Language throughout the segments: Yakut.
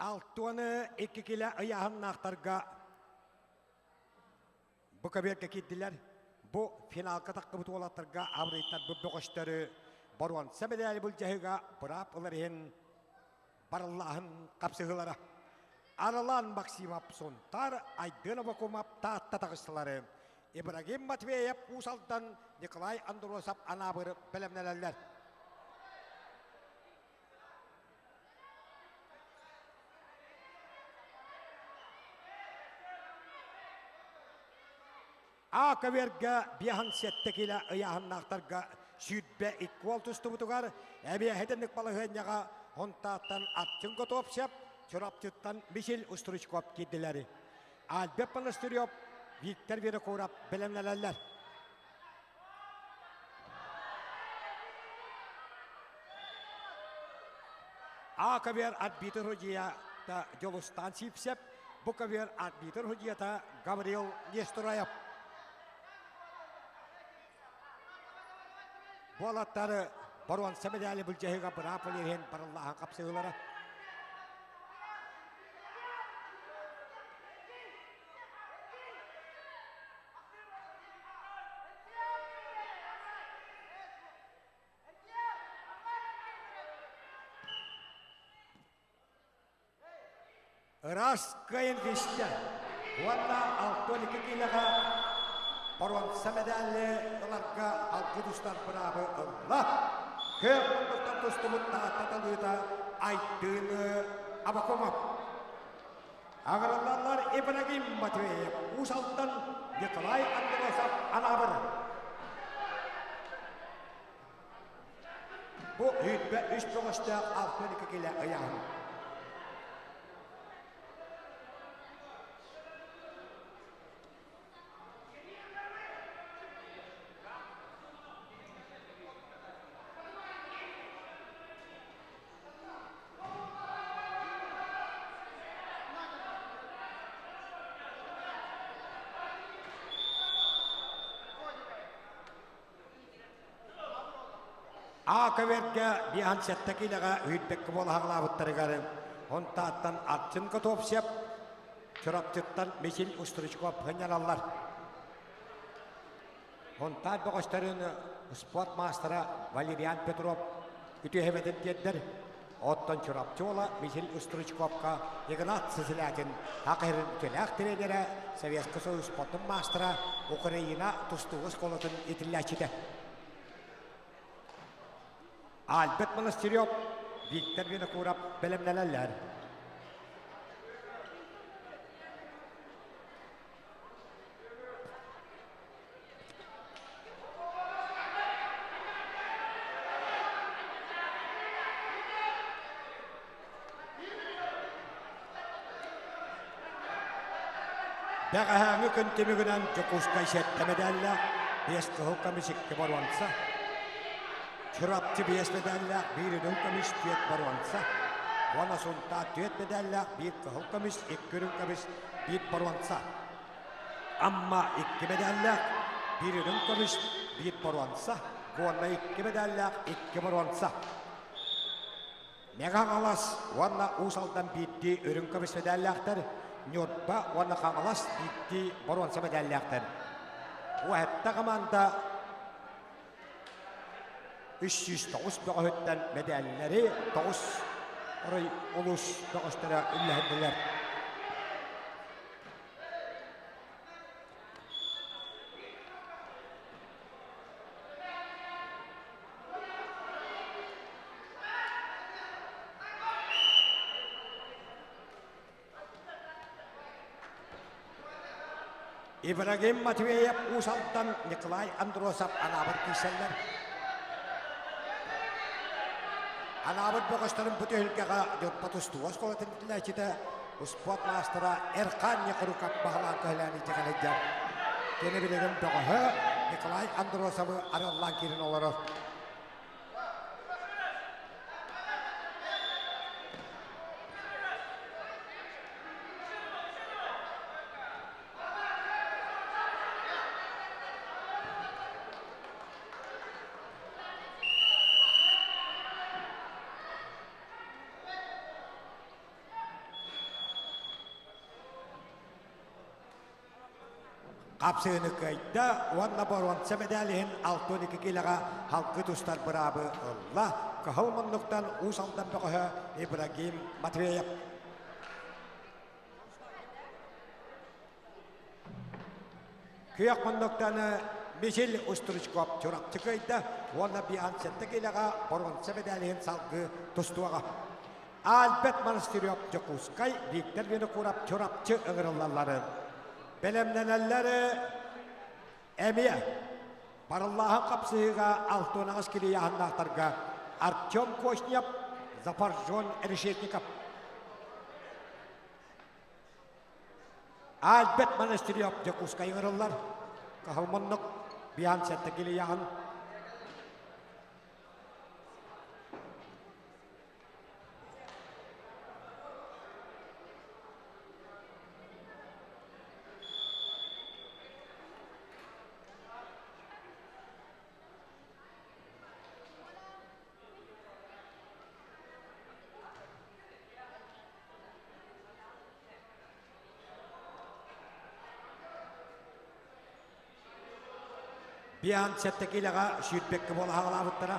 62 килэ ыйааһыннаахтарга бу көбүөргэ киирдилэр. Бу финалга таххыбыт уолаттарга абырыйтарбыт бөҕөстөрү боруонса мэдээли былдьаһыыга быраап ылар иһин барыллааһын хапсыһыылара. Арылан Максимов Сунтар, Айдын Абакумов Таатта таҕыстылары. Ибрагим Матвеев Уус Алдан, Николай Андросов Анаабыр бэлэмнэнэллэр. А көбүөргэ биэһэн сэттэ киилэ ыйааһыннаахтарга 22 уол тустубутугар эбиэһитинник балаһыанньаҕа Хонтааттан Артем Готовцев, Чурапчыттан Михаил Устручков киирдилэр. Альберт Монастырев, Виктор Винокуров бэлэмнэнэллэр. А көбүөр арбитр судьуйата Дьулустаан Сивцев, бу көбүөр арбитр судьуйата Гаврил Нестораев. Буолаттары боруонса мэдээли былдьаһыыга быраап иһин барыллааһын хапсыһыылара. Ыраас кыайын кистэ уонна 62 киилэҕэ боруонса мэдээлли ыларга алгы тустар быраабы ылла. Күөх муннуктан тустубут Таатта талыыта Айдыны Абакумов. Аҕырыллаллар Ибрагим Матвеев, Уус Алдан, Николай Андросов, Анаабыр. Бу 23 бөҕөстөөх 62 килэ ыйааһын. А көбүөргэ биэһэн сэттэ киилэҕэ үһүйбэккэ буола хаҕылаабыттарыгар Онтааттан Арчын Готовцев, Чурапчыттан Михаил Устручков сынньаналлар. Хонтаар бөҕөстөрүн спорт маастара Валериан Петров үтүөһэбэтин тиэрдэр. Оттон Чурапчы уола Михаил Стручковка Игнат Сысылятин Хакырын үтүөлээх тренерэ, Советский Союз спортун маастара, Украина тустууга оскуолатын итиллээччитэ. Альберт Монастырев, Виктор Винокуров бэлэмнэнэллэр. Бэҕэһээҥҥи күн түмүгүнэн Дьокуускай сэттэ мэдээллээх, биэс кыһыл көмүс, икки боруонса. Чурапчы биэс мэдээллээх, биир үрүҥ көмүс, түөрт боруонса. Уонна Сунтаар түөрт мэдээллээх, биир кыһыл көмүс, икки үрүҥ көмүс, биир боруонса. Амма икки мэдээллээх, биир үрүҥ көмүс, биир боруонса. Горнай икки мэдээллээх, икки боруонса. Мэҥэ Хаҥалас уонна Уус Алдан биирдии үрүҥ көмүс мэдээллээхтэр, Ньурба уонна Хаҥалас биирдии боруонса мэдээллээхтэр. Уһэтта хамаанда 309 бөҕөһүттэн мэдээллэри тоҕус орой улуус бөҕөстөрө үллэһиннилэр. Ибрагим Матвеев Уус Алдан, Николай Андросов Анаабыр киирсэллэр. Анаабыр бөҕөстөрүн бу түһүлгэҕэ Дьурба тустуу оскуолатын иитиллээччитэ, успуорт маастара Эрхан Некруков баһылаан көһүлээн илдьэ кэлэйдэ. Кини билигин бөҕөһө Николай Андросовы арыаллаан киирэн олорор. Хапсыыны кыайда уонна боруонса мэдээлин иһин 62 киилэҕэ халкы тустар быраабы ылла. Кыһыл муннуктан Уус Алдан бөҕөһө Ибрагим Матвеев. Күөх муннуктан Мичил Устручков Чурапчы кыайда уонна Биан 7 киилэҕэ боруонса мэдээлин иһин салгыы тустуоҕа. Альберт Монастырев Дьокуускай, Виктор Винокуров Чурапчы ыҥырыллалларын бэлэмнэнэллэр эмиэ. Барыллааһын хапсыһыыга 68 килийааһыннаахтарга Артем Кочнев, Запоржон Решетников. Альберт Монастырев Дьокуускай ыҥырыллар. Кыһыл муннук Биан 7 килийааһын. Биан сэттэ киилэҕэ сүүрбэккэ буола хаалаабыттара.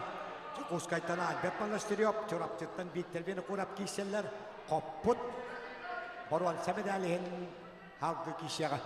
Дьокуускайтан Альберт Монастырев, Чурапчыттан Виктор Винокуров киирсэллэр. Хоппут боруонса медаль иһин халгы киирсиэҕэ.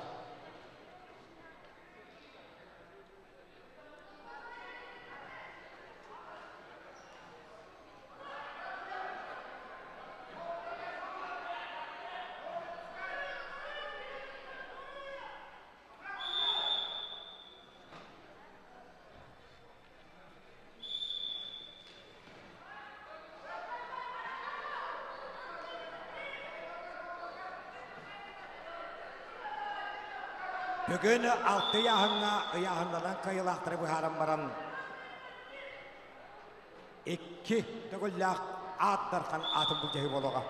Бүгүн алты ыйааһыҥҥа ыйааһыннанан кыайыылаахтары быһааран баран икки төгүллээх аат дархан аатын былдьаһыы буолуоҕа.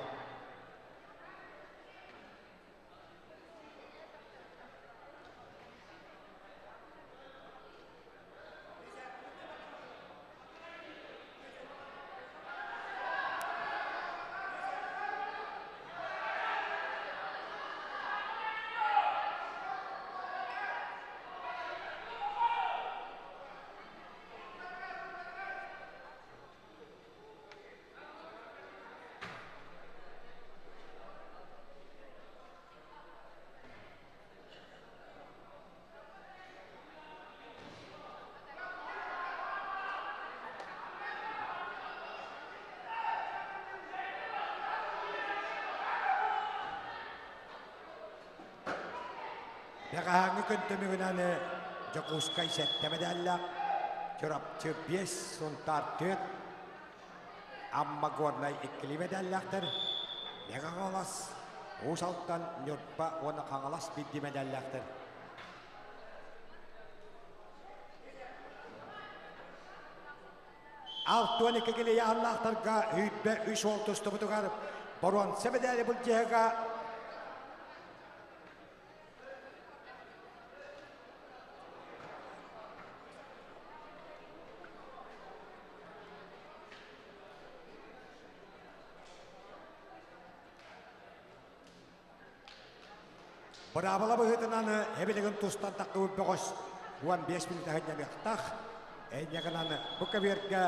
Бэҕэһээҥҥи күн түмүгүнэн Дьокуускай сэттэ мэдээллээх, Чурапчы биэс, Сунтаар түөрт, Амма Горнай иккилии мэдээллээхтэр, Мэҥэ Хаҥалас, Уус Алдан, Ньурба уонна Хаҥалас биирдии мэдээллээхтэр. 62 килийааннаахтарга 23 уол тустубутугар боруонса мэдээли былдьаһыга Быраабыла быһыытынан эбилигин тустан таххыбыт бөҕөс 15 мүнүүтэ сынньаныахтаах. Энньэ гынан бу көбүөргэ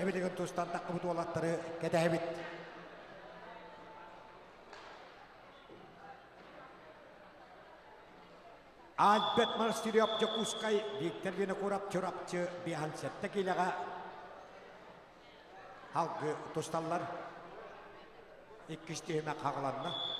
эбилигин тустан таххыбыт уолаттары кэтэһэбит. Альберт Монастырев Дьокуускай, Виктор Винокуров Чурапчы 57 киилэҕэ халгы тусталлар. Иккис түһүмэх хаҕыланна.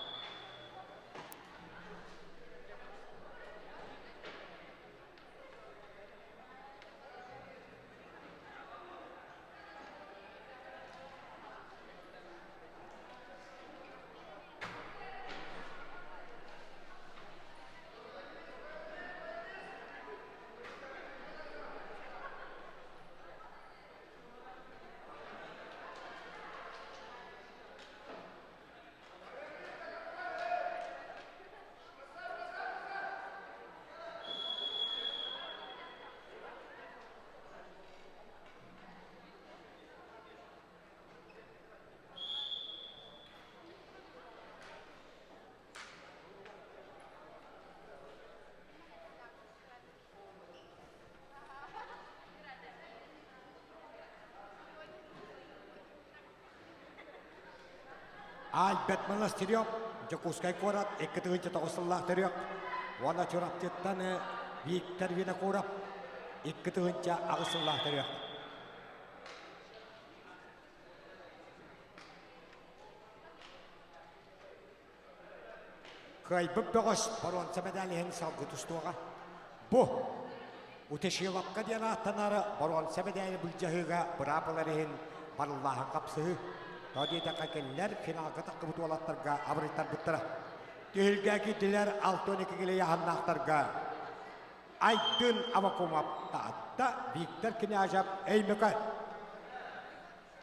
Альберт Монастырев, Дьокуускай куорат 2 9 сыллаах төрүөх уонна Чурапчыттан Виктор Винокуров 2008 сыллаах төрүөх. Кыайбыт бөҕөс боруонса мэдээлиһин салгыы тустуоҕа. Бу Утешиловка диэн ааттанар боруонса мэдээли былдьаһыыга быраап ылар иһин барыллааһын хапсыһыы. Тоҕо диэтэххэ кинилэр финалга таххыбыт уолаттарга абырыйтарбыттара. Түһүлгэ киирдилэр 62 килэ ыйааһыннаахтарга Айдын Авакумов Таатта, Виктор Княжев Өймөкөөн.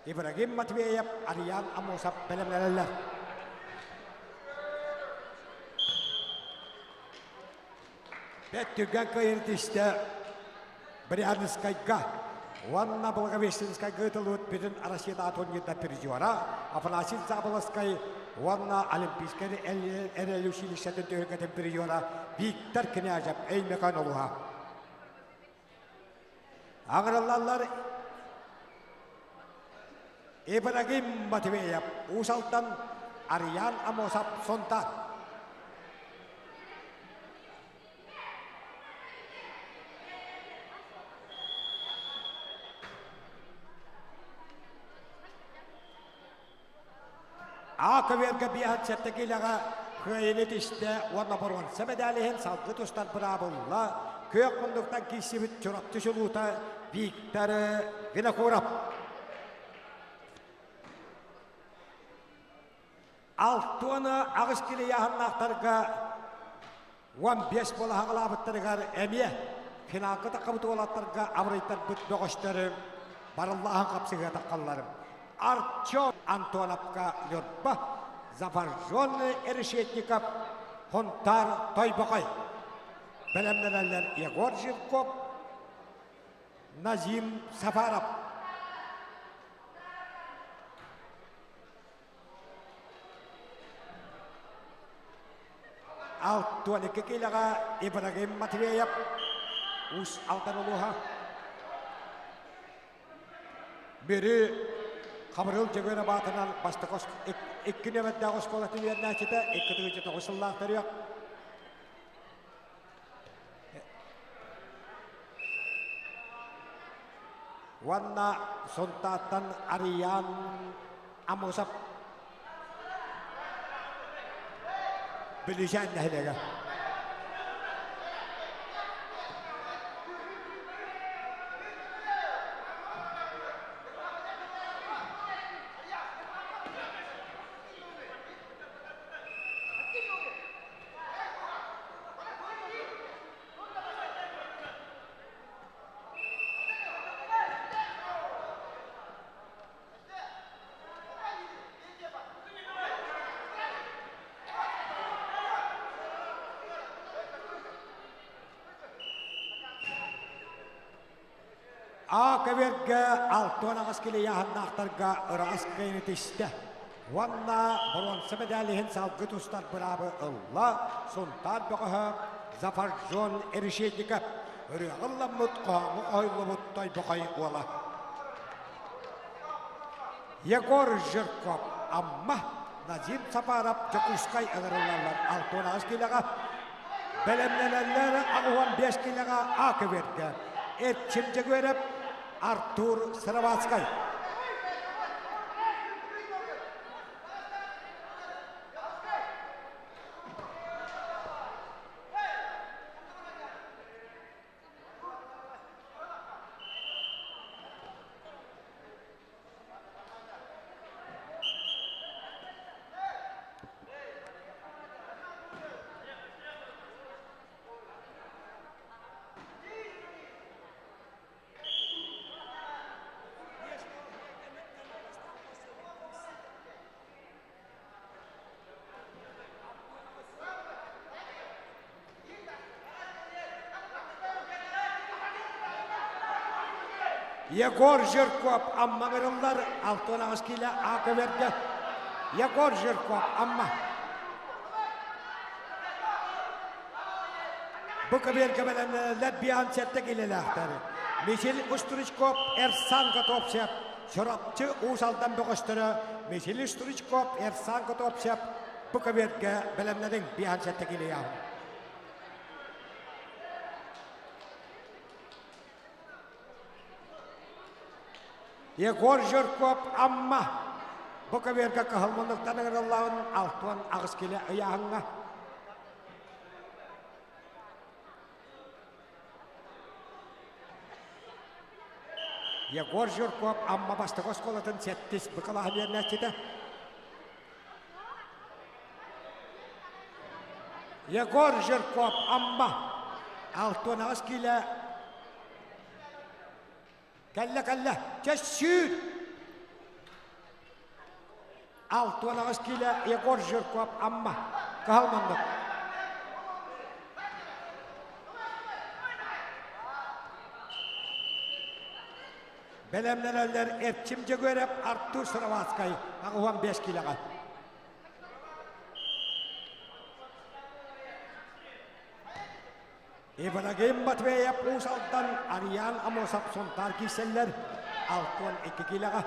Ибрагим Матвеев, Ариан Амосов бэлэмнэнэллэр. Бэт түргэн кыайын тистэ Брянскайга уонна Благовещенскайга ыытыллыбыт бүтүн Россиятааҕы турнирда призера Афанасий Заболоцкай уонна Олимпийскай эрэл училищетын түһүлгэтин призера Виктор Княжев Өймөкөөн улууһа. Аҥырыллаллар Ибрагим Матвеев Уус Алдан, Ариан Амосов Сунтаар. А көбүөргэ 57 киилэҕэ кыайыыны тистэ уонна боруонса мэдээлиһин салгыы тустар быраабылла күөх муннуктан киирсибит Чурапчы чулуута Виктор Винокуров. 68 килэ ыйааһыннаахтарга 15 буола хаҕалаабыттарыгар эмиэ финалга таххабыт уолаттарга абырыйтарбыт бөҕөстөрү барыллааһын хапсыһыа таххаллар. Артем Антоновка Ньурба, Зафаржон Решетников, Хонтар Тойбохой. Бэлэмнэнэллэр Егор Жирков, Назим Сафаров. 62 киилэҕэ Ибрагим Матвеев, Уус Алдан улууһа. Мүрү Хабырыл Дьөгүөрэ баатынан бастакы икки нүөмэрдээх оскуолатын үөрэнээччитэ 2 9 сыллаах төрүөх. Уонна Сунтааттан Арыйаан Амусов Бүлүүчээн нэһилиэгэ. А көбүөргэ 68 килэ ыйааһыннаахтарга ыраас кыайыыны түстэ. Уонна боруонса мэдээлиһин салгыы тустар быраабы ылла Сунтаар бөҕөһө Зафаржон Решетников ырыаҕа ылламмыт хоһооҥҥо хоһуйуллубут Тойбохой уола. Егор Жирков Амма, Назим Сапаров Дьокуускай ыҥырыллаллар 68 киилэҕэ бэлэмнэнэллэр 85 киилэҕэ А көбүөргэ Эрчим Дьөгүөрэп, Артур Сыроватскай. Егор Жирков Амма ыҥырыллар 68 киилэ А көбүөргэ. Егор Жирков Амма. Бу көбүөргэ бэлэмнэнэллэр 57 киилэлээхтэр. Михаил Устричков, Эрсан Готовцев. Чурапчы Уус Алдан бөҕөстөрө Михаил Стручков, Эрсан Готовцев бу көбүөргэ бэлэмнэниҥ биэһэн сэттэ килийаһын. Егор Жирков Амма бу көбүөргэ кыһыл муннуктан ыҥырыллаҕын 68 килэ ыйааһыҥҥа. Егор Жирков Амма бастакы оскуолатын сэттис быкалааһын үөрэнээччитэ. Егор Жирков Амма 68 киилэ кэллэ кэллэ чэ сүүр 68 киилэ Егор Жирков Амма кыһыл муннук Бэлэмнэнэллэр Эрчим Дьөгүөрэп, Артур Сыроватскай 85 киилэҕэ. Ибрагим Матвеев Уус Алдан, Ариан Амосов Сунтаар киирсэллэр 62 киилэҕэ.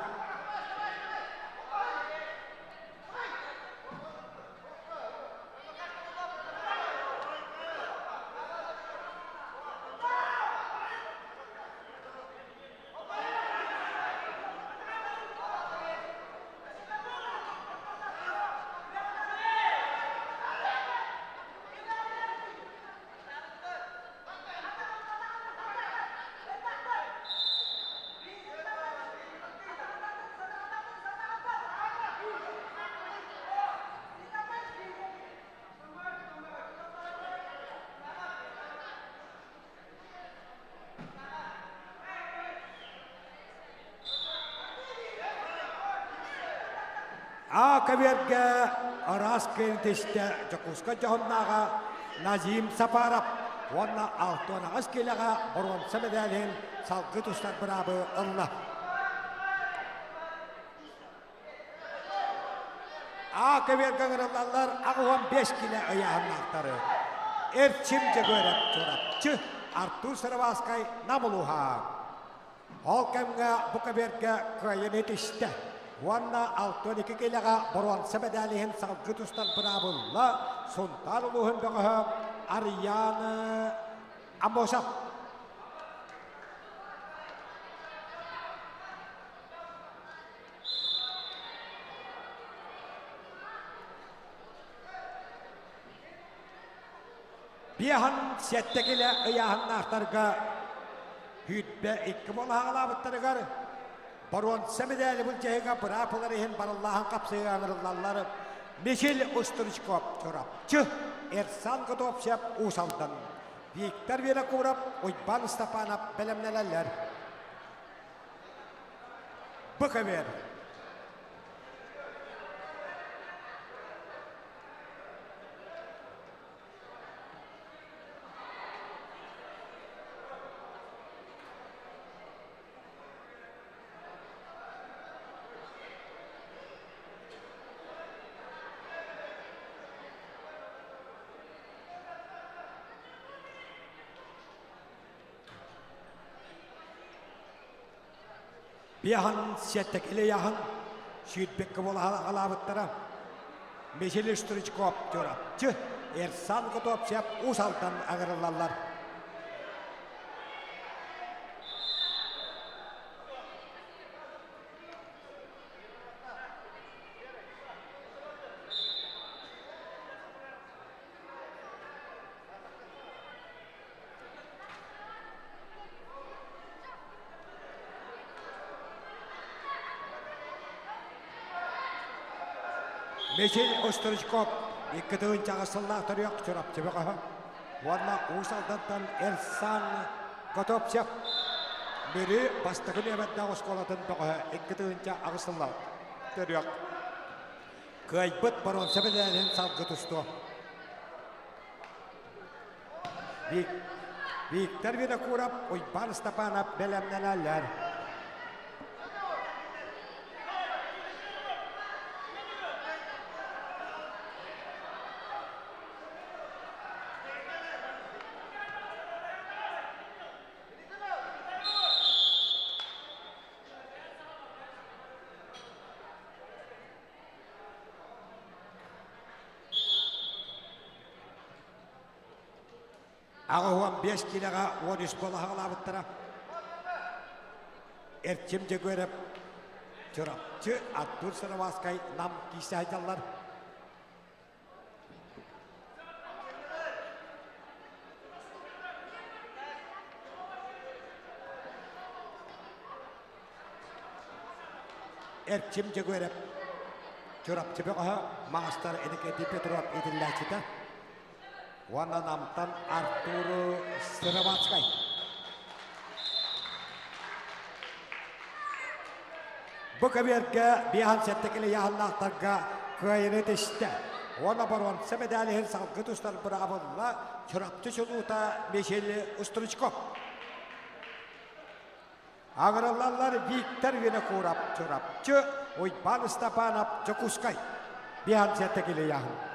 А көбүөргэ араас кыайын Дьокуускай дьоһуннааҕа Назим Сапаров уонна 68 киилэҕэ боруонса мэдээлин салгыы тустар быраабы ылла. А көбүөргэ ыҥырыллаллар 85 киилэ ыйааһыннаахтары. Эрчим Дьөгүөрэп Чурапчы, Артур Сыроваскай Нам улууһа. Ол кэмҥэ бу көбүөргэ кыайыыны түстэ уонна 62 киилэҕэ боруонса мэдээлиһин иһин салгыы тустар быраабылла Сунтаар улууһун бөҕөһө Арыйаан Аммосов. Биэһэн сэттэ килэ ыйааһыннаахтарга 22 буолаһаҕалаабыттарыгар боруонса мэдээли былдьаһыыга быраапылар иһин барыллааһын хапсыһыыга ыҥырыллаллар Михил Устручков Чурапчы, Эрсан Готовцев Уус Алдан, Виктор Винокуров, Уйбаан Степанов бэлэмнэнэллэр. Быковер. Биаһын сиэттэкили яһын сүүрбэккэ буолаһалаабыттара. Михаил Стручков Чурапчы, Эрсан Готовцев Уус Алдан аҥырыллаллар. Михаил Острочков икки тыһыынчаҕа сыллаах төрүөх Чурапчы бөҕөһө уонна Уус Алдантан Эрсан Готовцев Мүрү бастакы нүөмэрдээх оскуолатын бөҕөһө 2008 сыллаах төрүөх кыайбыт боруонса мэдээлин салгы тустуо. Виктор Винокуров, Уйбаан Степанов бэлэмнэнэллэр. 85 киилэҕэ 13 буола хаҕалаабыттара. Эрчим Дьөгүөрэп Чурапчы, Артур Сыроватскай Нам киирсэ сылдьаллар. Эрчим Дьөгүөрэп Чурапчы бөҕөһө маастар Иннокентий Петров иитиллээччитэ уонна Намтан Артур Сыроватскай. Бу көбүөргэ 57 килэ ыйааһыннаахтарга кыайыыны тистэ. Уонна боруонса мэдээлиһин салгыы тустар быраабылла Чурапчы чулуута Михаил Устручков. Аҕырыллаллар Виктор Винокуров Чурапчы, Уйбаан Ыстапаанап Дьокуускай. 57 килэ ыйааһын.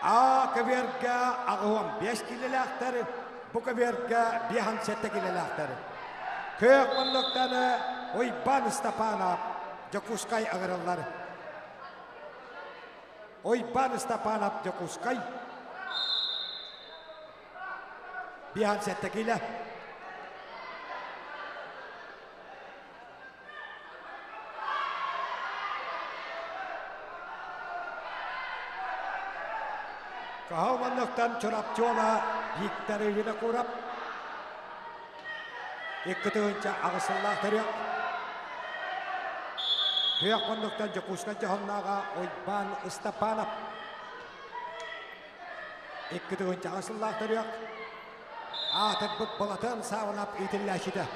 А көбүөргэ 85 килэлээхтэр, бу көбүөргэ 57 килэлээхтэр. Күөх муннуктаны Уйбаан Ыстапаанап Дьокуускай ыҥырыллар. Уйбаан Ыстапаанап Дьокуускай 57 килэ. Каһыл манныктан Чурапчы уола Виктор Винокуров 2008 сыллаах төрүөх. Күөх муннуктан Дьокуускай дьоһуннааҕа Уйбаан Ыстапаанап 2008 сыллаах төрүөх. Аатырбыт Балатан Саабанап иитиллээччитэ.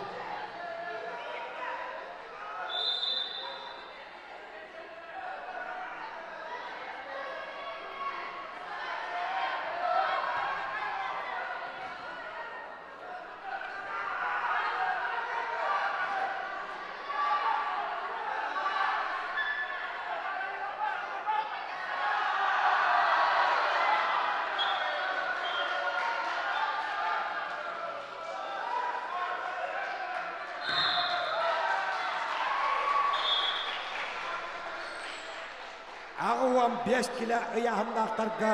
85 килэ ыйааһыннаахтарга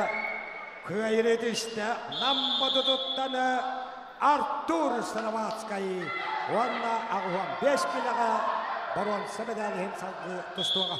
кыайыыны түстэ Нам Модутуттан Артур Сыроватскай уонна 85 килэҕэ боруонса мэдээлиһин салгыы тустуоҕа.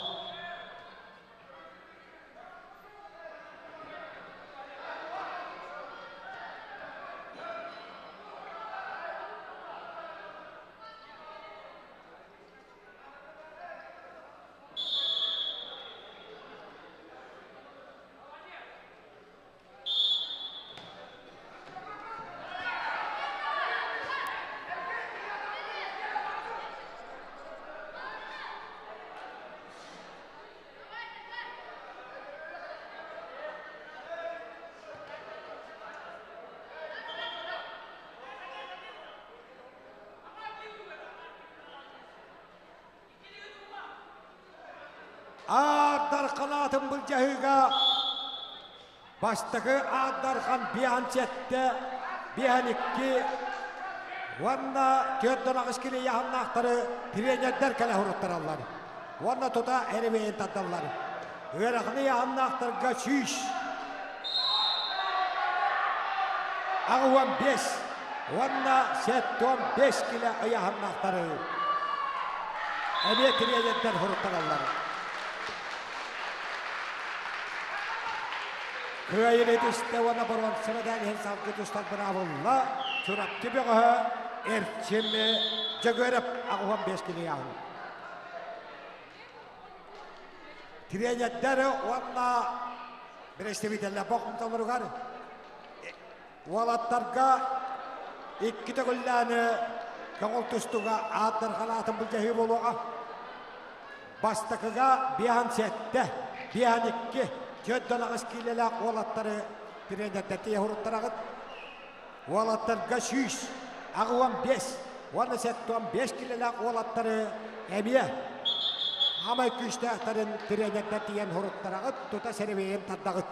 Аардар халаатын былдьаһыыга бастакы Аардархан биэһэн сэттэ, биэһэн икки уонна түөртэн аҕыс килэ ыйааһыннаахтары тренердэр кэлэ суруттараллар. Уонна тута эрэбиэйин тардаллар. Ыарахан ыйааһыннаахтарга 185 уонна 75 килэ ыйааһыннаахтары эмиэ тренердэр суруттараллар. Кыайыыны түстэ уонна боруонса мэдээлиһин иһин салгыы тустар быраабылла Чурапчы бөҕөһө Эрчим Дьөгүөрэп 85 килэ ыйааһын. Тренердэр уонна бэрэстэбиитэллэр болҕомтолоругар уолаттарга икки төгүллээни көҥүл тустууга ааттархан аатын былдьаһыы буолуоҕа. Бастакыга 57, 52, 48 киилэлээх уолаттары тренердэр тиийэ суруттараҕыт. Уолаттарга 185 уонна 75 килэлээх уолаттары эмиэ Амай күүстээхтэрин тренердэр тиийэн хоруттараҕыт, тута сэрэбиэйин тардаҕыт.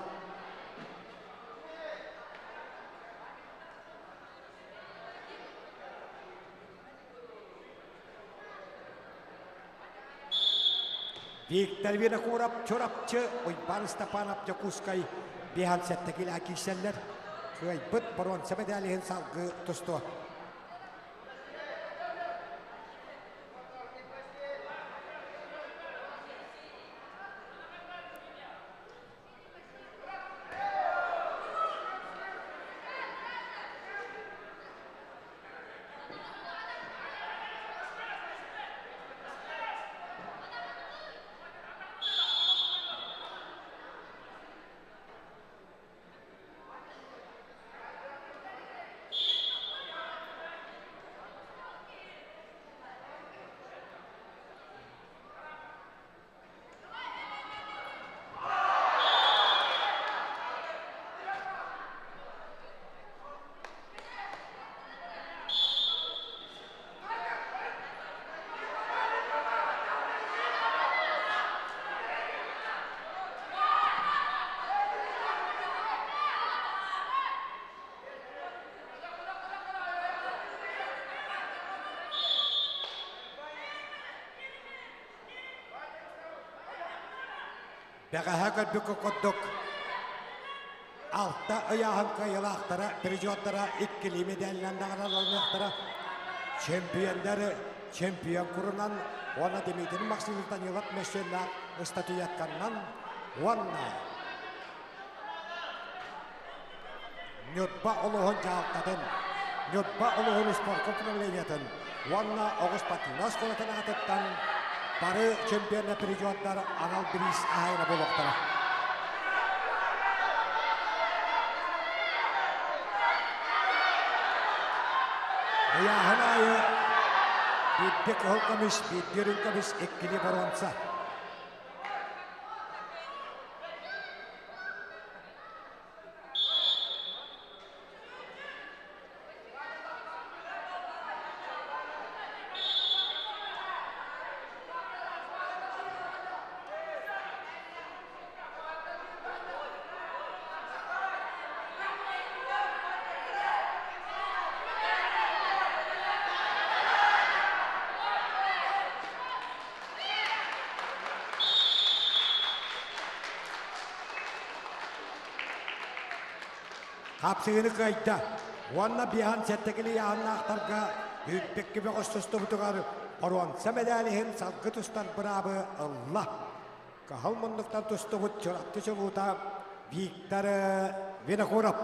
Виктор Винокуров Чурапчы, Уйбаан Степанов Дьокуускай биһан сэттэ килэ киирсэллэр. Кыайбыт боруонса мэдээлиһин салгыы тустуо. Бэҕэһээ көрбүккэ курдук алта ыйааһын кыайыылаахтара, призердара иккилии медалынан наҕараадаланыахтара. Чемпионнары чемпион курунан уонна Дмитрий Максимов Данилов мөссүөннээх ыстатыйатканнан уонна Ньурба улууһун дьаһалтатын, Ньурба улууһун спорка управлениетын уонна Оҕус спортивнай оскуолатын аатыттан бары чемпионнар призердар анал бириис аһайына буолуохтара. Ыйааһын аайы биирдэ кыһыл көмүс, биирдэ үрүҥ көмүс, иккини боруонса. Хапсыгыны кыайда уонна биһан сэттэкили ыйааһыннаахтарга үрдүккү бөҕөс тустубутугар боруонса мэдээлиһин салгы тустар быраабы ылла. Кыһыл муннуктан тустубут Чурапчы чулуута Виктор Винокуров.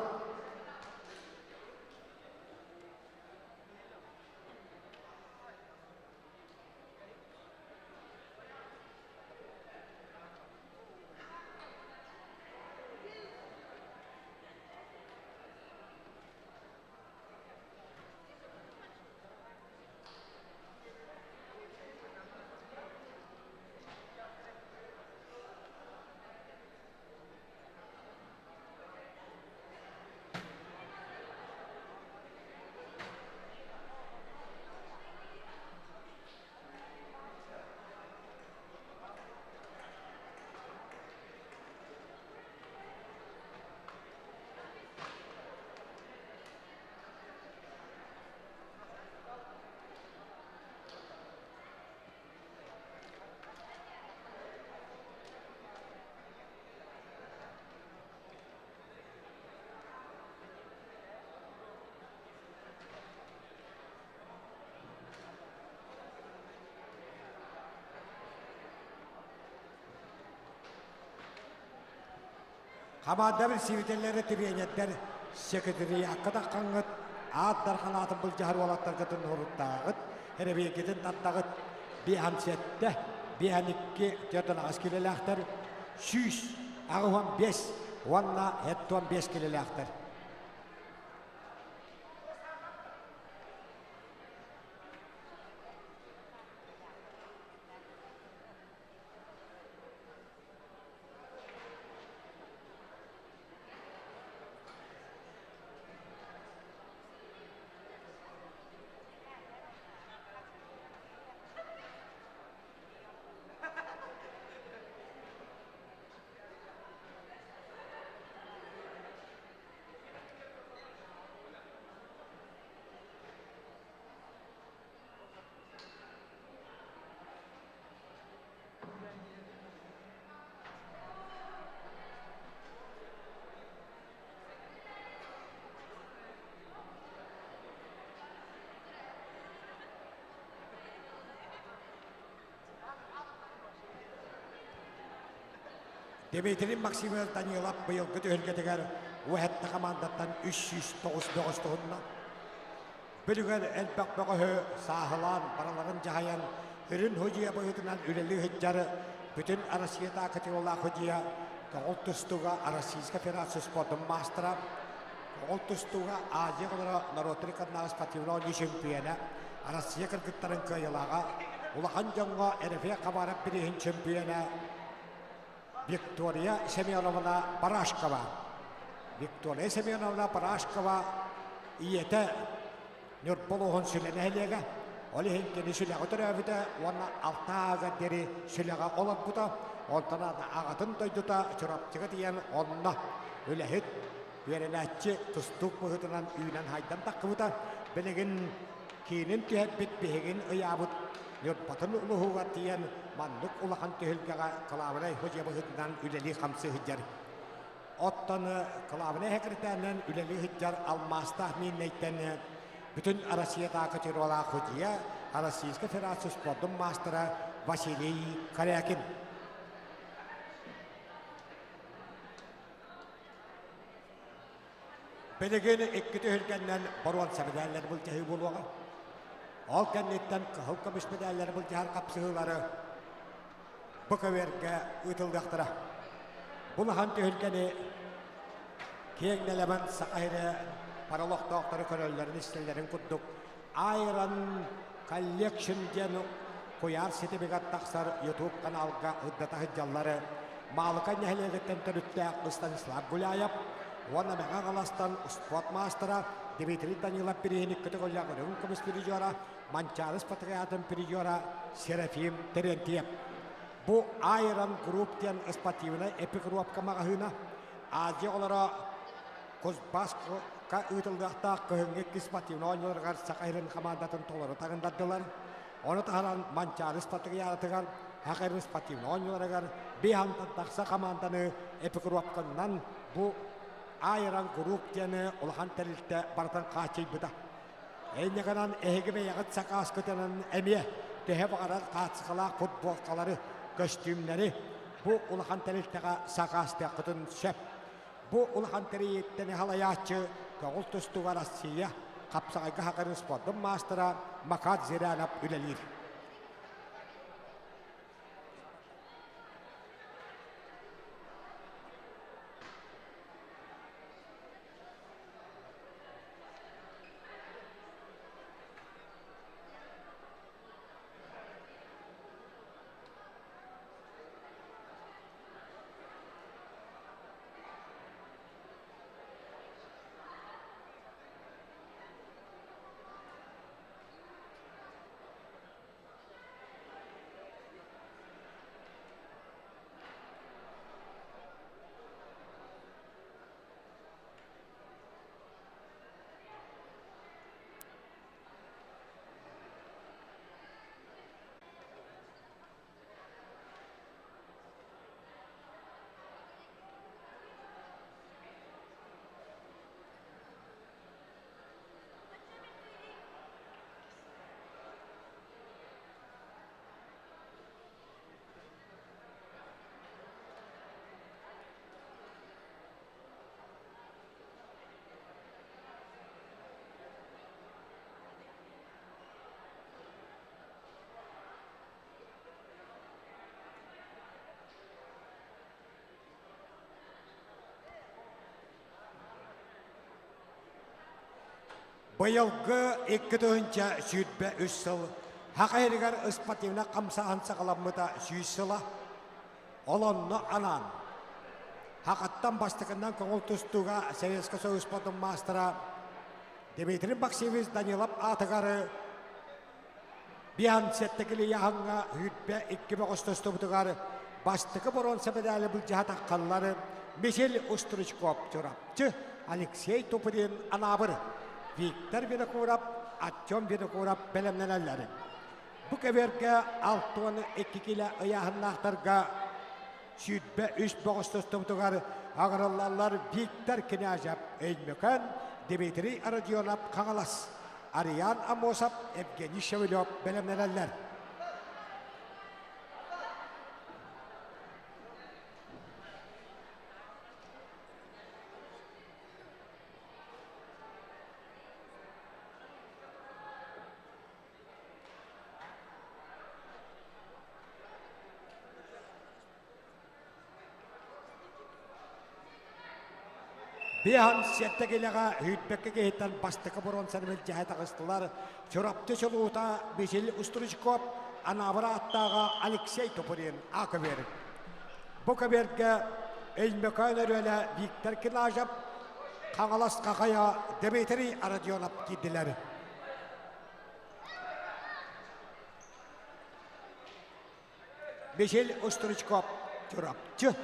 Хамаанда билсибитэллэрэ тириэньэрдэр секретариакка таххаҥҥыт, аат дархан аатын былдьаһар уолаттаргытын уруттааҕыт, эрэбиэккитин тардаҕыт, биэһэн сэттэ, биэһэн икки, түөртэн аҕыс килэлээхтэр, 185 уонна 75 килэлээхтэр. Дмитрий Максимович Данилов быйылгы түһүлгэтигэр уһэтта хамаандаттан 309 бөҕөс туһунна. Билигин элбэх бөҕөһү сааһылаан, барыларын дьаһайан, үрүн судьуйа быһыытынан үлэлии сылдьар бүтүн Россиятааҕы категориялаах судьуйа Көҕүл тустууга Российскай Федерация спордун маастара, Көҕүл тустууга Азия оҕолоро норуоттар иккардынааҕы спортивнай оонньуу чөмпүйүөнэ, Россия кыргыттарын кыайыылааҕа, улахан дьоҥҥо РФ Хабаров бирииһин чөмпүйүөнэ Виктория Семеновна Барашкова. Виктория Семеновна Барашкова ийэтэ Ньурба улууһун Сүлэ нэһилиэгэ. Ол иһин кини Сүлэҕэ төрөөбүтэ уонна алта ааҕа диэри Сүлэҕэ олорбута. Онтон аҕатын дойдута Чурапчыга тиийэн онно үлэһит, үөрэнээччи тустуук быһыытынан үүнэн-хайдан таххыбыта. Билигин киинин түһэрбит биһигин ыйаабыт Ньурбатын улууһугар тиийэн маннык улахан түһүлгэҕэ кылаабынай судьуйа быһыытынан үлэлии-хамсыы сылдьар. Оттон кылаабынай сэкирэтээринэн үлэлии сылдьар алмаастаах Миирнэйтэн бүтүн Россиятааҕы тиролаах судьуйа, Российскай Федерация спордун маастара Василий Корякин. Билигин икки түһүлгэннэн боруонса мэдээллэри былдьаһыы буолуоҕа. Ол кэнниттэн кыһыл көмүс мэдээллэри былдьаһар хапсыһыылары бу көбүөргэ ыытыллыахтара. Бу улахан түһүлгэни киэҥ нэлэмэн Саха сирэ бары олохтоохтору көрөллөрүн-истэллэрин курдук Iron Collection диэн куйаар ситимигэр тахсар YouTube каналга ыддата сылдьаллары Маалыкай нэһилиэгиттэн төрүттээх Станислав Гуляев уонна Мэҥэ Хаҥаластан спорт маастара Дмитрий Данилов бирииһин көтөҕүллээх үрүҥ көмүс призера, Манчаары спартакиадатын призера Серафим Терентьев. Бу Iron Group диэн спортивнай эпикробка маҕаһыына Азия оҕолоро Кузбасска ыытыллыахтаах кыһыҥҥы иккис спортивнай оонньууларыгар Саха сирин хамаандатын толору таҥыннардылар. Ону таһынан Манчаары спартакиадатыгар Саха сирин спортивнай оонньууларыгар биһантан тахса хамаанданы эпикробканнан бу Айран Group диэн улахан тэрилтэ барытын хааччыйбыта. Инньэ эһиги бэйэҕит сакааскытынан эмиэ төһө баҕарар хаачыстыбалаах футболкалары, көстүүмнэри бу улахан тэрилтэҕэ сакаастыаххытын сөп. Бу улахан тэрийииттэни халайааччы көҕүл тустууга Россия хапсаҕайга хакарын спордун маастара Макар Зырянов үлэлиир. Быйылгы 2023 сыл Саха сиригэр спортивнай хамсааһын саҕаламмыта 100 сыла. Ол онно анаан Хахаттан бастакынан көҥүл тустууга Советскай Союз спордун маастара Дмитрий Максимович Данилов аатыгар Биан сэттэ ыйааһыҥҥа 22 бөҕөс тостубутугар бастакы боруонса мэдээли былдьаһа таххаллар Михаил Устручков Чурапчы, Алексей Туприн Анаабыр, Виктор Винокуров, Артем Винокуров бэлэмнэнэллэр. Бу кэбиэргэ 62 килэ ыйааһыннаахтарга 23 бөҕөс тостубутугар аҕырыллаллар Виктор Князев Өймөкөөн, Дмитрий Родионов Хаҥалас, Ариан Амосов, Евгений Шевелев бэлэмнэнэллэр. 57 килэҕэ Үүтбэккэ киһиттэн бастакы боруонсаны мэлдьэһэ таҕыстылар Чурапчы чулуута Василий Устручков, Анаабыр ааттааҕа Алексей Туприн А-көбүөр. Бу көбүөргэ Өймөкөөн өрүөлэ Виктор Кинажев, Хаҥалас Хахайа Дмитрий Родионов киирдилэр. Михаил Остручков Чурапчы,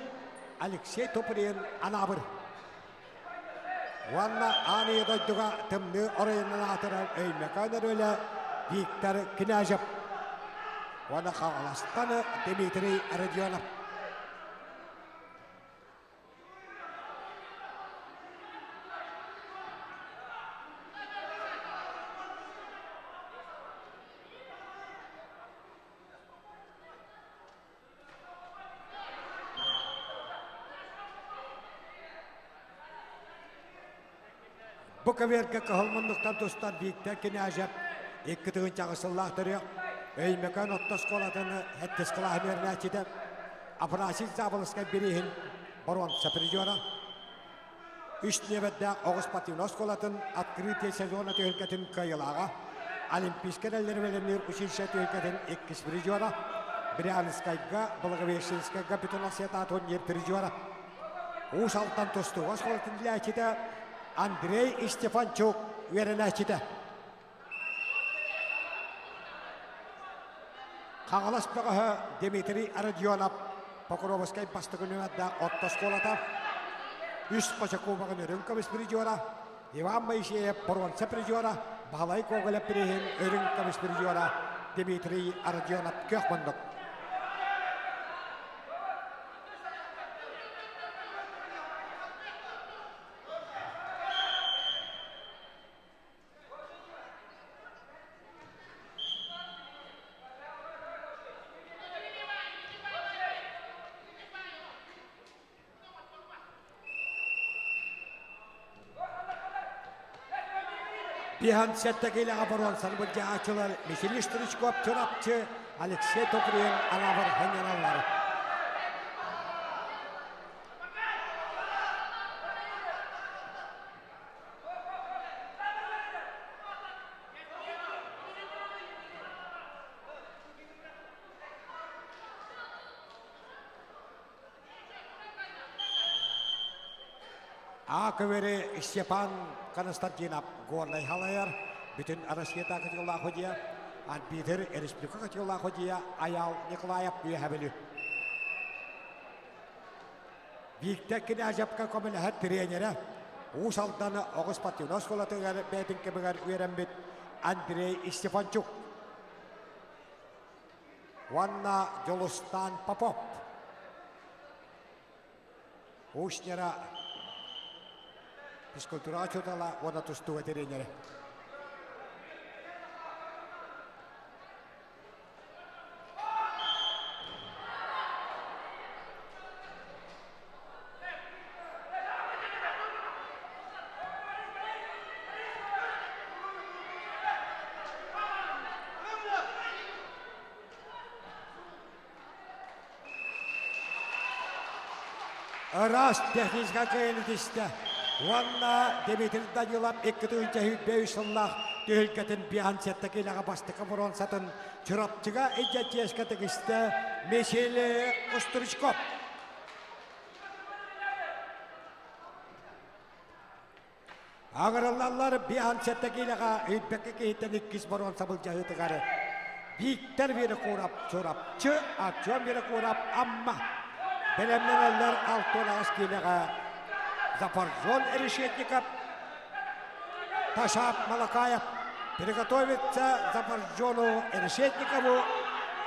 Алексей Туприн Анаабыр. Уонна аан ийэ дойдуга тымныы оройунан аатырар Өймөкөөн өрүөлэ Виктор Князев уонна Хаҥаластан Дмитрий Родионов. Бу көбүөргэ кыһыл муннуктан тустар Виктор Князев 2 тыһыынча сыллаах төрүөх Өймөкөөн орто оскуолатын сэттис кылааһын үөрэнээччитэ Афанасий Заболоцкай бирииһин боруонса призера үс ньиэбэрдээх оҕус спортивнай оскуолатын открытие сезона түһүлгэтин кыайыылааҕа, Олимпийскай эрэллэри бэлэмниир училище түһүлгэтин иккис призера, Брянскайга, Благовещенскайга бүтүн Россиятааҕы турнир призера, Уус Алтан тустууга оскуолатын үлэлээччитэ Андрей Степанчук үөрэнээччитэ. Хаҥалас бөҕөһө Дмитрий Родионов Покровскай бастакы нүөмэрдээх орто оскуолата, үс хочо кубогын үрүҥ көмүс призера, Иван Моисеев боруонса призера, Баһылай Гоголев бирииһин үрүҥ көмүс призера Дмитрий Родионов күөх муннук. 57 киилэҕэ боруонсаны былдьааччылар Михаил Стручков Чурапчы, Алексей Туприн Анаабыр ханньаналлар. А көбөрү Степан Константинов Горнай халайар, бүтүн Россията кытыллаах судья, арбитр республика кытыллаах судья Аял Николаев үөһэ Бүлүү. Виктор Князевка көмөлөһөр тренерэ, Уус Алдан оҕус спортивнай оскуолатыгар бэйэтин кэмигэр үөрэммит Андрей Степанчук уонна Дьулустаан Попов. Уус-Ньара физкультура учуутала уонна тустууга тренерэ. Ыраас техническай кыайыыны түстэ уонна Дмитрий Данилов 2023 сыллаах түһүлгэтин 57 киилэҕэ бастакы боруонсатын Чурапчыга илдьэ чиэскэ тигистэ Михаил Остручков. Аҕырыллаллар 57 киилэҕэ Үйбэккэ киһиттэн иккис боруонса былдьаһыытыгар Виктор Винокуров Чурапчы, Артем Винокуров Амма бэлэмнэнэллэр 68 киилэҕэ Запоржон Решетников, Ташап Малакаев приготовится Запоржону Решетникову,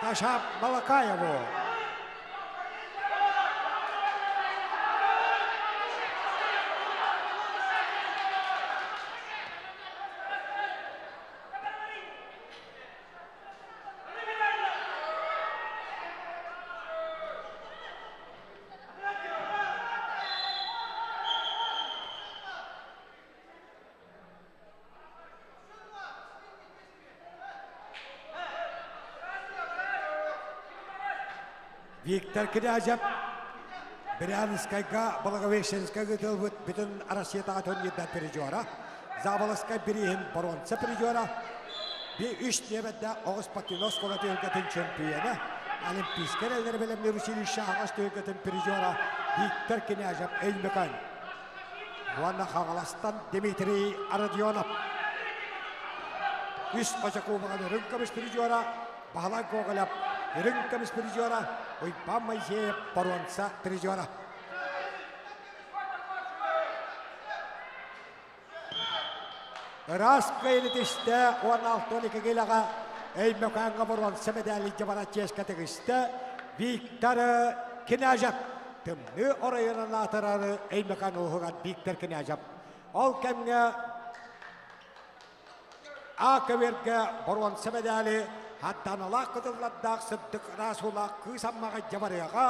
Ташап Малакаеву. Виктор Князев. Брянскайга Благовещенскайга ыытыллыбыт бүтүн Россиятааҕы турнирдар призера, Заболоцкай бирииһин боруонса призера, би үс нүөмэрдээх оҕус спортивнай оскуола түһүлгэтин чөмпүйүөнэ, Олимпийскай эрэллэри бэлэмниир училище аһаҕас түһүлгэтин призера Виктор Княжев Өймөкөөн уонна Хаҥаластан Дмитрий Родионов. Үс хочо кубогын үрүҥ көмүс призера Баһылай Гоголев, үрүҥ көмүс призера Уйбаан Моисеев, боруонса призера. Ыраас кыайыны түстэ уонна 62 килэҕэ Өймөкөөҥҥө боруонса мэдээли дьабара чиэскэ тигистэ Виктор Княжев. Тымныы оройунан аатырары Өймөкөөн улууһугар Виктор Княжев. Ол кэмҥэ А көбүөргэ боруонса мэдээли хаттаналаах кытыллардаах сырдык ыраас уулаах кыыс Аммаҕа дьабарыаҕа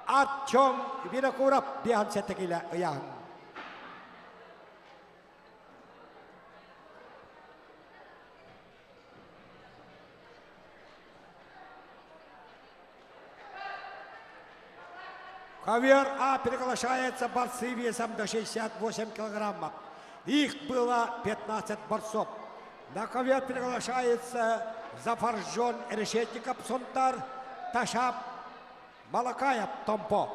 Артем Винокуров 57 киилэ ыйааһын. Ковер А приглашается борцы весом до 68 килограммов. Их было 15 борцов. На ковер приглашается Зафаржон Решетников Сунтар, Ташап Малакаев Томпо.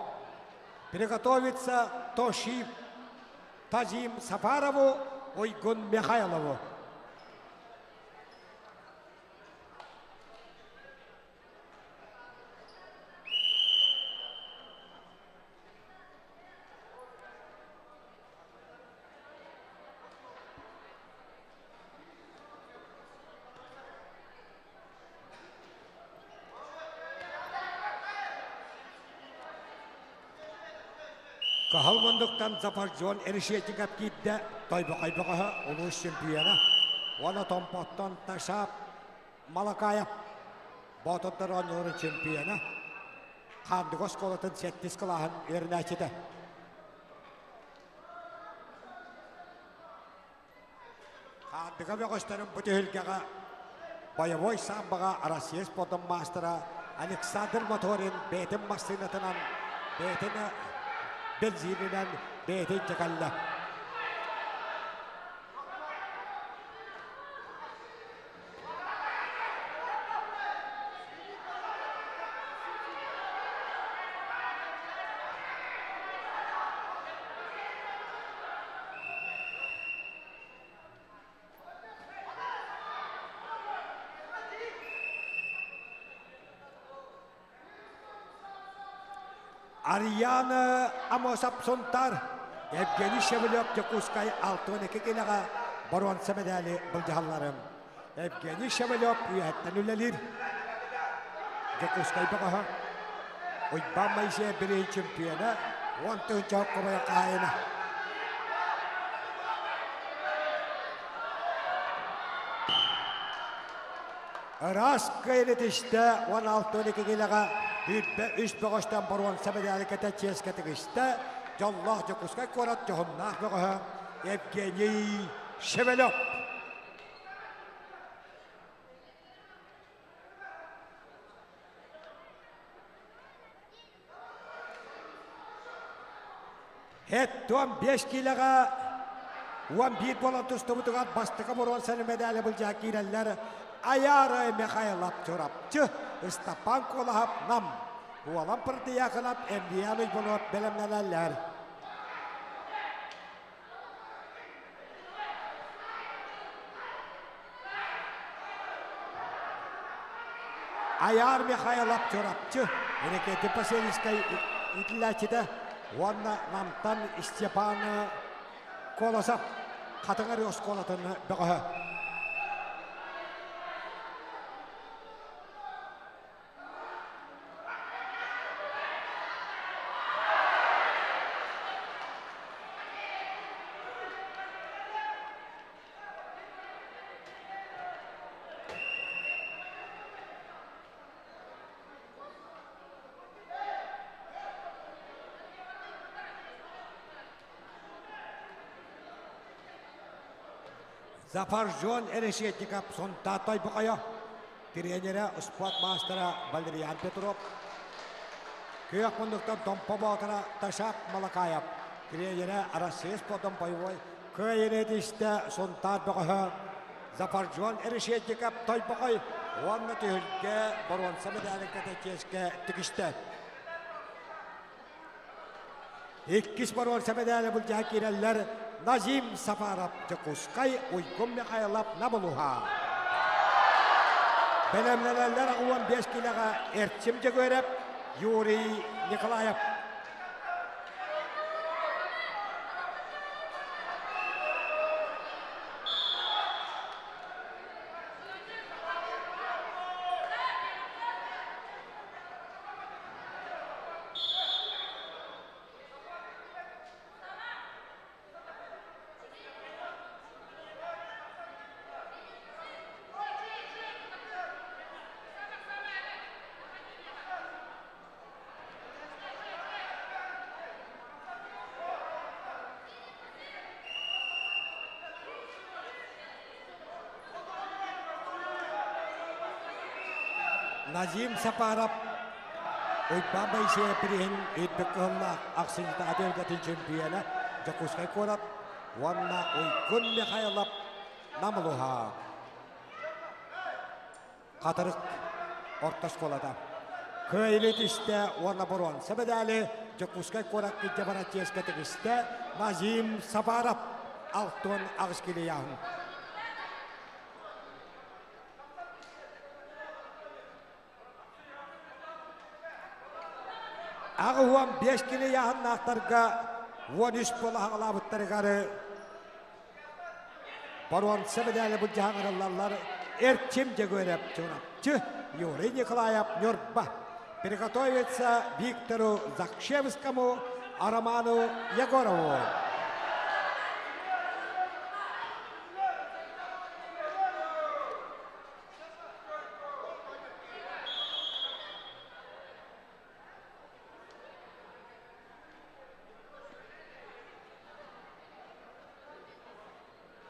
Приготовиться Тоши Тазим Сафарову, Уйгун Михайлову. Кыһыл мундуктан Запоржон Решетников киирдэ, Тойбохой бөҕөһө улуус чемпиона уонна Томпоттон Ташап Малакаев Боотурдар оонньууларын чемпиона, Хаандыга оскуолатын сэттис кылааһын үөрэнээччитэ. Хаандыга бөҕөстөрүн бу түһүлгэҕэ бойобуой самбоҕа Россия спордун маастара Александр Моторин бэйэтин массыынатынан, бэйэтин бензининэн бэйэтин дьэ кэллэ. Арияна Амосов Сунтар, Евгений Шевелев Дьокуускай 62 килэҕэ боруонса мэдээли былдьаһалларым. Евгений Шевелев үөһэттэн үлэлиир. Дьокуускай бөҕөһө Уйбаан Моисеев билигин чемпиона, 10 000 хомойо хаһаайына. Ыраас кыайыны түстэ 16-12 килэҕэ 23 бөҕөстөн боруонса мэдээли кэтэ чиэскэ тигистэ дьоллоох Дьокуускай куорат дьоһуннаах бөҕөһө Евгений Шевелев. Һэттуон 5 киилэҕэ 11 буолан тустубутугар бастакы боруонсаны мэдээли былдьаан киирэллэр Аяра Михайлов Чурапчы, Ыстапаан Куолаһап Нам, Уолан Пырдыйаахынап Эмбиян Уйбунов бэлэмнэнэллэр. Айаар Михайлов Чурапчы Энекети Поселискай иитиллээччитэ уонна Намтан Степан Колосов Хатыҥ Арыы оскуолатын бөҕөһө. Зафаржон Решетников Сунтаатай Бухайа, тренерэ, спорт маастара Валериан Петров. Күөх муннуктан Томпо Боотура Ташап Малакаев тренерэ Арассыыйа спордун боевой кыайыыны тистэ Сунтаар бөҕөһө Зафаржон Решетников Тойбохой уонна түһүлгэ боруонса медалин кэтэ чиэскэ тикистэ. Иккис боруонса медали былдьаһа киирэллэр Назим Сафаров Дьокуускай, Уйгун Михайлов Намылуха. Бэлэмнэнэллэр 15 килэҕэ Эрчим Дьөгүөрэп, Юрий Николаев. Назим Сапаров Уйбаан Моисеев бириһин үрдүк кыһыллаах ахсынньытааҕы түһүлгэтин чемпиона Дьокуускай куорат уонна Уйгун Михайлов Намылуһа Хатырык орто оскуолата. Кыайыыны түстэ уонна боруонса медали Дьокуускай куорат килдьэ чиэскэ тигистэ Назим Сапаров 68 килийааһын. 85 килийааһыннаахтарга 13 буола хаҕалаабыттарыгар боруонса медали былдьаһан арыллаллар Эрчим Дьөгүөрэп Чурапчы, Юрий Николаев Ньурба. Приготовиться Виктору Закшевскому, Роману Егорову.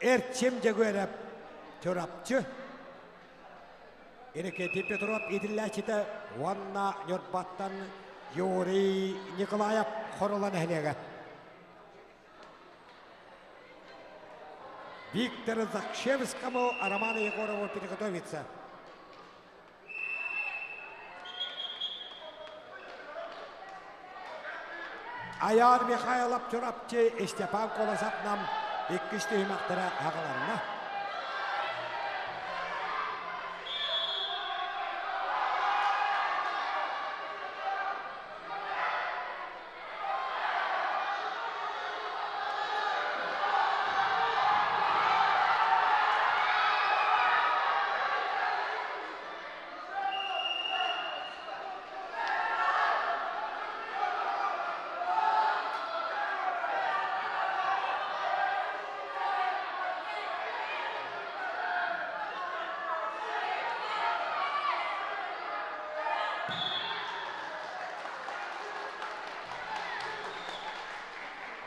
Эрчим Дьөгүөрэп Чурапчы Иннокентий Петров иитиллээччитэ уонна Ньурбаттан Юрий Николаев Хорула нэһилиэгэ. Виктору Закшевскому, Роману Егорову приготовиться. Айар Михайлов Чурапчы, Степан Колосов нам иккис түһүмэхтэрэ аҕаланна.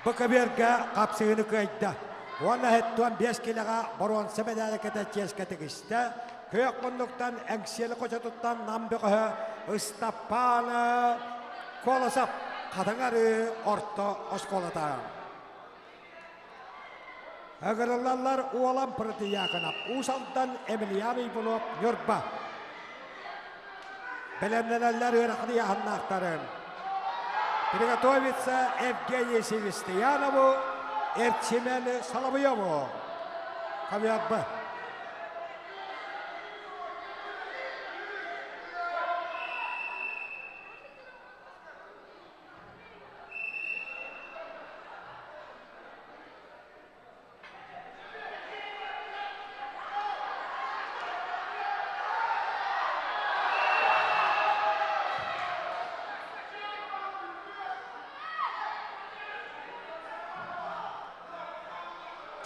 Бу көбүөргэ хапсыһыыны кыайда. Уонна 75 килэҕэ боруонса мэдээлэ кэтэ чиэскэ тигистэ. Күөх муннуктан Эҥсиэли хочотуттан Нам бөҕөһө Ыстапаана Колосов Хатыҥ Арыы орто оскуолата. Ыгырыллаллар Уолан Протиякынов, Уус Алдан Эмильян Иванов, Ньурба. Бэлэмнэнэллэр ыарахан ыйааһыннаахтары. Приготовиться Евгений Севастьянову, Эрчимен Соловьеву. Хавьярба.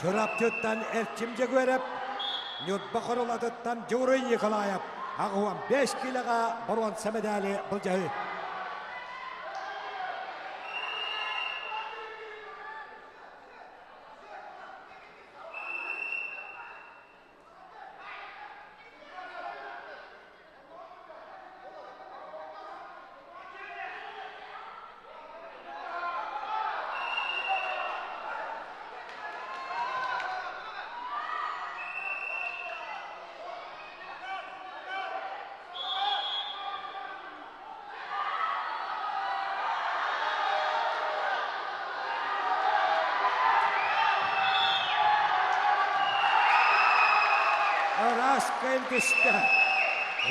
Чурапчыттан Эрчим Дьөгүөрэп, Ньурба Хорулатыттан Дьууруй Николаев 85 килоҕа боруонса медали былдьаһыы. Чиэскэ илгистэ.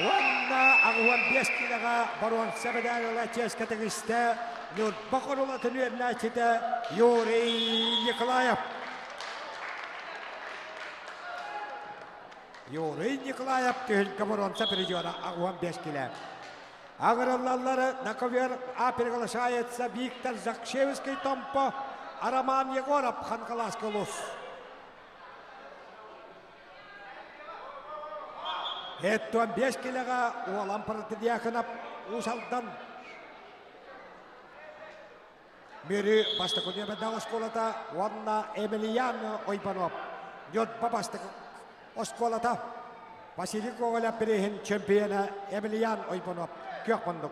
Уонна 85 килоҕа боруонса медаль ыла чиэскэ тигистэ Ньурба Хорулатын үөрэнээччитэ Юрий Николаев. Юрий Николаев түһүлгэ боруонса призера 85 килэ. Аҕырыллаллары на ковер А приглашается Виктор Закшевский Томпо, Роман Егоров Ханкаласка улус. Эттон 5 килоҕа Уолан Протодьяконов Уус Алдан Мүрү бастакы нүөмэрдээх оскуолата уонна Эмилиян Ойбонов Ньурба бастакы оскуолата Василий Гоголев бирииһин чемпиона Эмилиян Ойбонов күөх муннук.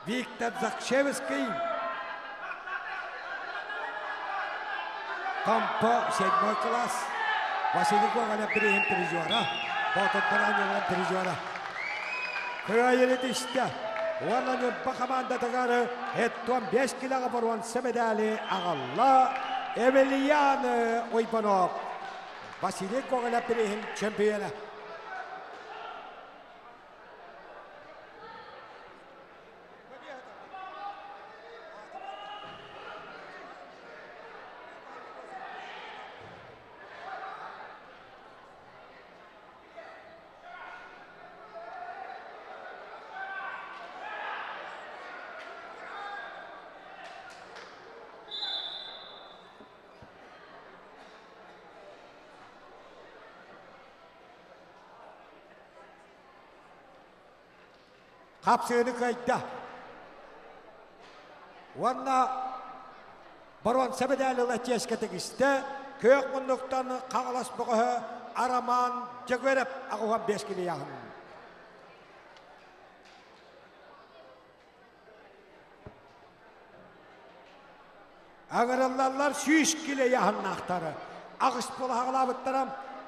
Виктор Закшевский Томпо седьмой класс Василий Гоголев бирииһин призера Боотурдар призера Кыайыны түстэ уонна Ньурба хамаандатыгар Эттон 5 килоҕа боруонса медали аҕалла Эмилиян Уйбанов Василий Гоголев бирииһин чемпиона. Хапсыыны кыайда. Уонна боруонса медаль ыла чиэскэ тигистэ. Күөх муннуктан Хаҥалас бөҕөһө Арамаан Дьөгүөрэп 85 килийааһын. Аҥырыллаллар 100 килэ ыйааһыннаахтары. Аҕыс булаһаҕалаабыттара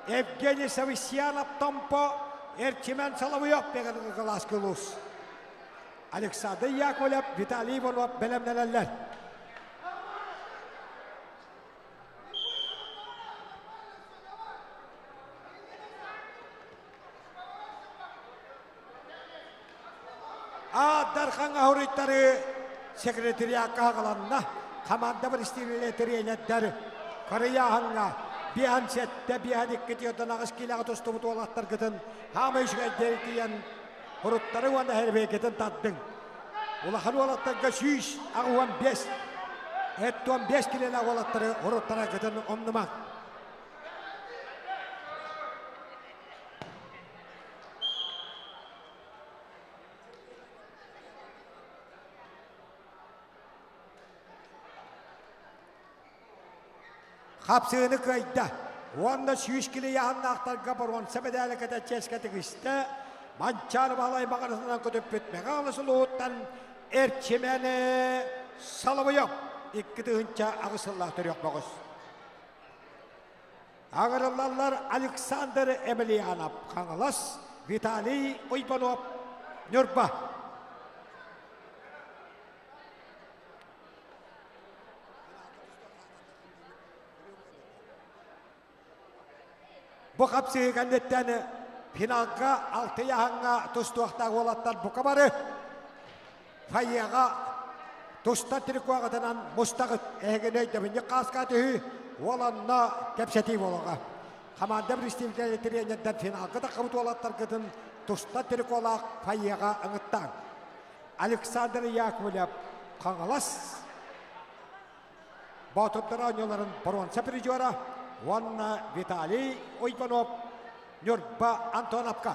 Евгений Сависьянов Томпо, Эрчимэн Соловьев кылааскы улуус. Александр Яковлев, Виталий Иванов бэлэмнэнэллэр. Аат Дархан аһуруйтары секретариакка аҕаланна. Хамаанда бэрэстэбиитэлэ тренердэр Харыйааһыҥҥа биэһэн сэттэ, биэһэн икки тиэрдэн аҕыс киилэҕэ тустубут уолаттаргытын хаамай үчүгэйдэр тиийэн уруттары уонна хэрбэйгитин тардыҥ. Улахан уолаттарга 185, 75 килэлээх уолаттары уруттараргытын умнумаҥ. Хапсыыны кыайда. Уонна 100 килэ ыйааһыннаахтарга боруонса медали кэтэ чиэскэ тигистэ. Манчаары Баһылай маҕарасынан көтүппүт Мэҥэ Хаҥалас улууһуттан Эрчимэни Соловьев 2008 сыллаах төрүөх бөҕөс. Аҕырыллаллар Александр Емельянов Хаҥалас, Виталий Уйбанов Ньурба. Бу хапсыһыы кэнниттэн финалга алты ыйааһыҥҥа тустуохтаах уолаттар бука бары фойеҕа туста трикоҕытынан мустаҕыт эһигини өйдөбүнньүк хааска түһүү уоланна кэпсэтии буолуоҕа. Хамаанда представителэ тренердэр финалга таххыбыт уолаттаргытын туста триколаах фойеҕа ыҥыттааҥ. Александр Яковлев Хаҥалас Боотурдар оонньууларын боруонса призера уонна Виталий Уйбанов Ньурба Антоновка.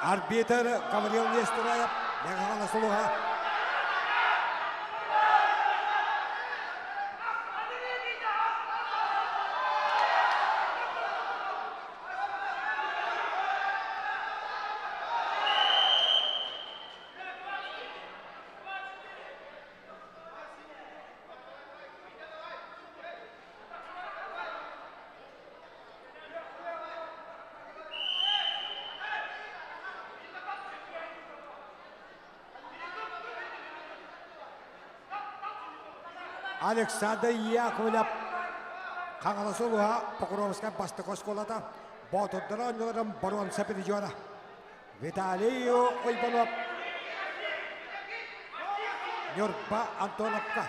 Арбитр Гаврил Нестораев Мэҥэ сулуһа. Александр Яковлев Хаҥалас улууһа Покровскай бастакы оскуолата Боотурдара оонньууларын боруонса призера Виталий Уйбанов Ньурба Антоновка.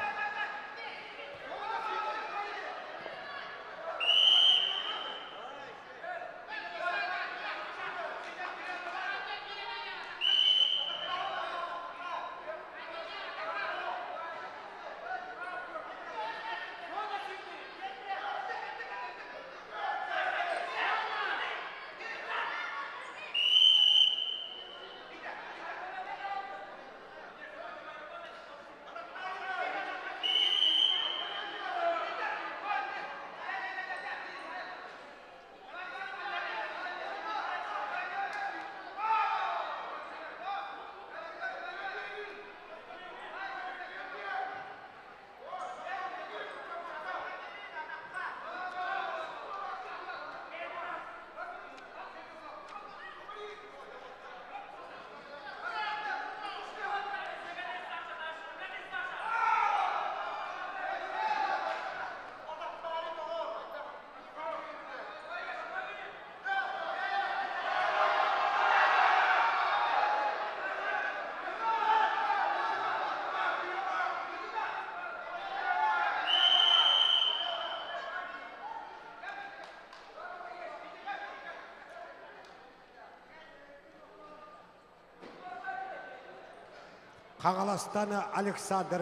Хаҥаластан Александр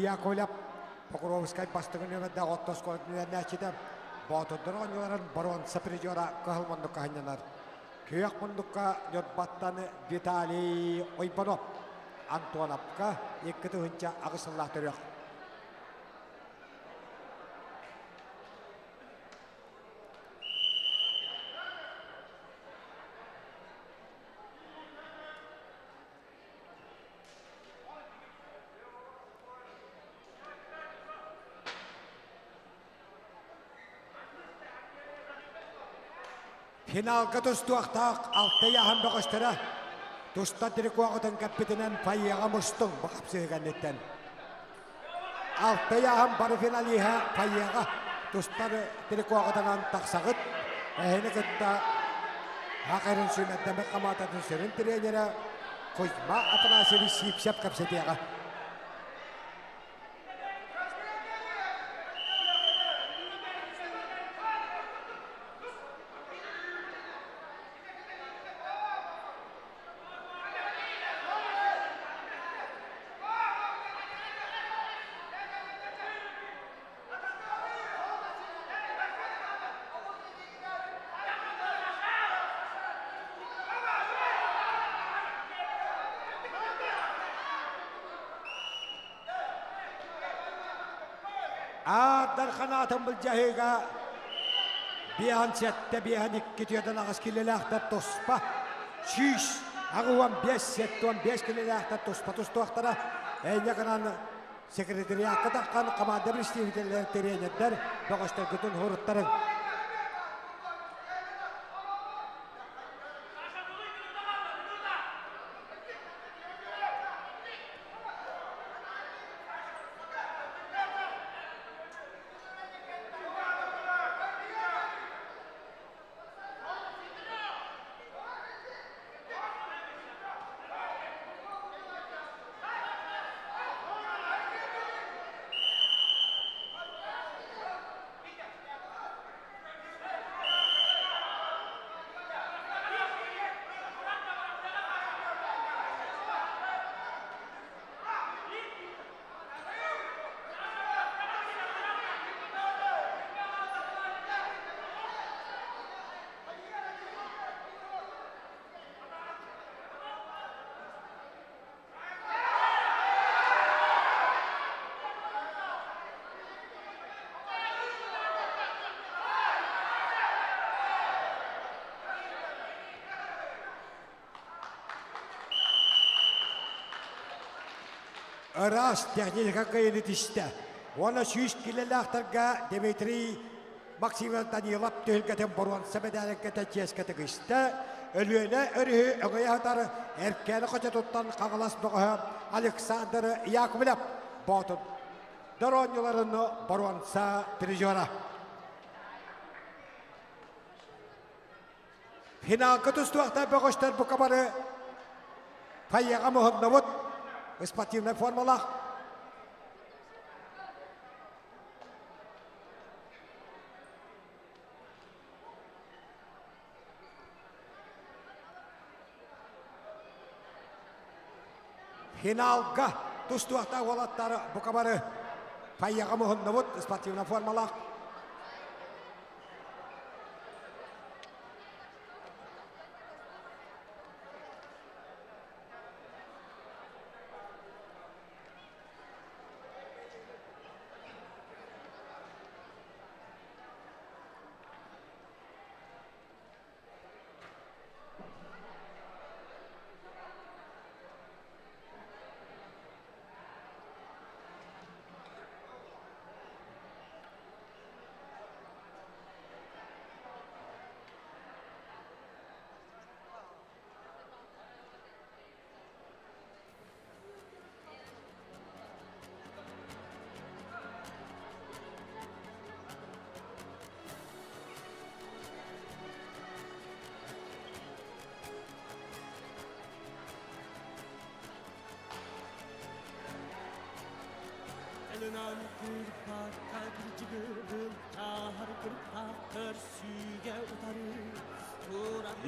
Яковлев Покровскай бастыҥы нүөмэрдээх отто оскуолатын үөрэнээччитэ Боотурдар оонньууларын боруонса призера кыһыл муннукка сынньанар. Күөх муннукка Ньурбаттан Виталий Ойбонов Антоновка 2008 сыллаах төрүөх. Финалга тустуохтаах алта ыйааһын бөҕөстөрө туста Трикоҕытын кэппитинэн фойеҕа мустуҥ бу хапсыһыы кэнниттэн. Алта ыйааһын бары финалиһа фойеҕа тустар Трикоҕытынан тахсаҕыт. Эһини кытта Хакерин сүүмэрдэммит хамаататын сүрүн тренерэ Кузьма Афанасьевич Сивцев кэпсэтиэҕэ. Аардар ханаатын былдьаһыыга биэһэн сэттэ биэһэн икки түөртэн аҕыс килэлээхтэр туспа 185 75 килэлээхтэр туспа тустуохтара эйне гынан секретариатка таххан команда представителлэр тренердэр бөҕөстөргүтүн хуруттарыҥ. Ыраас техника кыайыыны түстэ. Уонна 100 килэлээхтэргэ Дмитрий Максимов Данилов түһүлгэтин боруонса мэдээлэҥкэтэ чиэскэ тигистэ. Өлүөнэ өрүһү өҥөйө сытар Эркээни хочотуттан Хаҥалас бөҕөһө Александр Яковлев Боотур оонньууларын боруонса призера. Финалга тустуохтаах бөҕөстөр бука бары фойеҕа муһуннубут. Спортивнай формалаах. Финалга тустуохтаах уолаттар бука бары фойеҕа муһуннубут. Спортивнай формалаах.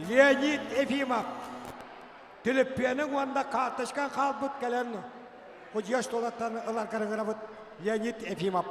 Леонид Ефимов Түлүппүөнүҥ уонна карточкаҥ хаалбыт кэлэн худьуос туолаттан ыларгар ыҥырабыт Леонид Ефимов.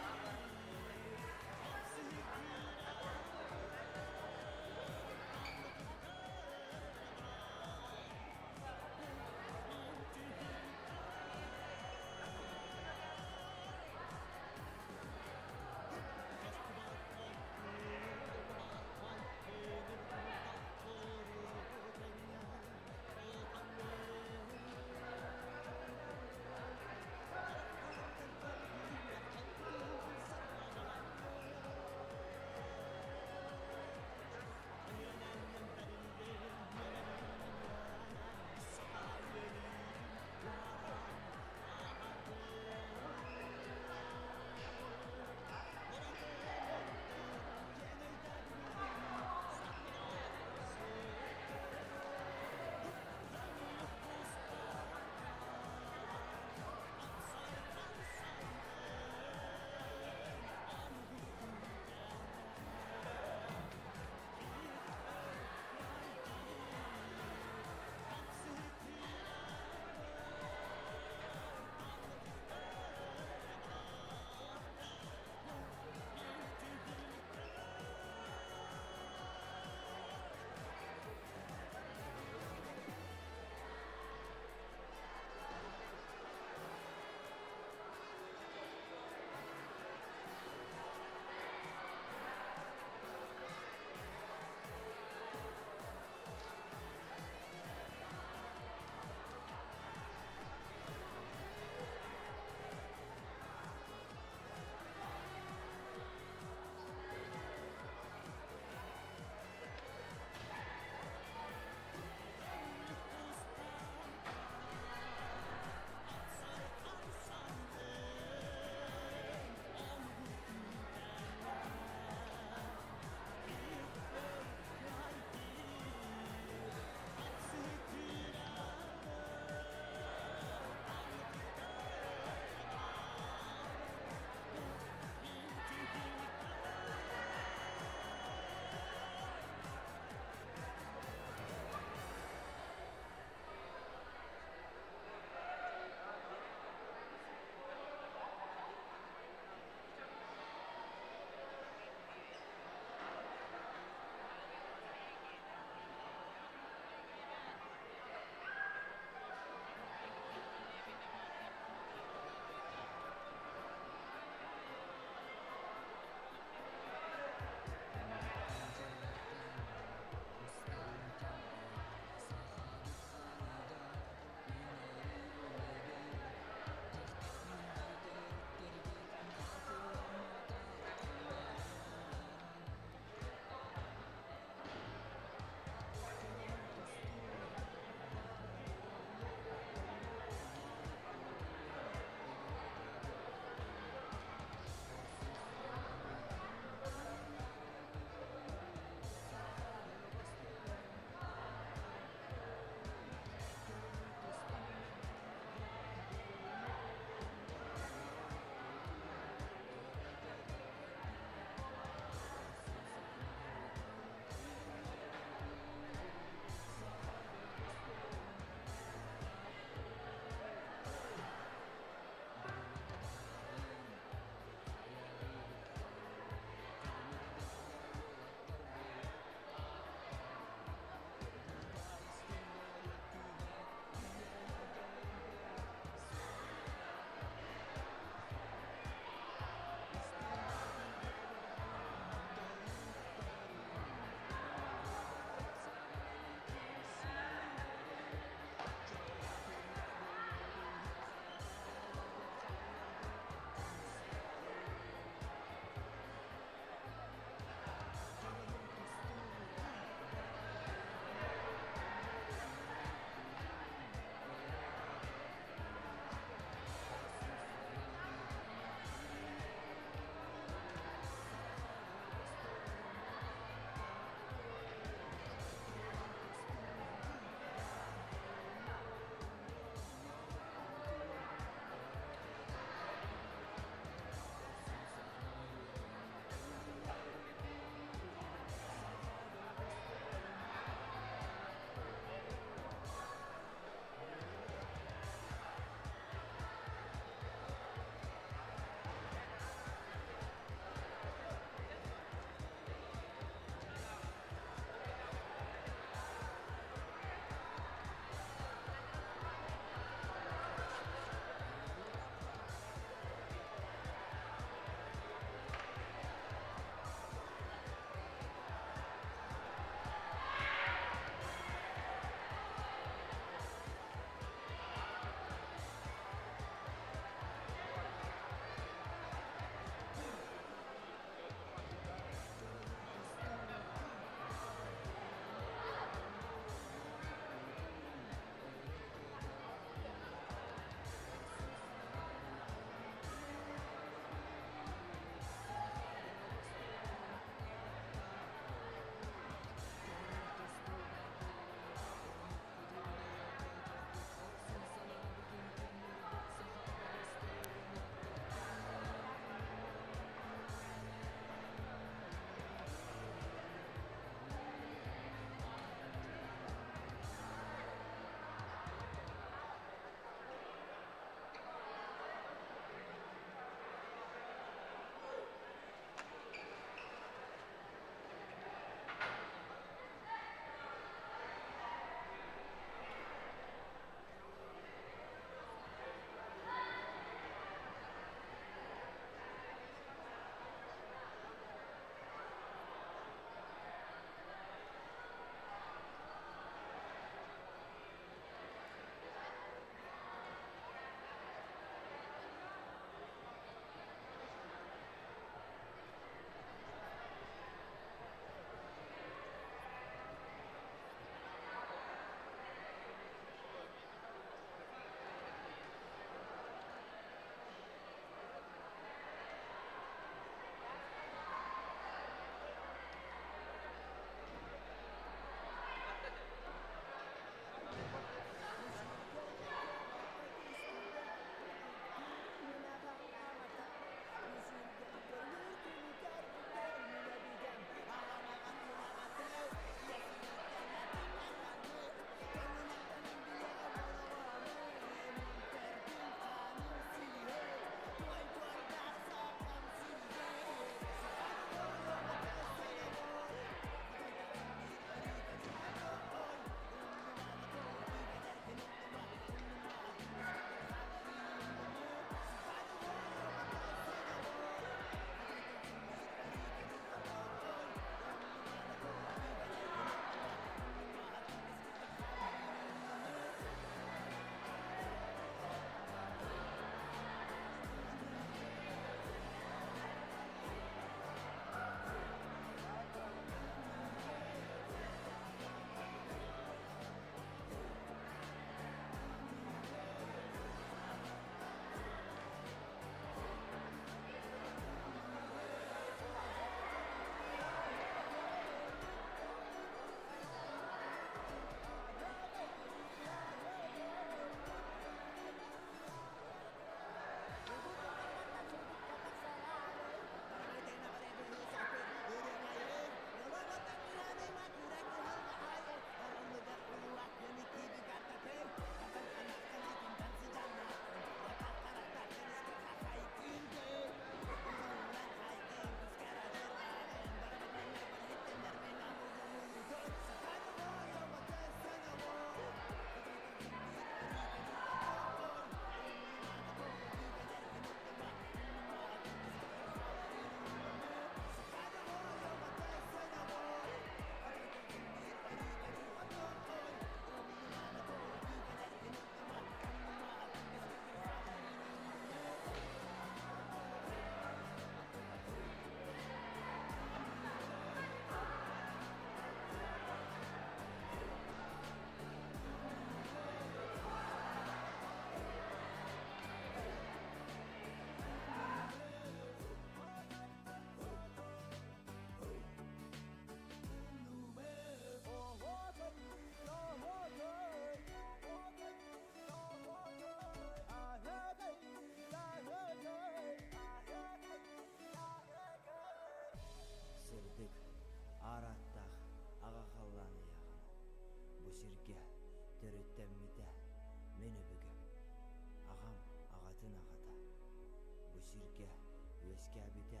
Үөскээбитэ,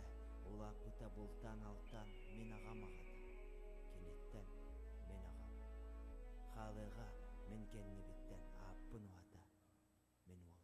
улааппыта бултаан-алтаан мин аҕам аҕата, киниттэн мин аҕам. Хаалыаҕа мин кэннибиттэн ааппын уһата мин уолум.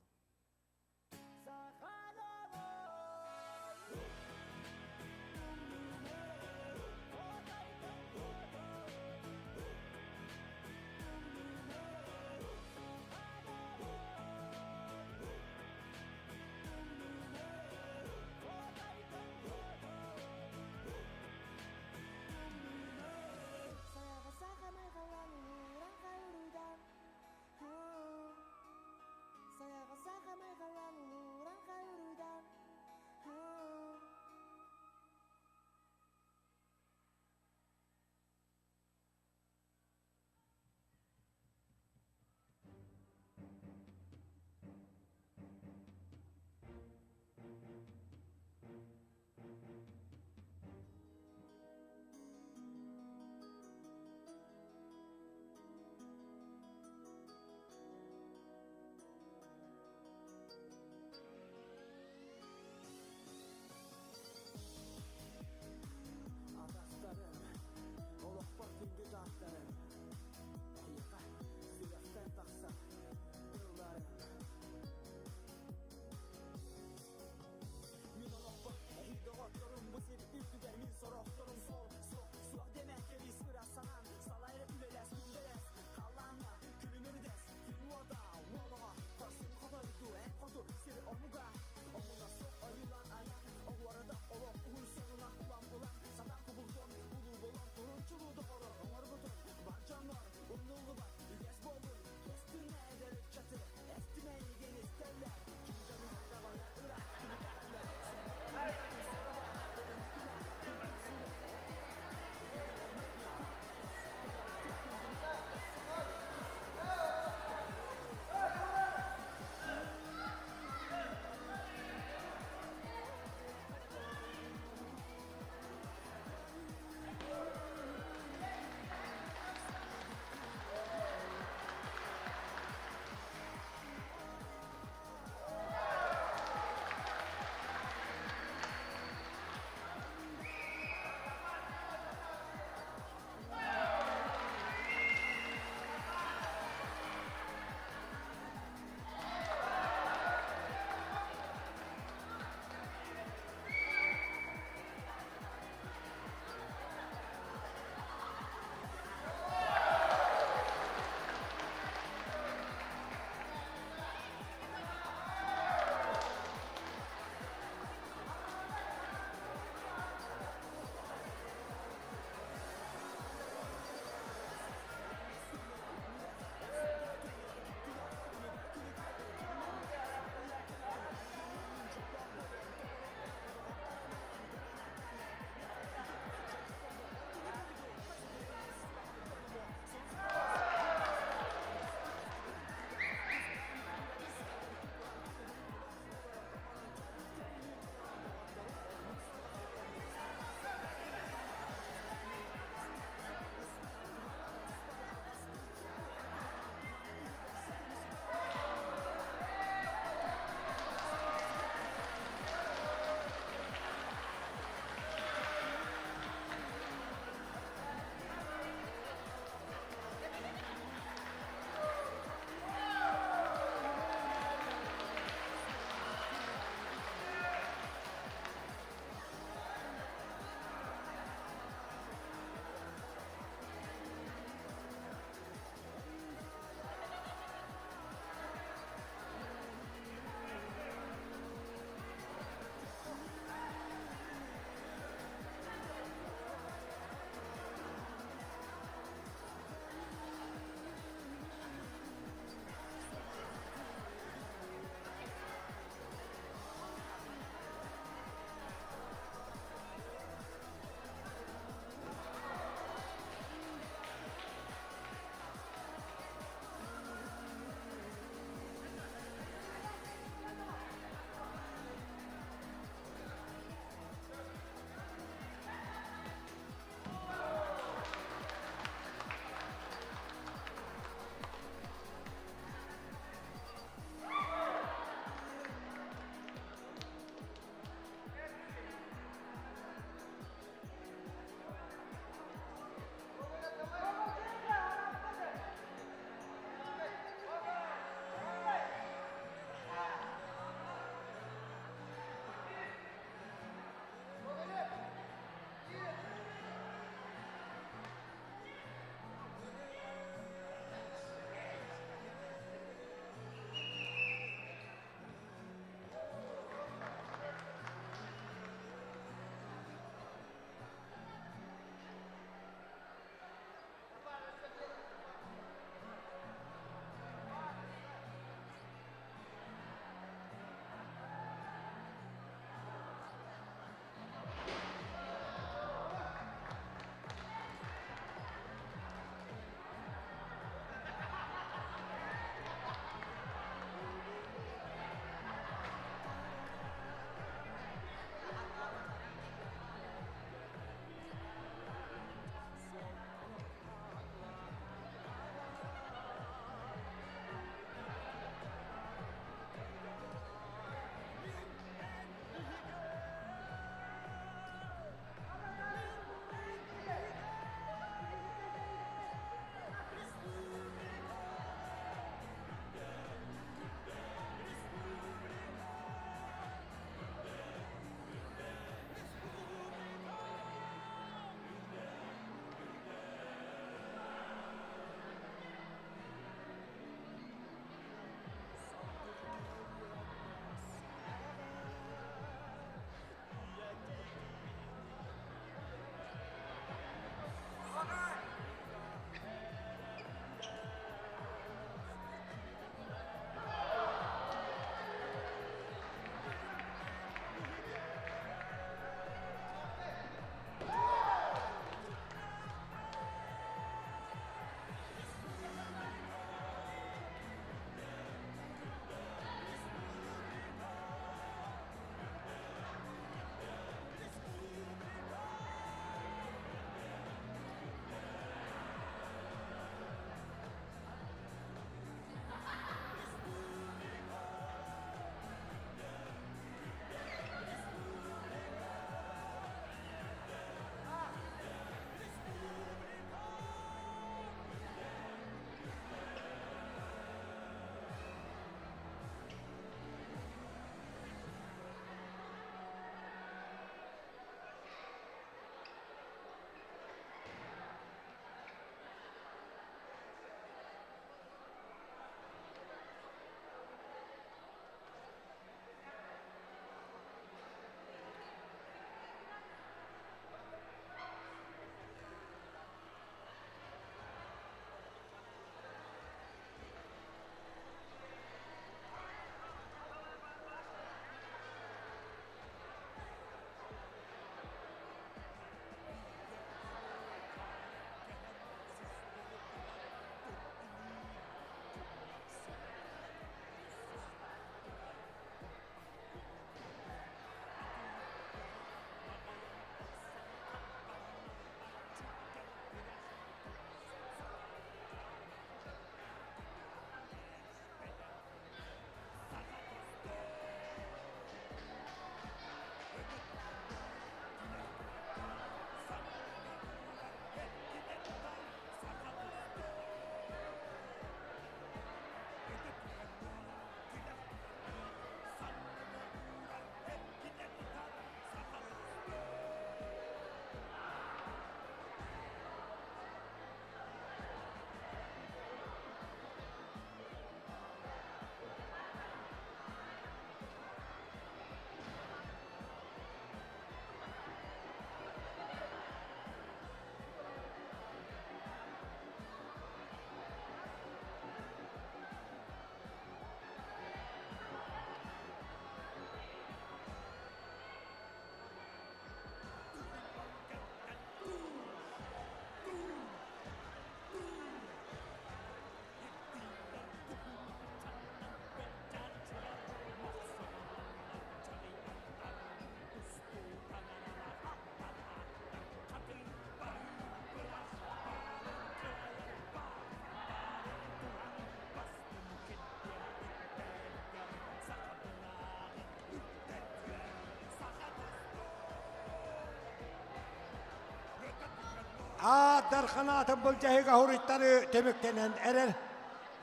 Дархан аатын былдьаһыыга хоруйтары түмүктэнэн эрэр.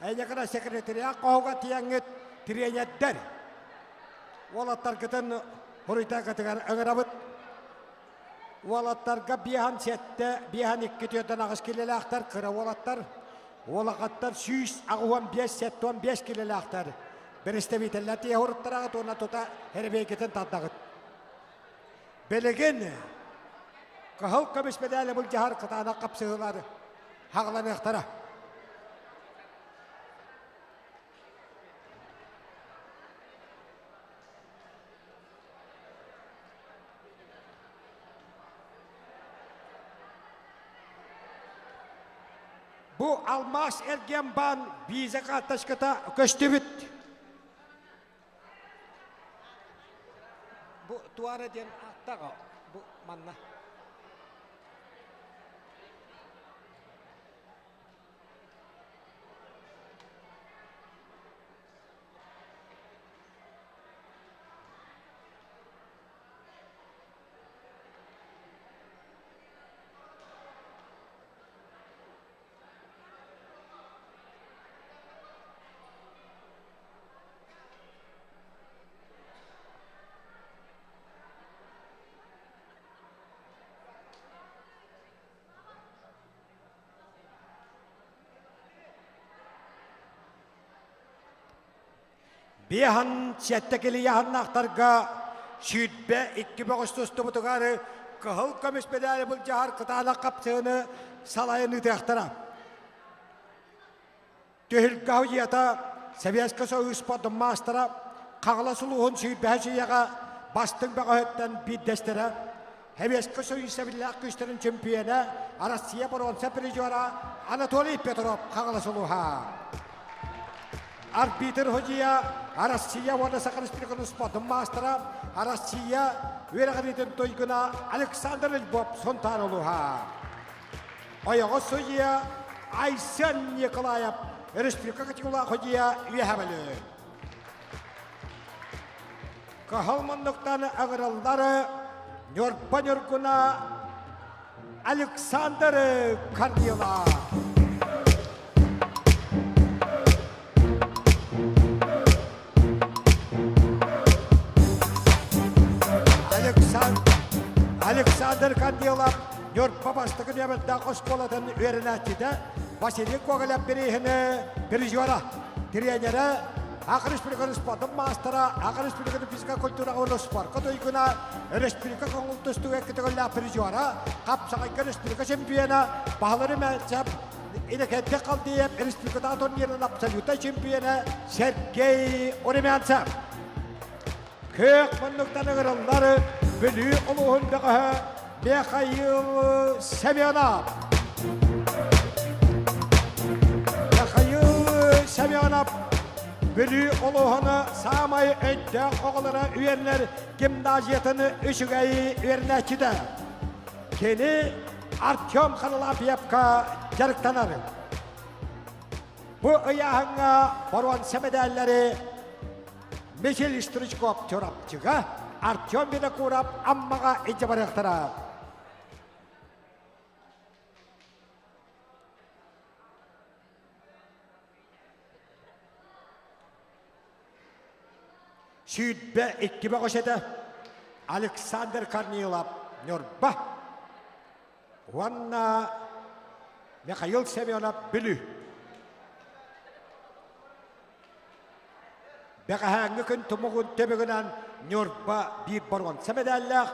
Эйиэхэ секретариат хоһуга тиийэҥҥит тириэньэрдэр уолаттаргытын хоруйтаргытыгар ыҥырабыт. Уолаттарга биэһэн сэттэ, биэһэн икки түөртэн аҕыс килэлээхтэр, кыра уолаттар, уолакаттар 185 75 килэлээхтэр. Бэрэстэбиитэллэр тиийэ хоруттараҕыт уонна тута эрэбиэйгитин тардаҕыт. Билигин кыһыл көмүс мэдээлэ былдьаһар кытаанах хапсыһыылар хаҕыланыахтара. Бу алмаас эргиэн баан виза карточката көстүбүт. Бу туара диэн ааттаҕа бу манна. Биэһэн сэттэ килийаһыннаахтарга 22 бөҕөс тустубутугар кыһыл көмүс медали былдьаһар кытаанах хапсыыны салайан ыытыахтара. Түһүлгэ судьуйата Советскай Союз спордун маастара Хаҥалас улууһун сүүрбэһис үйэҕэ бастыҥ бөҕөһүттэн биирдэстэрэ, Советскай Союз сэбилээх күүстэрин чөмпүйүөнэ, Россия боруонса призера Анатолий Петров Хаҥалас улууһа. Арбитр судьуйа Россия уонна Саха Республикатын спордун маастара, Россия үөрэҕириитин туйгуна Александр Львов Сунтаар улууһа. Ойоҕос судьуйа Айсен Николаев республика категориялаах судьуйа үөһэ бөлү. Кыһыл муннуктан ыҥырыллар Ньурба Ньургуна Александр Корнилов. Александр Корнилов Ньурба бастакы нүөмэрдээх оскуолатын үөрэнээччитэ Василий Гоголев бирииһини призера, тренерэ Саха Республикатын спордун маастара, Саха Республикатын физика культураҕа уонна спорка туйгуна, республика көҥүл тустууга икки призера, хапсаҕайга республика чемпиона, Баһылары Мэлцев, Иннокентий Халдеев республикатааҕы турнирын абсолютнай чемпиона Сергей Уремянцев. Күөх муннуктан ыҥырыллар Бүлүү улууһун бөҕөһө Михаил Семенов. Михаил Семенов Бүлүү улууһун саамай өйдөөх оҕолоро үөрэнэр гимназиятын үчүгэй үөрэнээччитэ. Кини Артем Харлампьевка дьарыктанар. Бу ыйааһыҥҥа боруонса мэдээллэри Михаил Стручков Чурапчыга, Артем Винокуров Аммаҕа илдьэ барыахтара. 22 бөҕөс этэ Александр Корнилов Ньурба уонна Михаил Семенов Бүлүү. Бэҕэһээҥҥи күн тумугун түмүгүнэн Ньурба биир боруонса мэдээллээх,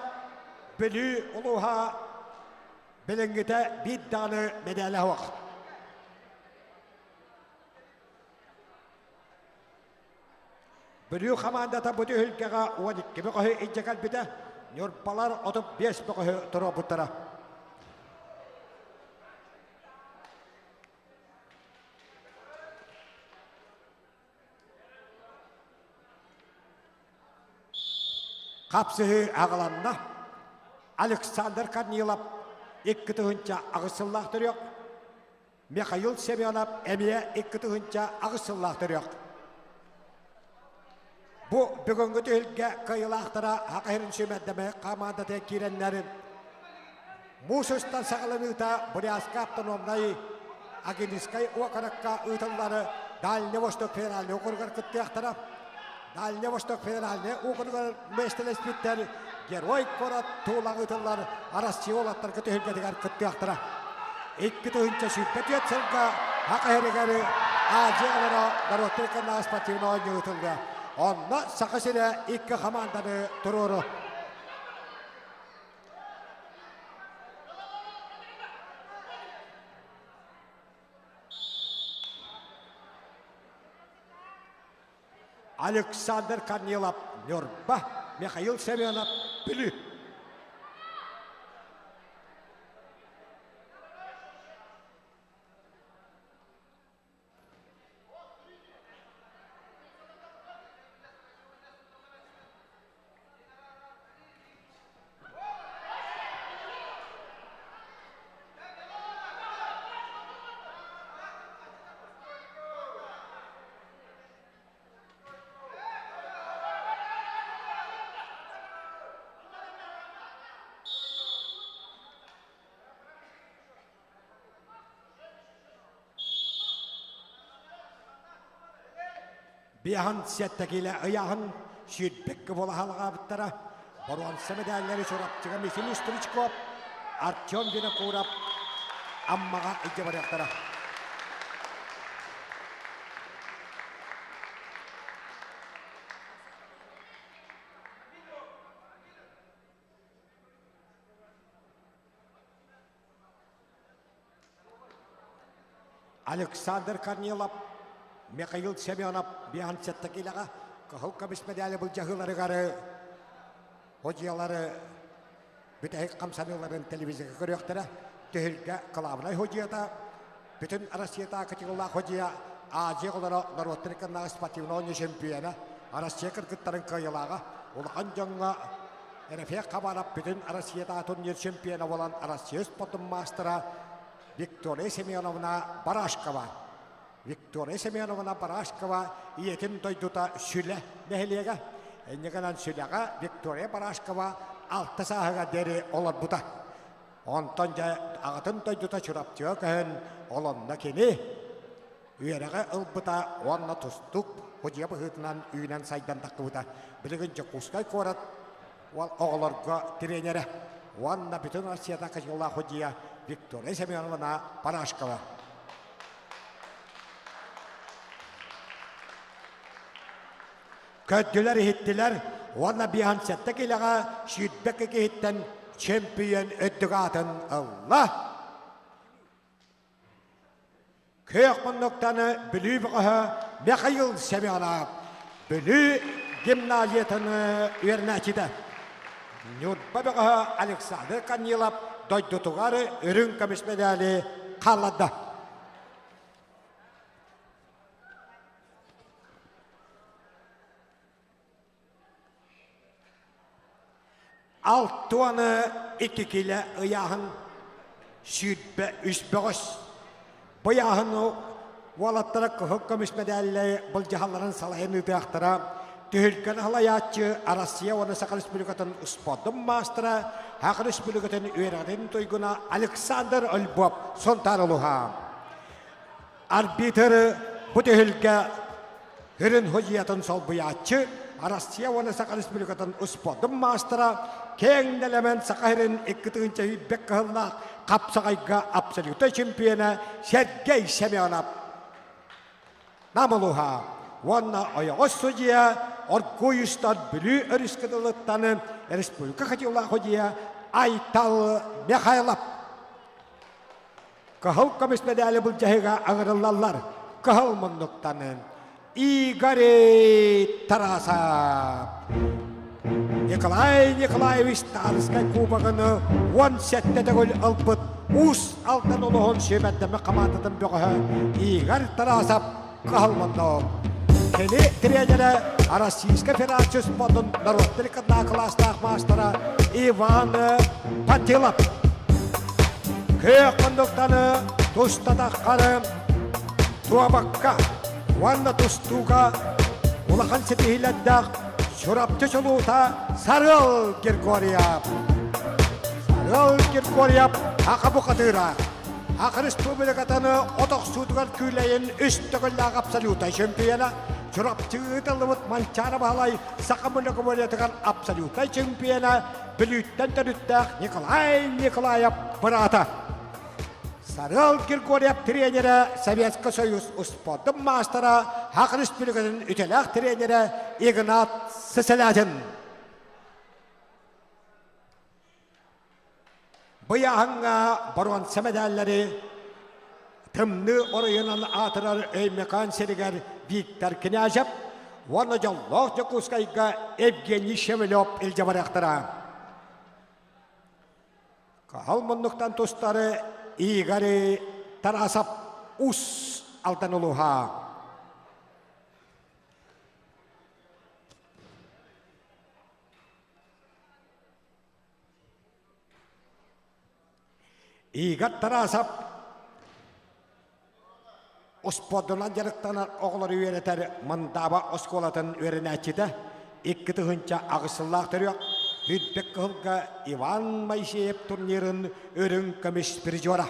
Бүлүү улууһа билиҥҥитэ биир даҕаны мэдээлэ суох. Бүлүү хамаандата бу түһүлгэҕэ 12 бөҕөһү илдьэ кэлбитэ, Ньурбалар 35 бөҕөһү туруорбуттара. Хапсыһыы аҕаланна. Александр Корнилов 2008 сыллаах төрүөх, Михаил Семенов эмиэ 2008 сыллаах төрүөх. Бу бүгүҥҥү түһүлгэ кыайыылаахтара Саха сирин сүүмэрдэмэ хамаандатыгар киирэннэр Муус устар саҕаланыыта Бурятскай автономнай Агинскай уокурукка ыытыллары Дальний Восток федеральнай округар кыттыахтара. Дальний Восток федеральнай округар миэстэлэспиттэр Герой куорат Тула ыытыллар Россия уолаттарга түһүлгэтигэр кыттыахтара. 2024 сылга Саха сиригэр Азия олоро норуоттар иккардааҕы спортивнай оонньуу ыытыллыа. Онно Саха сирэ икки хамаанданы туруору. Александр Корнилов, Ньурба, Михаил Семенов, Бүлүү. Биаһын сэттэ киилэ ыйааһын сүүрбэккэ буола халҕаабыттара. Боруонса мэдээллэри Чурапчыга Михаил Стручков, Артем Винокуров Аммаҕа илдьэ барыахтара. Александр Корнилов, Михаил Семенов биансетта килэҕэ кыһыл көмүс мэдээли былдьаһыыларыгар ходьуйалары бүтэһик хамсаныыларын телевизорга көрүөхтэрэ. Түһүлгэ кылаабынай ходьуйата бүтүн Россиятааҕы кытыылаах ходьуйа Азия оҕолоро норуоттар иккардааҕы спортивнай оонньуу чемпиона, Россия кыргыттарын кыайыылааҕа, улахан дьоҥҥо Рафик Хабаров бүтүн Россиятааҕы турнир чемпиона буолан Россия спортун маастара Виктория Семеновна Барашкова. Виктория Семеновна Барашкова ийэтин дойдута Сүлэ нэһилиэгэ. Инньэ гынан Сүлэҕэ Виктория Барашкова алта сааһыгар диэри олорбута. Онтон дьэ аҕатын дойдута Чурапчыга көһөн олонно кини үөрэҕи ылбыта уонна тустуук судьуйа быһыытынан үүнэн сайдан тахсыбыта. Билигин Дьокуускай куорат оҕолорго тренерэ уонна бүтүн Россията качаллаах судьуйа Виктория Семеновна Парашкова. Көрдүлэр, иһиттилэр уонна биһан сэттэ килэҕэ 22 киһиттэн чемпион үрдүк аатын ылла. Күөх муннуктаны Бүлүү бөҕөһө Михаил Семенов Бүлүү гимназиятын үөрэнээччитэ. Ньурба бөҕөһө Александр Корнилов дойдутугар үрүҥ көмүс мэдээли хаалларда. 62 киилэ ыйааһын 23 бөҕөс. Бу ыйааһын уолаттара кыһыл көмүс мэдээллэри былдьаһалларын салайан ыытыахтара. Түһүлгэн салайааччы Россия уонна Саха Республикатын спордун маастара, Саха Республикатын үөрэҕин туйгуна Александр Ольбов Сунтаар улууһа. Арбитр бу түһүлгэ Үрүн судьуйатын солбуйааччы, Россия уонна Саха Республикатын успуордун маастара, киэҥ нэлэмэн Саха сирин 2 101 кыһыллаах хапсаҕайга абсолютнай чемпиона Сергей Семенов Нам улууһа уонна ойоҕос судьуйа Оргуйустан Бүлүү өрүс кытылыттан республика хатыылаах судьуйа Айтал Михайлов. Кыһыл көмүс мэдээли былдьаһыыга ыҥырыллаллар. Кыһыл муннуктанын Игорь Тарасов. Николай Николаевич Тарскай кубогын 17 төгүл ылбыт Уус Алдан улууһун сүүмэрдэммит хамаандатын бөҕөһө Игорь Тарасов кыһыл муннук. Кини тренерэ Российскай Федерация спордун норуоттар иккардааҕы кылаастаах маастара Иван Пантелов. Күөх муннуктаны тустатаххары дуобакка уонна тустууга улахан ситиһиилэрдээх Чурапчы чулуута Сарыал Григорьев. Сарыал Киркорьев Аха бухатыыра Аха Республикатаны от охсуутугар күүлэйин үс төгүллээх абсолютнай чемпиона, Чурапчы ыытыллыбыт Манчаары Баһылай саха муннукумуориятыгар абсолютнай чемпиона Бүлүүттэн төрүттээх Николай Николаев быраата. Сарыал Григорьев тренерэ Советский Союз успуордун маастара, Саха Республикатын үтүөлээх тренерэ Игнат Сысолятин. Быйаһыҥҥа боруонса мэдээллэри тымныы оройунан аатырар Өймөкөөн сиригэр Виктор Князев уонна дьоллоох Дьокуускайга Евгений Шевелев илдьэ барыахтара. Кыһыл муннуктан тустары Игорь Тарасов Ус Алдан улууһа. Игорь Тарасов успуордунан дьарыктанар оҕолору үөрэтэр Мындааба оскуолатын үөрэнээччитэ, 2008 сыллаах төрүөх, Үрдүк Кыһылга Иван Моисеев турнирын үрүҥ көмүс призера.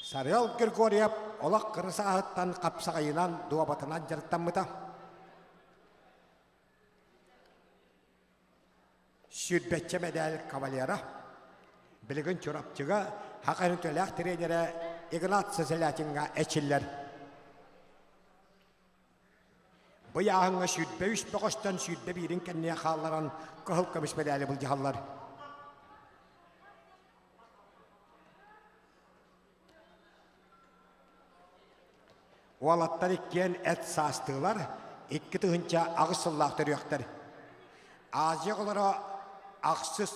Сарыал Григорьев олох кыра сааһыттан хапсаҕайынан, дуобатынан дьарыктаммыта. Сүүрбэччэ мэдээл кавалера, билигин Чурапчыга Саха өрүтүлээх тренерэ Игнат Сысолятиҥҥа эчиллэр. Быйааһыҥҥа 23 бөҕөстөн 21-ин кэннигэ хаалларан кыһыл көмүс мэдээли былдьаһаллар. Уолаттар иккиэн эт саастыылар, 2008 сыллаах төрүөхтэр. Азия оҕолоро ахсыс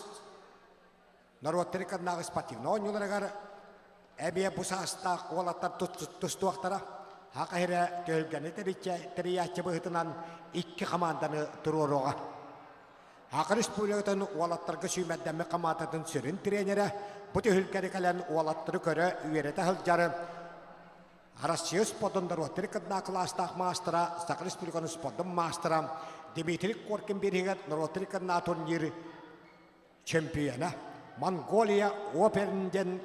норуоттары кыннааҕы спортивнай оонньууларыгар эбиэ бу саастаах уолаттар тустуохтара. Саха сирэ түһүлгэни тэрийээччи быһыытынан икки хамаанданы туруоруоҕа. Саха Республикатын уолаттарга сүүмэрдэммит хамаандатын сүрүн тренерэ бу түһүлгэни кэлэн уолаттары көрө, үөрэтэ сылдьар Россия спордун норуоттары кытта кылаастаах маастара, Саха Республикатын спордун маастара Дмитрий Коркин бириһигэр норуоттары кытта турнир чемпиона, Монголия Оперн диэн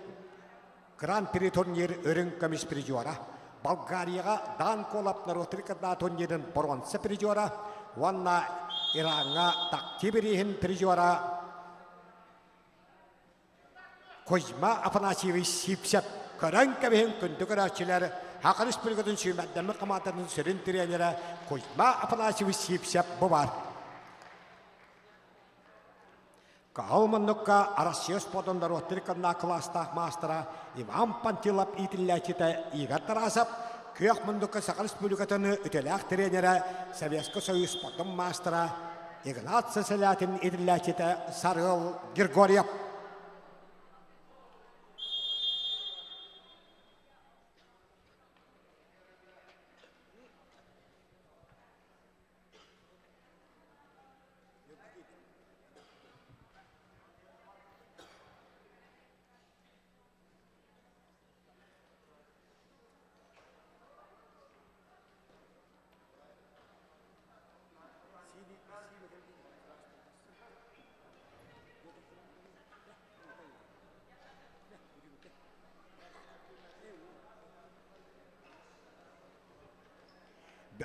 Гран-при турнир үрүҥ көмүс призера, Болгарияҕа Дан Колап норуоттары кытта турнирын боруонса призера уонна Ираҥҥа Такти бирииһин призера Кузьма Афанасьевич Сивцев көрөн кэбиһин күндү көрөөччүлэр Саха Республикатын сүүмэрдэммит хамаандатын сүрүн тренерэ Кузьма Афанасьевич Сивцев бу баар. Кыһыл муннукка Россия спордун норуоттар кынна кылаастаах маастара Иван Пантилов иитиллээччитэ Игорь Тарасов, күөх муннукка Саха Республикатын үтүөлээх тренерэ, Советский Союз спордун маастара Игнат Сысолятин иитиллээччитэ Сарыал Григорьев.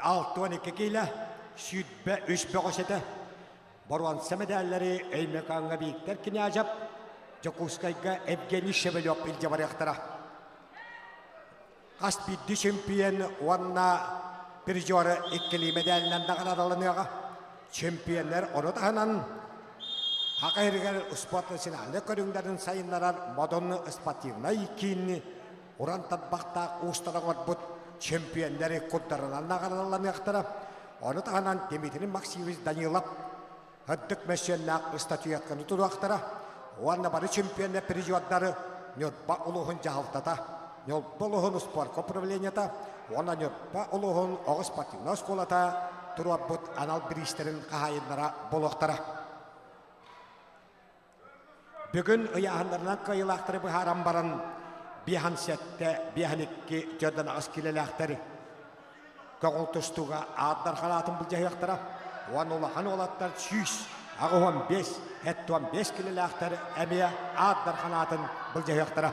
62 киилэ, 23 бөҕөс этэ. Боруонса мэдээллэри Өймөкөөҥҥө Виктор Князев, Дьокуускайга Евгений Шевелев илдьэ барыахтара. Хас биирдии чемпион уонна призеры иккилии мэдээлинэн наҕараадаланыаҕа. Чемпионнар ону таһынан Саха сиригэр спорт национальнай көрүҥнэрин сайыннарар модун спортивнай киин уран тарбахтаах уустара оҥорбут чемпионнары курдарынан наҕараадаланыахтара. Ону таһынан Дмитрий Максимович Данилов Үрдүк мөссүөннээх ыстатыйатканы туруохтара уонна бары чемпионнар призердары Ньурба улууһун дьаһалтата, Ньурба улууһун спорка управлениета уонна Ньурба улууһун оҕо спортивнай оскуолата туруорбут анал бириистэрин хаһаайыннара буолуохтара. Бүгүн ыйааһыннарынан кыайыылаахтары быһааран баран 57, 52 төрдөн аҕыс киилэлээхтэр көҕүл тустууга ааттар халаатын былдьаһыахтара. Уонна улахан уолаттар 185, 75 килэлээхтэр эмиэ аат дарханаатын былдьаһыахтара.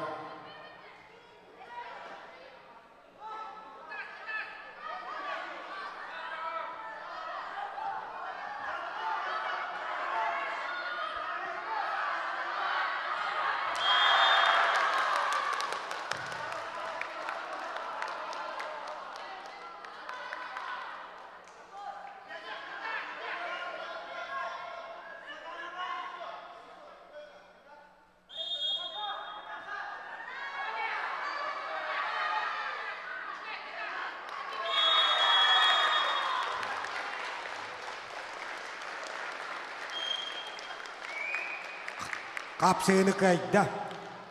Хапсыыны кыайда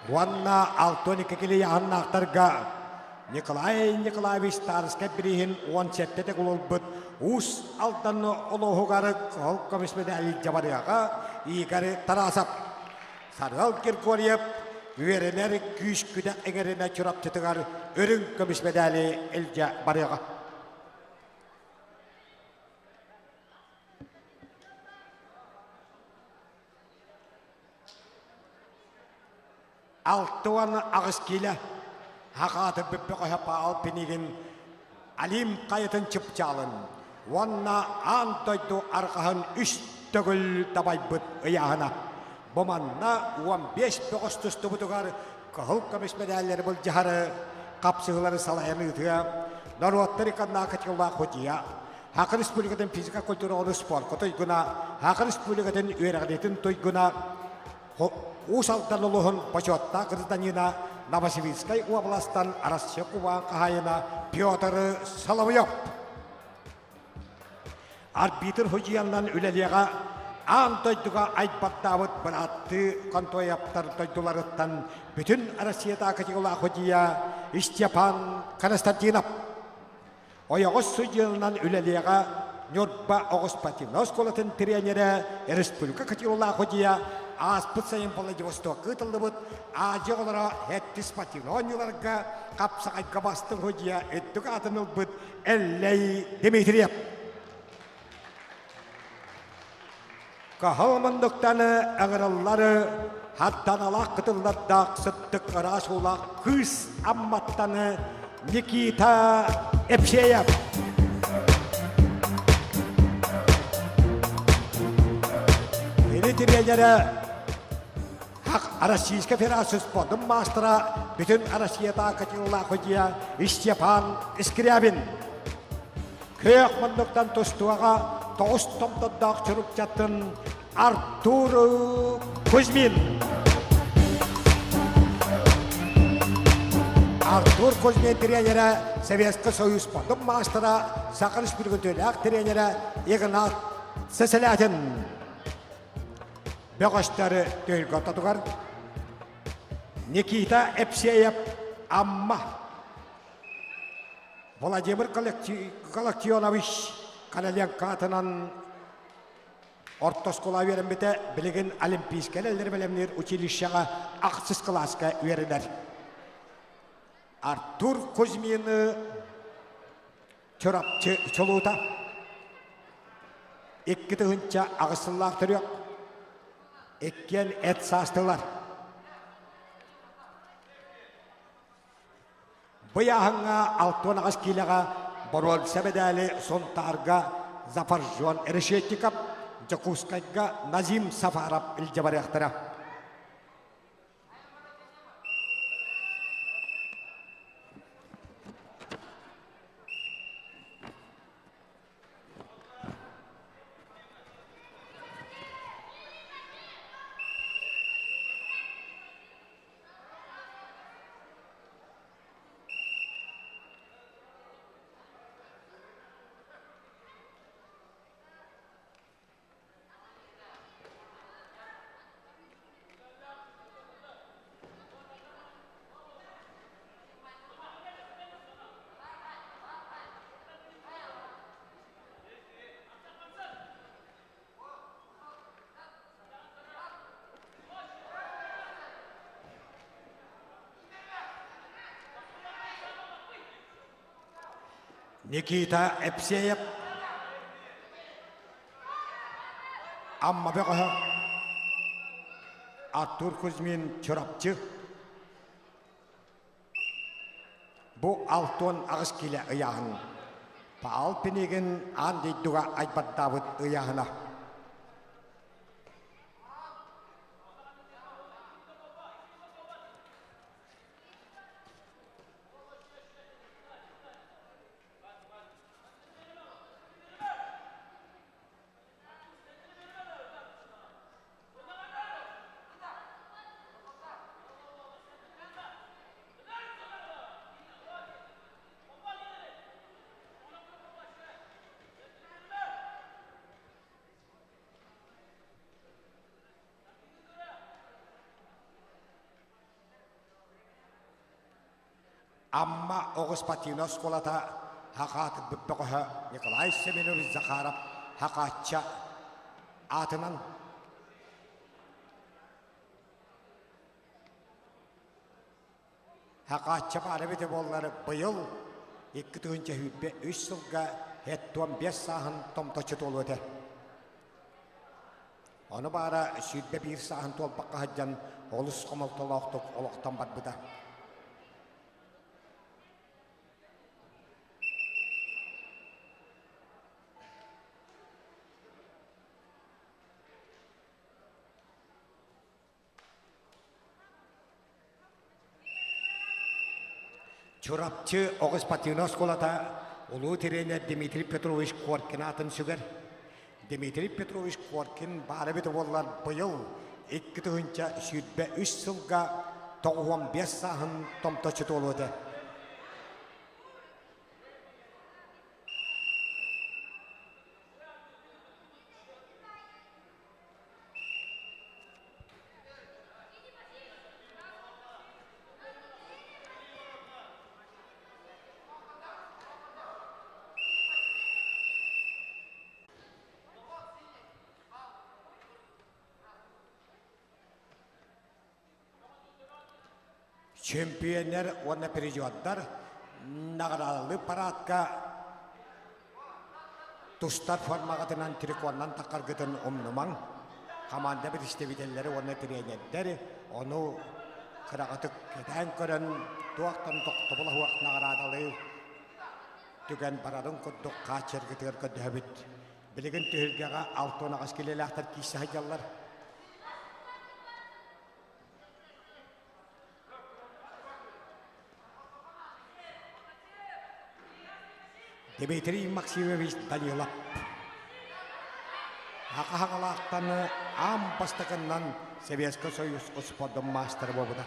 уонна Алтон Кикилияһыннаахтарга Николай Николаевич Тарскай бирииһин 17 төгүл ылбыт Уус Алдан олоһугар кыһыл көмүс медали дьабарыаҕа Игорь Тарасов. Сарыал Киркорьев үөрэнэр күүс-күдэх эҥэринэ Чурапчытыгар үрүҥ көмүс медали илдьэ барыаҕа. 68 киилэ хахааты бүппөҕөһө Паал Пинигин Алим хайатын чыпчаалын уонна аан дойду арҕаһын үс төгүл дабайбыт ыйааһына. Бу манна 15 бөҕөс тустубутугар кыһыл көмүс мэдээллэри былдьаһары, хапсыһыылары салайан ыытыа, норуоттар иконнаакатилаах худья, Саха Республикатын физика культураҕа спорка туйгуна, Саха Республикатын үөрэҕириитин туйгуна, Уус Алдан улууһун бочуоттаах гражданина Новосибирскай уобаластан Россия кубаан хаһаайына Петр Соловьев. Арбитр судьуйаннан үлэлиэҕэ аан дойдуга айбаттаабыт бырааттыы Контоевтар дойдуларыттан бүтүн Россиятааҕы категориялаах судьуйа Степан Константинов. Ойоҕос судьуйанан үлэлиэҕэ Ньурба оҕо спортивнай оскуолатын тренерэ, республика категориялаах судьуйа, ааспыт сайын Владивостокка ыытыллыбыт Азия оҕолоро сэттис спортивнай оонньууларга хапсаҕайга бастыҥ судьуйа үрдүк аатын ылбыт Эллэй Дмитриев. Кыһыл муннуктаны ыҥырыллары хаттаналаах кытыллардаах сыттык ыраас уулаах кыыс Амматтаны Никита Епсеев. Кини тренерэ Хак Российская Федерация спордун маастара бүтүн Россиятааҕы категориялаах судьуйа Степан Скрябин. Күөх муннуктан тустууга тоҕус томтордоох чурупчатын Артур Кузьмин. Артур Кузьмин тренерэ Советский Союз спордун маастара, Саха Республикатын тренерэ Игнат Сеселятин. Бөҕөстөрү түһүлгэ ортотугар Никита Эпсеев Амма Владимир Галактионович Короленко атынан орто оскуола үөрэммитэ, билигин Олимпийскай эллэри бэлэмниир училищеҕа ахсыс кылааска үөрэнэр. Артур Кузьмины Чурапчы чулуута 2008 сыллаах төрүөх иккиэн эт саастылар. Быйааһыҥҥа 68 киилэҕэ боруонса мэдээли Сунтаарга Зафаржон Решетников, Дьокуускайга Назим Сафаров илдьэ барыахтара. Никита Епсеев Амма бөҕөһө. Артур Кузьмин Чурапчы. Бу 68 киилэ ыйааһын. Паал Пинигин аан дойдуга айбардаабыт ыйааһына. Амма оҕус патина оскуолата хахаатырбыт бөҕөһө Николай Семенович Захаров Хахаачча аатынан Хахаачча баар эбитэ буоллар быйыл 2023 сылга 75 сааһын томточчу туолуо этэ. Ону баара 21 сааһын туолбакка сылдьан олус хомолтолоохтук олохтон барбыта. Чурапчы оҕо спортивнай оскуолата улуу тренер Дмитрий Петрович Коркин аатын сүгэр. Дмитрий Петрович Коркин баар эбитэ буоллар быйыл 2023 сылга 95 сааһын томточчу туолуо этэ. Чемпионнар уонна призердар наҕараадалыы парадка тустар формаҕытынан триконнан таххаргытын умнумаҥ. Хамаанда представителлэри уонна тренердэр ону кыраҕытык кэтээн көрөн туохтан тохтобул суох наҕараадалыы түгэн барарын курдук хааччаргытыгар көрдөһөбүт. Билигин түһүлгэҕэ 68 килэлээхтэр киирсэ сылдьаллар. Дмитрий Максимович Данилов Хахаҕалаахтан аан бастакыннан Советскай Союз спордун маастара буолбута.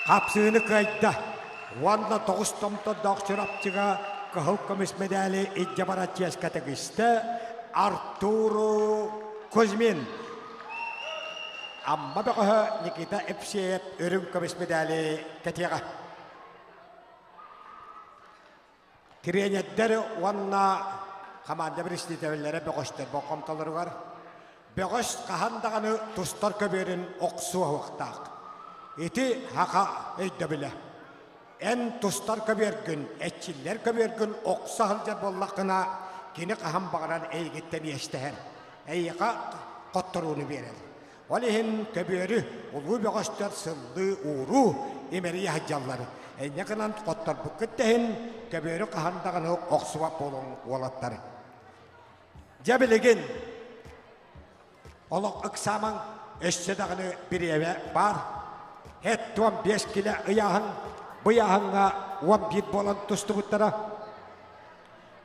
Хапсыыны кыайда уонна тоҕус томтордоох Чурапчыга кыһыл көмүс мэдээли илдьэ барар чиэскэ тигистэ Артур Кузьмин. Амма бөҕөһө Никита Епсеев үрүҥ көмүс мэдээли кэтиэҕэ. Тренердэр уонна хамаанда представителлэрэ бөҕөстөр болҕомтолоругар бөҕөс хаһан даҕаны тустар көбүөрүн охсуоһуохтаах. Ити хаха өйдөбүлэ. Эн тустар көбүөргүн, эрчиллэр көбүөргүн охсо сылдьар буоллаххына, кини хаһан баҕарар эйигиттэн иэстэһэр, эйиэхэ хотторууну биэрэр. Ол иһин көбүөрү улуу бөҕөстөр сыллыы ууруу имэрийэ сылдьаллар. Инньэ гынан хотторбуккут да иһин көбүөрү хаһан даҕаны охсубат буолуҥ уолаттар. Дьэ билигин олох ыксаамаҥ өссө даҕаны бириэмэ баар. Эт 15 килэ ыйааһын бу ыйааһыҥҥа 11 буолан тустубуттара.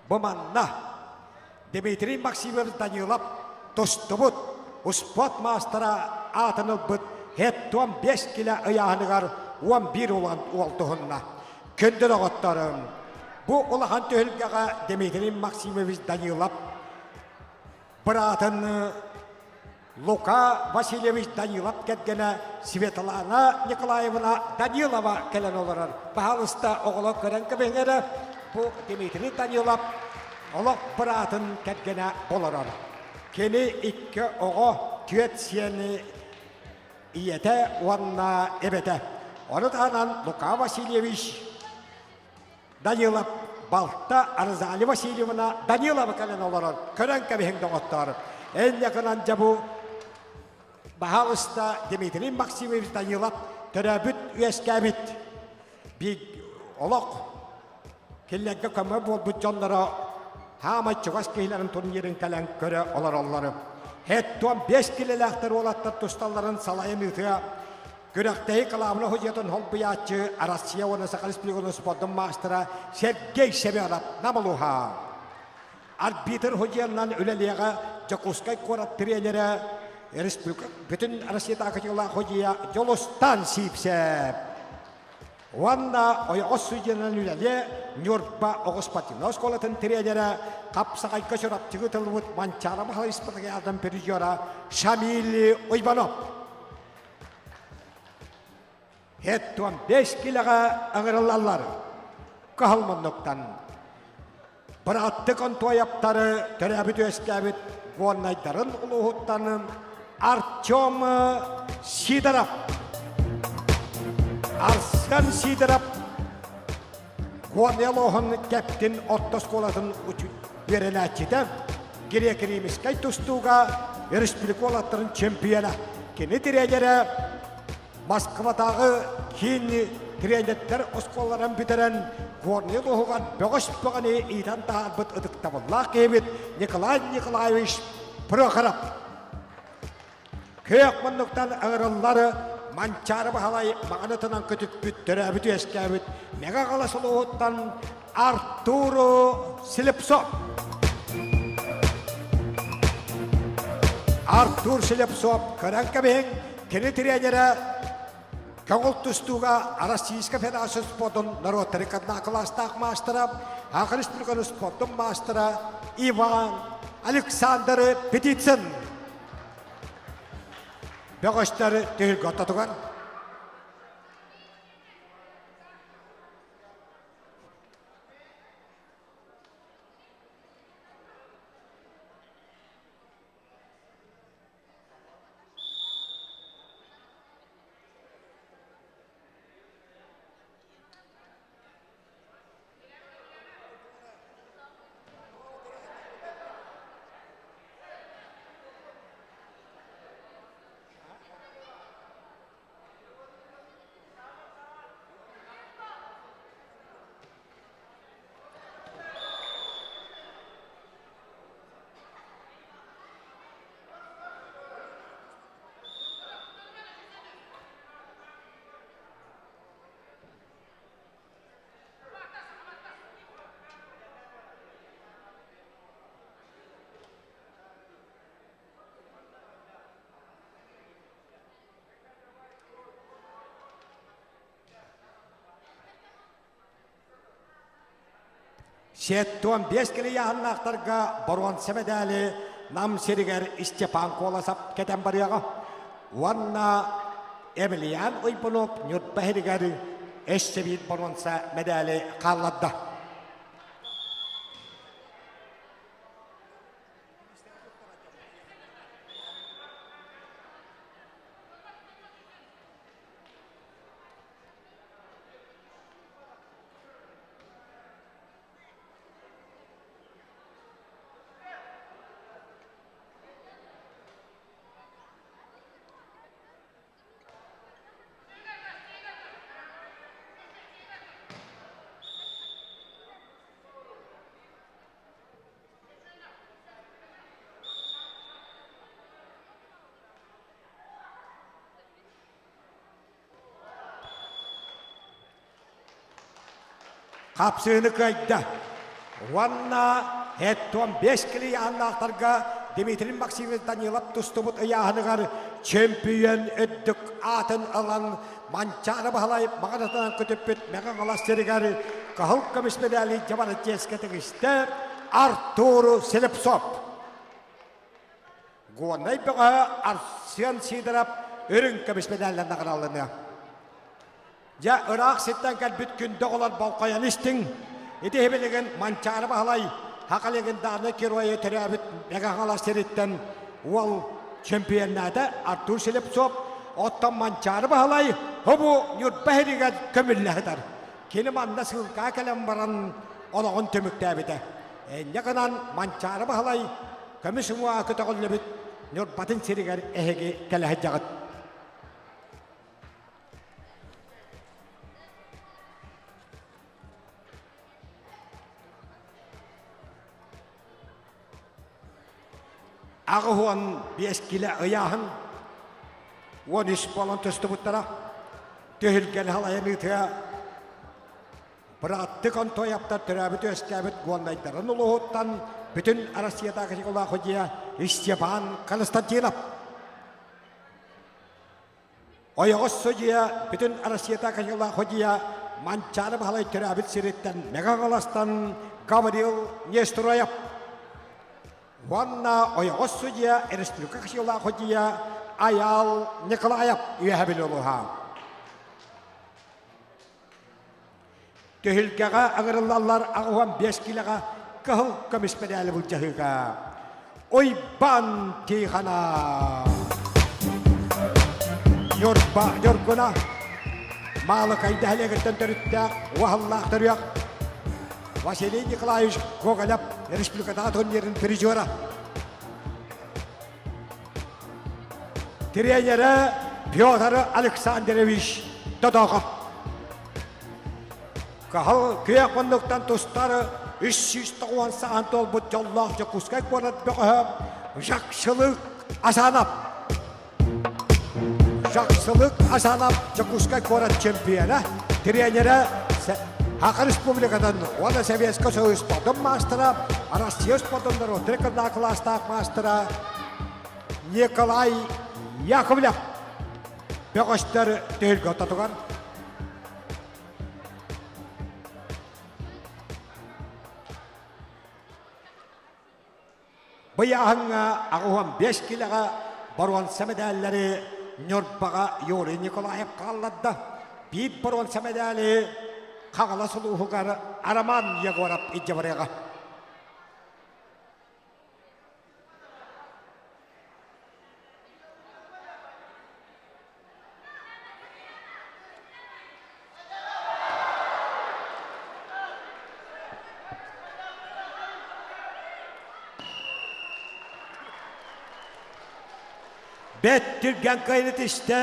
Бу манна Дмитрий Максимович Данилов тустубут успуорт маастара аатын ылбыт 75 килэ ыйааһыныгар 11 уол туһунна. Күндү доҕотторум, бу улахан түһүлгэҕэ Дмитрий Максимович Данилов быраатын Лука Васильевич Данилов кэргэнэ Светлана Николаевна Данилова кэлэн олорор. Баһаалыста оҕолор көрөн кэбиһиҥ эрэ, бу Дмитрий Данилов олох быраатын кэргэнэ олорор. Кини икки оҕо, түөрт сиэни ийэтэ уонна эбэтэ. Ону таһынан Лука Васильевич Данилов балта Розалия Васильевна Данилова кэлэн олорор. Көрөн кэбиһиҥ доҕоттоор. Эн якынан дьэ бу баһаалыста Дмитрий Максимович Данилов төрөөбүт үөскээбит биир олох кинилэргэ көмө буолбут дьонноро хаамай чугас киһилэрин турнирын кэлэн көрө олороллор. Хеттуон 5 килэлээхтэр уолаттар тусталларын салайан ыытыа Күрэхтэһии кылаабына судьуйатын холбуйааччы Россия уонна Саха Республикатын спордун маастара Сергей Семенов Намылуха. Арбитр судьуйанан үлэлиэҕэ Дьокуускай куорат тренерэ республика бүтүн Россиятааҕы кытыылаах судьуйа Дьулустан Сиипсэп. Уонна ойоҕос судьуйанан үлэлиэ Ньурба оҕус спортивнай оскуолатын тренерэ хапсаҕайга Чурапчыга тыллыбыт Манчаары Баһылай спартакиадатын призера Шамиль Уйбанов. Хеттуон бес килэҕэ ыҥырыллаллар. Кыһыл муннуктан. Бырааттык Онтуойаптары төрөөбүт үөскээбит Горнайдарын улууһуттан Артем Сидоров. Арсен Сидоров Горнай улууһун Кэптин орто оскуолатын үөрэнээччитэ, грек-римскэй тустууга республика уолаттарын чемпиона. Кини тренерэ Москватааҕы киин тренердэр оскуолаларын бүтэрэн Горнай улууһугар бөҕөс бөҕөнү иитэн таһаарбыт ытыктабыллаах киһибит Николай Николаевич Прохоров. Күөх муннуктан ыҥырыллар Манчаары Баһылай маҕанытынан көтүппүт төрөөбүт үөскээбит Мэҥэ Хаҥалас улууһуттан Артур Слепцов. Артур Слепцов көрөн кэбиһиҥ, кини тренерэ көҥүл тустууга Российскай Федерация спордун норуоттары кылаастаах маастара, Саха Республикатын спордун маастара Иван Александр Петицын. Бөҕөстөр түһүлгэ ортотугар 75 килийааһыннаахтарга боруонса мэдээли Нам сиригэр Степан Колосов кэтэн барыаҕа уонна Эмилиан Уйбунов Ньурба иһигэр өссө биир боруонса мэдээли хаалларда. Хапсыыны кыайда. Уонна Эттон 5 килийааннаахтарга Дмитрий Максимович Данилов тустубут ыйааһыныгар чөмпүйүөн үрдүк аатын ылан Манчаары Баһылай маҕанатынан көтүппүт Мэҥэ Хаҥалас сиригэр кыһыл көмүс медали дьабара чиэскэ тигистэ Артур Селепсов. Горнай бөҕөһө Арсен Сидоров үрүҥ көмүс медалынан наҕарааланыа. Дьэ, ыраах сиртэн кэлбит күндү оҕолор болҕойон истиҥ. Ити билигин Манчаары Баһылай саха легендарнай геройа төрөөбүт Мэҥэ Хаҥалас сириттэн уол чемпионната Артур Слепцов, оттон Манчаары Баһылай бу Ньурба сиригэр көмүллэ сытар. Кини манна сыылкаа кэлэн баран олоҕун түмүктээбитэ. Инньэ гынан Манчаары Баһылай көмүс уҥуоҕа көтөҕүллүбүт Ньурбатын сиригэр эһиги кэлэ сылдьаҕыт. 85 килэ ыйааһын 13 буолан түстүбүттара. Түһүлгэни халайан ыытыа Бырааттык Онтуойаптар төрөөбүт-үөскээбит Гуоннайдарын улууһуттан бүтүн Россиятааҕы Николаах дьиэ Степан Константинов. Ойоҕос судьуйа бүтүн Россиятааҕы Николаах дьиэ Манчаары Баһылай төрөөбүт сириттэн Мэҥэ Хаҥаластан Гаврил Нестроев. Уонна ойоҕос судьуйа Республика Кашилаах судьуйа Айаал Николаев үөһэ улууһа. Түһүлгэҕэ ыҥырыллаллар 85 киилэҕэ кыһыл көмүс мэдээли былдьаһыыга. Уйбаан Тихонов. Ньурба Ньургуна Маалыкай нэһилиэгиттэн төрүттээх уһаллаах төрүөх Василий Николаевич Гоголев республикатааҕы турнирын призера. Тренерэ Петр Александрович Додоҕов. Кыһыл күөх муннуктан тустар 390 саҕан туолбут дьоллоох Дьокуускай куорат бөҕөһө Жакшылык Асанов. Жакшылык Асанов Дьокуускай куорат чемпиона, тренерэ Саха Республикатын уонна Советскай Союз спордун маастара, Россия спордун норуоттарын кылаастаах маастара Николай Яковлев бөҕөстөр түһүлгэ ортотугар Быйааһыҥҥа 85 килэҕэ боруонса мэдээллэри Ньурбаҕа Юрий Николаев хаалларда. Биир боруонса мэдээли Хаҥалас улууһугар Роман Егоров илдьэ барыаҕа. Бэт түргэн кыайыны түстэ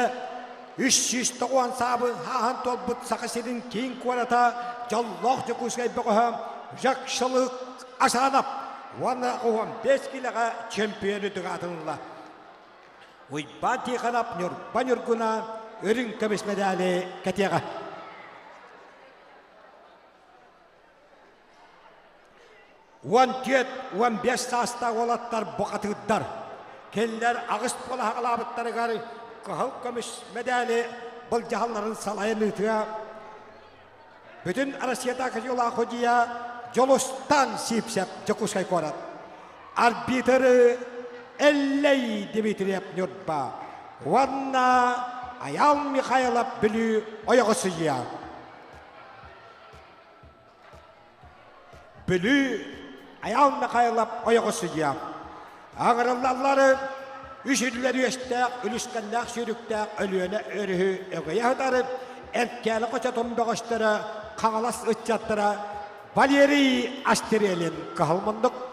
390 саабы хааһан туолбут Саха сирин киин куората дьоллоох Дьокуускай бөҕөһө Жакшылык Асанов уонна 15 килэҕэ чемпиону тыгаатылла. Уйбаан Тихонов Ньурба Ньургуна үрүҥ көмүс мэдээли кэтиэҕэ. 14-15 саастаах уолаттар бухатыырдар. Кинилэр аҕыс буола хаҕалаабыттарыгар кыһыл көмүс мэдээли былдьаһалларын салайан ыытыа. Бүтүн Россиятааҕы дьолаах судьуйа Дьолустан Сипсев Дьокуускай куорат. Арбитры Эллэй Дмитриев Ньурба уонна Айаал Михайлов Бүлүү ойоҕо судьуйа. Бүлүү Айаал Михайлов ойоҕо судьуйа. Аҥырыллаллары үс үллэр үөстээх, үлүскэннээх сүүрүктээх Өлүөнэ өрүһү өгөйө сытары Эркээли хочотун бөҕөстөрө, Хаҥалас ыччаттара Валерий Астерелин кыһыл мундук.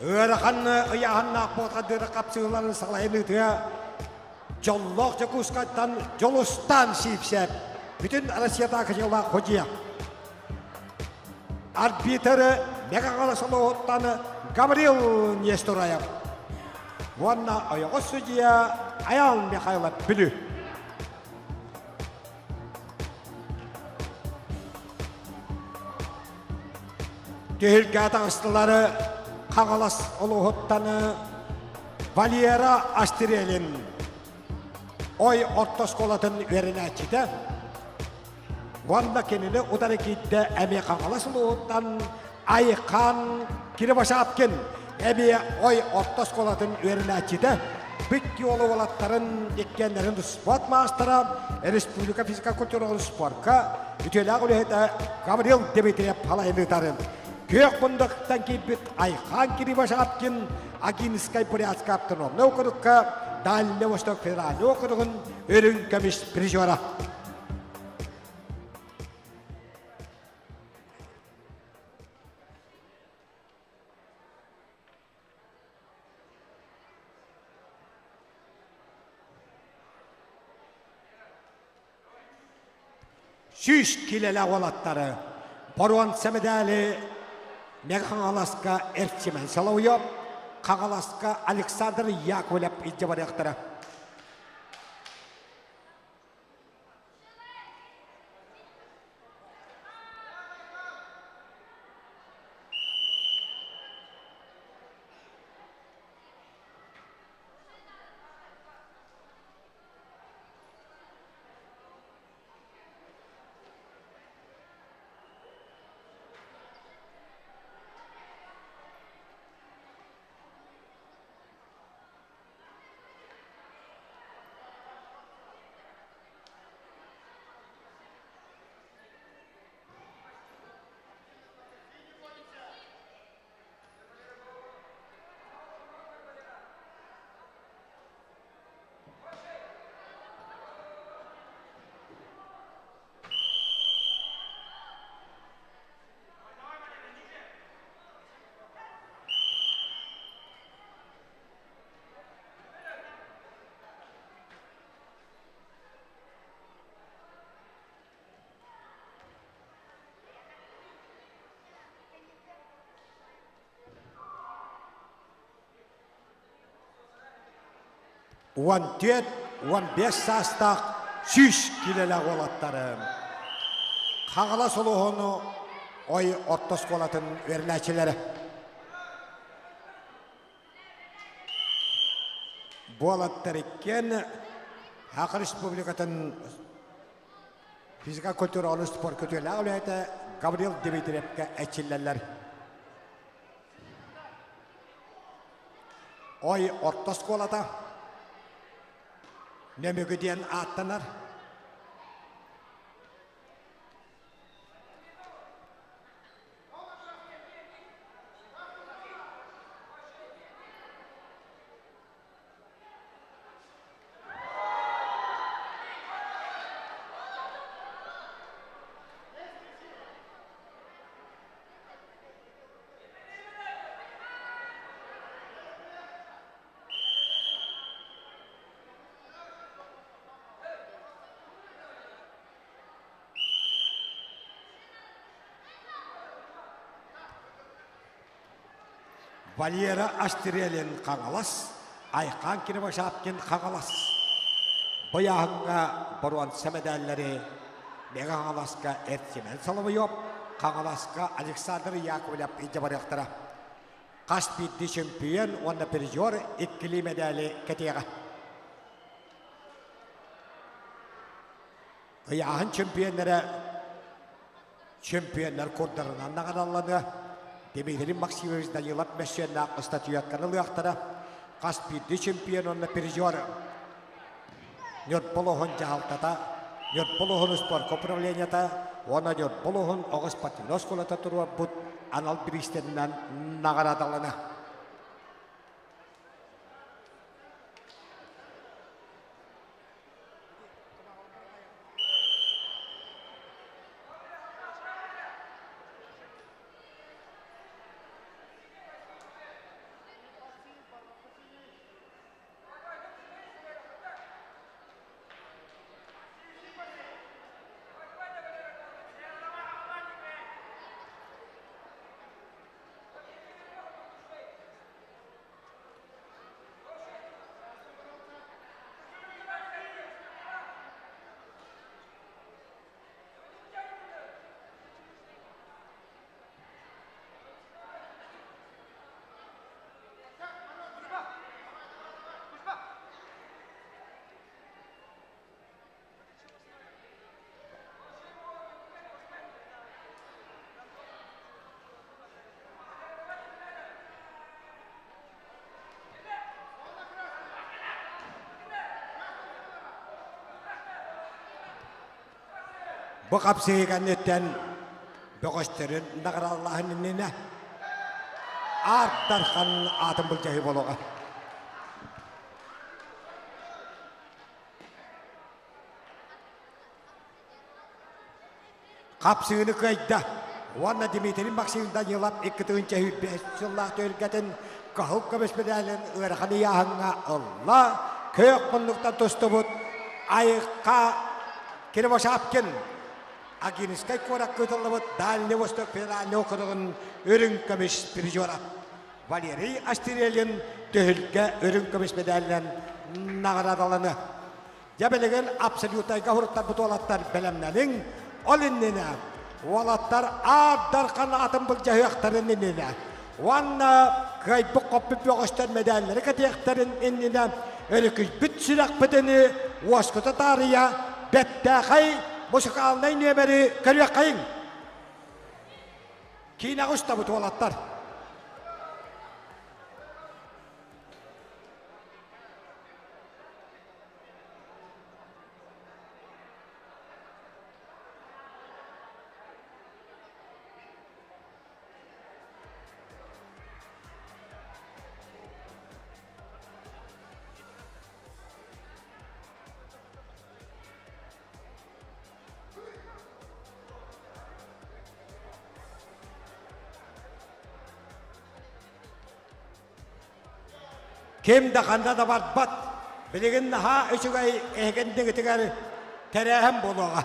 Ыарахан ыйааһыннаах буотхадыыра хапсыыларын салайын ыытыа Дьоллоох Дьокуускайтан Дьолустаан Сиипсэп бүтүн Россиятааҕы дьыала судьуйа. Арбитры Мэҥэ Солоһуттан Гаврил Нестораев уонна ойоҕос судьуйа Айаал Михайлов Бүлүү. Түһүлгэ таҕыстылары Хаҥалас улууһуттан Валера Астрелин Ой орто оскуолатын үөрэнээччитэ уонна кинини утары киирдэ эмиэ Хаҥалас улууһуттан Айхан Кривошапкин эмиэ Ой орто оскуолатын үөрэнээччитэ Бикки уола уолаттарын иккиэннэрин спорт маастара, республика физико-культурнай спорка үтүөлээх үлэһитэ Гаврил Дмитриев халайыныытарын күөх мундактан киирбит Айхан Кривошапкин Агинскай Бурятскай автономнай округка Дальний Восток федеральный округун үрүҥ көмүс призера. 100 килэлээх уолаттары боруонса мэдээли Мэҥэ Хаҥаласка Эрчимэн Соловьев, Хаҥаласка Александр Яковлев илдьэ барыахтара. 14, 15 саастаах 100 килэлээх уолаттары Хаҥалас улууһун Ой орто оскуолатын үөрэнээччилэрэ Буолаттар иккиэн Саха Республикатын физика культура спорт көтүөлээх үлэһитэ Гаврил Дмитриевкэ эрчиллэллэр. Ой орто оскуолата Нөмүгү диэн ааттанар. Валера Астрелин Хаҥалас, Айхан Кривошапкин Хаҥалас. Быйааһыҥҥа боруонса мэдээллэри Мэҥэ Хаҥаласка Эрчимэн Соловьев, Хаҥаласка Александр Яковлев илдьэ барыахтара. Хас биирдии чөмпүйүөн уонна призер иккилии мэдээли кэтиэҕэ. Ыйааһын чемпионнара чемпионнар курдарынан наҕаралланыа. Дмитрий Максимович Данилов мөссүөннээх ыстатыйатканы ылыахтара. Хас биирдии чемпион уонна призер Ньурба улууһун дьаһалтата, Ньурба улууһун спорка управлениета уонна Ньурба улууһун оҕо спортивнай оскуолата туруорбут анал бириистэринэн наҕараадалана. Бу хапсыһыы кэнниттэн бөҕөстөрүн наҕараллааһын иннинэ Аар Дархан аатын былдьаһыы буолуоҕа. Хапсыыны кыайда уонна Дмитрий Максим Данилов 2005 сыллаах түһүлгэтин кыһыл көмүс медалын ыарахан ыйааһыҥҥа ылла. Күөх муннуктан тустубут Айка Кривошапкин Агинскай куоракка ыытыллыбыт Дальний Восток федеральнай округун үрүҥ көмүс призера Валерий Астерелин түһүлгэ үрүҥ көмүс медалынан наҕараадалана. Дьэ билигин абсолютайга уруттарбыт уолаттар бэлэмнэниҥ. Ол иннинэ уолаттар Аар Дархан атын былдьаһыахтарын иннинэ уонна кыайбыт хоппут бөҕөстөр мэдээллэри кэтиэхтэрин иннинэ өрүкүйбүт сүрэхпитини уоскута таарыйа бэртээхэй мусукаалынай нүөмэри көрүөххэйиҥ. Киинэҕэ устабыт уолаттар. Ким да ханна да барбат. Билигин наһаа үчүгэй эһигиннигитигэр тэрээһин буолуоҕа.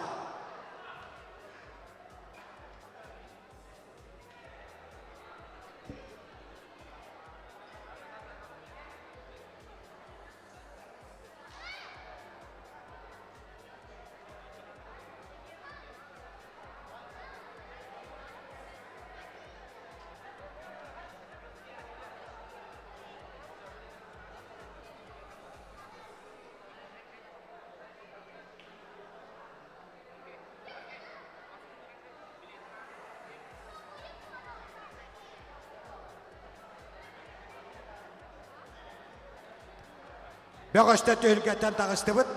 Бөҕөстө түһүлгэттэн таҕыстыбыт.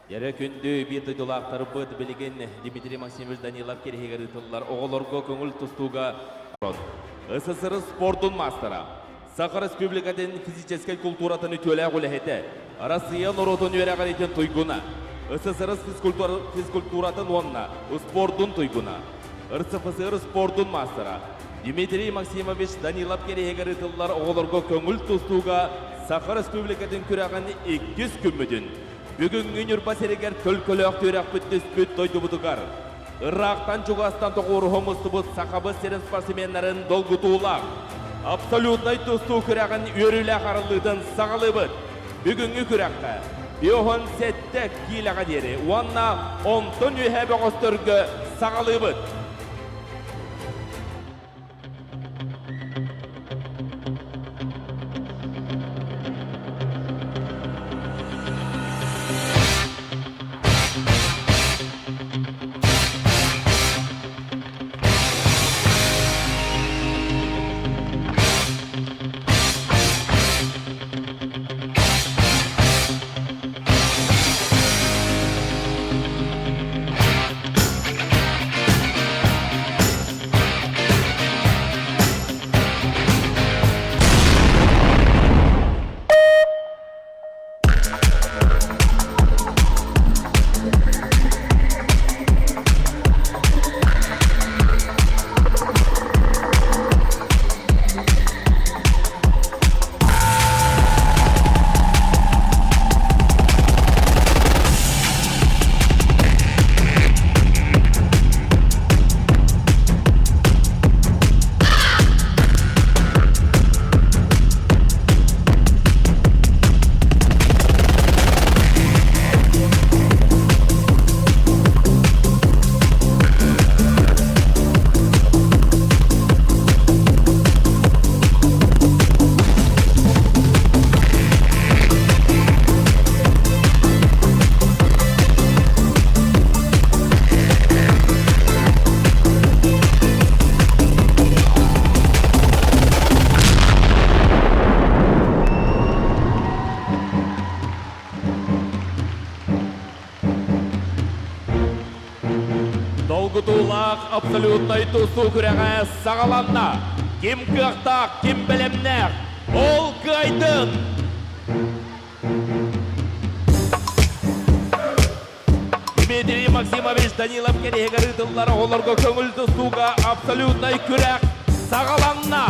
Дьэрэ күндү биир дойдулаахтарбыт билигин Дмитрий Максимович Данилов кириһигэр ыытыллар оҕолорго көҥүл тустууга СССР спордун маастара, Саха Республикатын физическэй култууратын үтүөлээх үлэһитэ, Россия норуотун үөрэҕириитин туйгуна, СССР физкультуратын уонна спордун туйгуна, РСФСР спордун маастара Дмитрий Максимович Данилов кириһигэр ыытыллар оҕолорго көҥүл тустууга Саха Республикатын күрэҕин иккис күммүтүн Бүгүҥҥү Ньурба сиригэр төлкөлөөх түөрэхпит түспүт дойдубутугар ыраахтан-чугастан тоҕуоруһа мустубут Сахабыт сирин спортсменнарын долгутуулаах абсолютнай тустуу күрэҕин үөрүүлээх арыллыытын саҕалыыбыт. Бүгүҥҥү күрэххэ 57 киилэҕэ диэри уонна онтон үөһээ бөҕөстөргө саҕалыыбыт. Долгутуулаах абсолютнай тустуу күрэҕэ саҕаланна. Ким кыахтаах, ким бэлэмнээх, ол кыайдын! Дмитрий Максимович Данилов кэриһигэр ыытыллар оҕолорго көҥүл тустууга абсолютнай күрэх саҕаланна!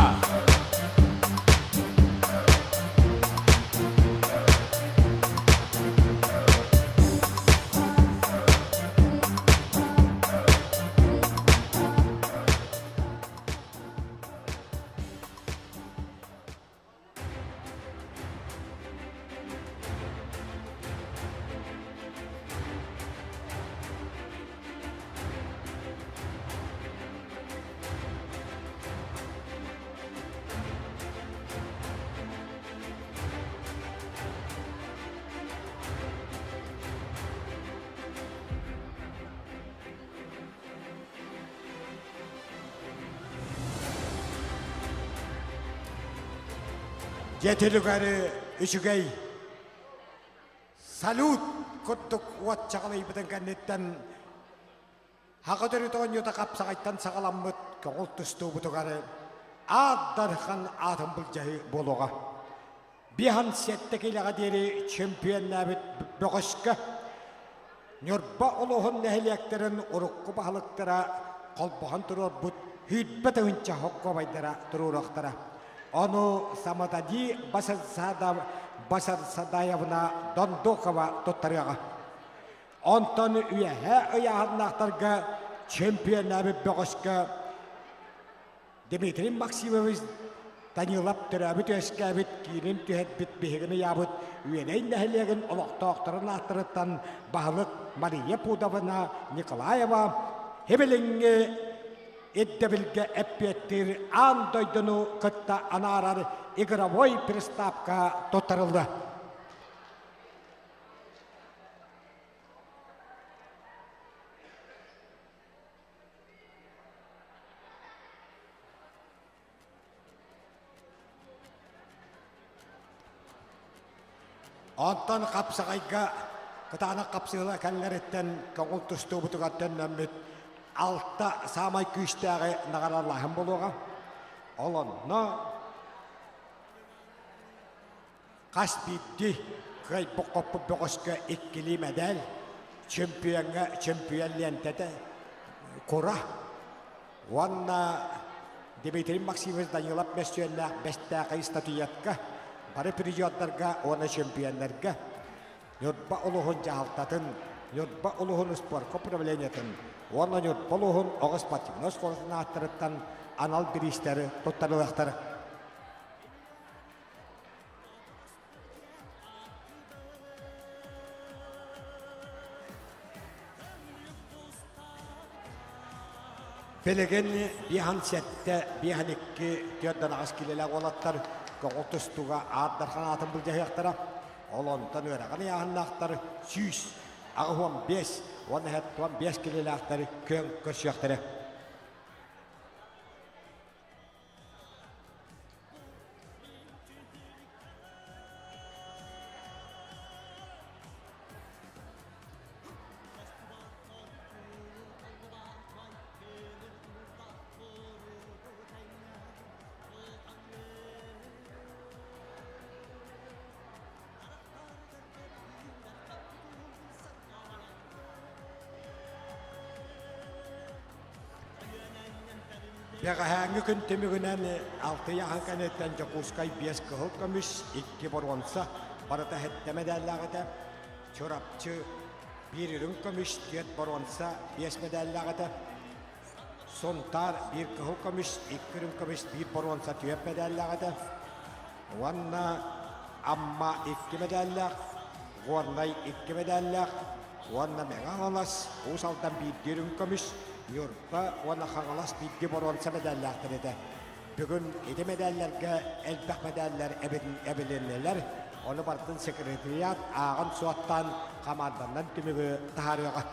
Дьэтилүгэри үчүгэй салют курдук уот чаҕылыйбытын кэнниттэн Хаҕа төрүт оонньуута хапсаҕайтан саҕаламмыт көҕүл тустуубутугар аат дархан аатын былдьаһыы буолуоҕа. Биһан сэттэ киилэҕэ диэри чемпионнаабыт бөҕөскө Ньурба улууһун нэһилиэктэрин урукку баһылыктара холбоһон туруорбут сүүрбэ тыһыынча хоккуобайдара туруоруохтара. Ону Самотади Басарсадаевна Дондокова туттарыаҕа. Онтон үөһээ ыйааһыннаахтарга чемпионнаабыт бөҕөскө Дмитрий Максимович Данилов төрөөбүт-үөскээбит киинин түһэрбит биһигин ыйаабыт Үөдэй нэһилиэгин олохтоохторун ааттарыттан баһылык Мария Пудовна Николаева Хибилиҥҥи ирдэбилгэ эппиэттиир аан дойдуну кытта анаарар игровой приставка туттарылла. Онтон хапсаҕайга Кытаанах хапсыыла кэллэриттэн көҥүл тустуубутугар төннөммүт алта саамай күүстээҕи наҕаралааһын буолуоҕа. Ол онно хас биирдии кыайбыт-хоппут бөҕөскө иккилии мэдээл, чемпиоҥҥа чемпион лиэнтэтэ кура уонна Дмитрий Максимович Данилов мөссүөннээх бэстээхэй статуэтка бары призердарга уонна чемпионнарга Ньурба улууһун дьаһалтатын, Ньурба улууһун спорка управлениетын уонна Ньурба улууһун оҕо спортивнай оскуолатын ааттарыттан анал бириистэри туттарылыахтара. Билигин биэһэн сэттэ, биэһэн икки, түөртэн аҕыс киилэлээх уолаттар көҕүл тустууга аат дархан аатын былдьаһыахтара. Ол онтон үөрэҕин ыйааһыннаахтар 185 уонна 75 киилэлээхтэр күөн көрсүөхтэрэ. Бэҕэһээҥҥи күн түмүгүнэн алтыйаһы кэнниттэн Дьокуускай биэс кыһыл көмүс, икки боруонса, барыта сэттэ мэдээллээх этэ. Чурапчы биир үрүҥ көмүс, түөрт боруонса, биэс мэдээллээх этэ. Сунтаар биир кыһыл көмүс, икки үрүҥ көмүс, биир боруонса, түөрт мэдээллээх этэ. Уонна Амма икки мэдээллээх, Горнай икки мэдээллээх уонна Мэҥэ Хаҥалас, Уус Алдан биирдии үрүҥ көмүс, Ньурба уонна Хаҥалас биирдии боруонса мэдээллээхтэр этэ. Бүгүн ити мэдээллэргэ элбэх мэдээллэр эбилиннилэр. Ону барытын секретариат ааҕан-суоттаан хамаанданан түмүгү таһаарыаҕа.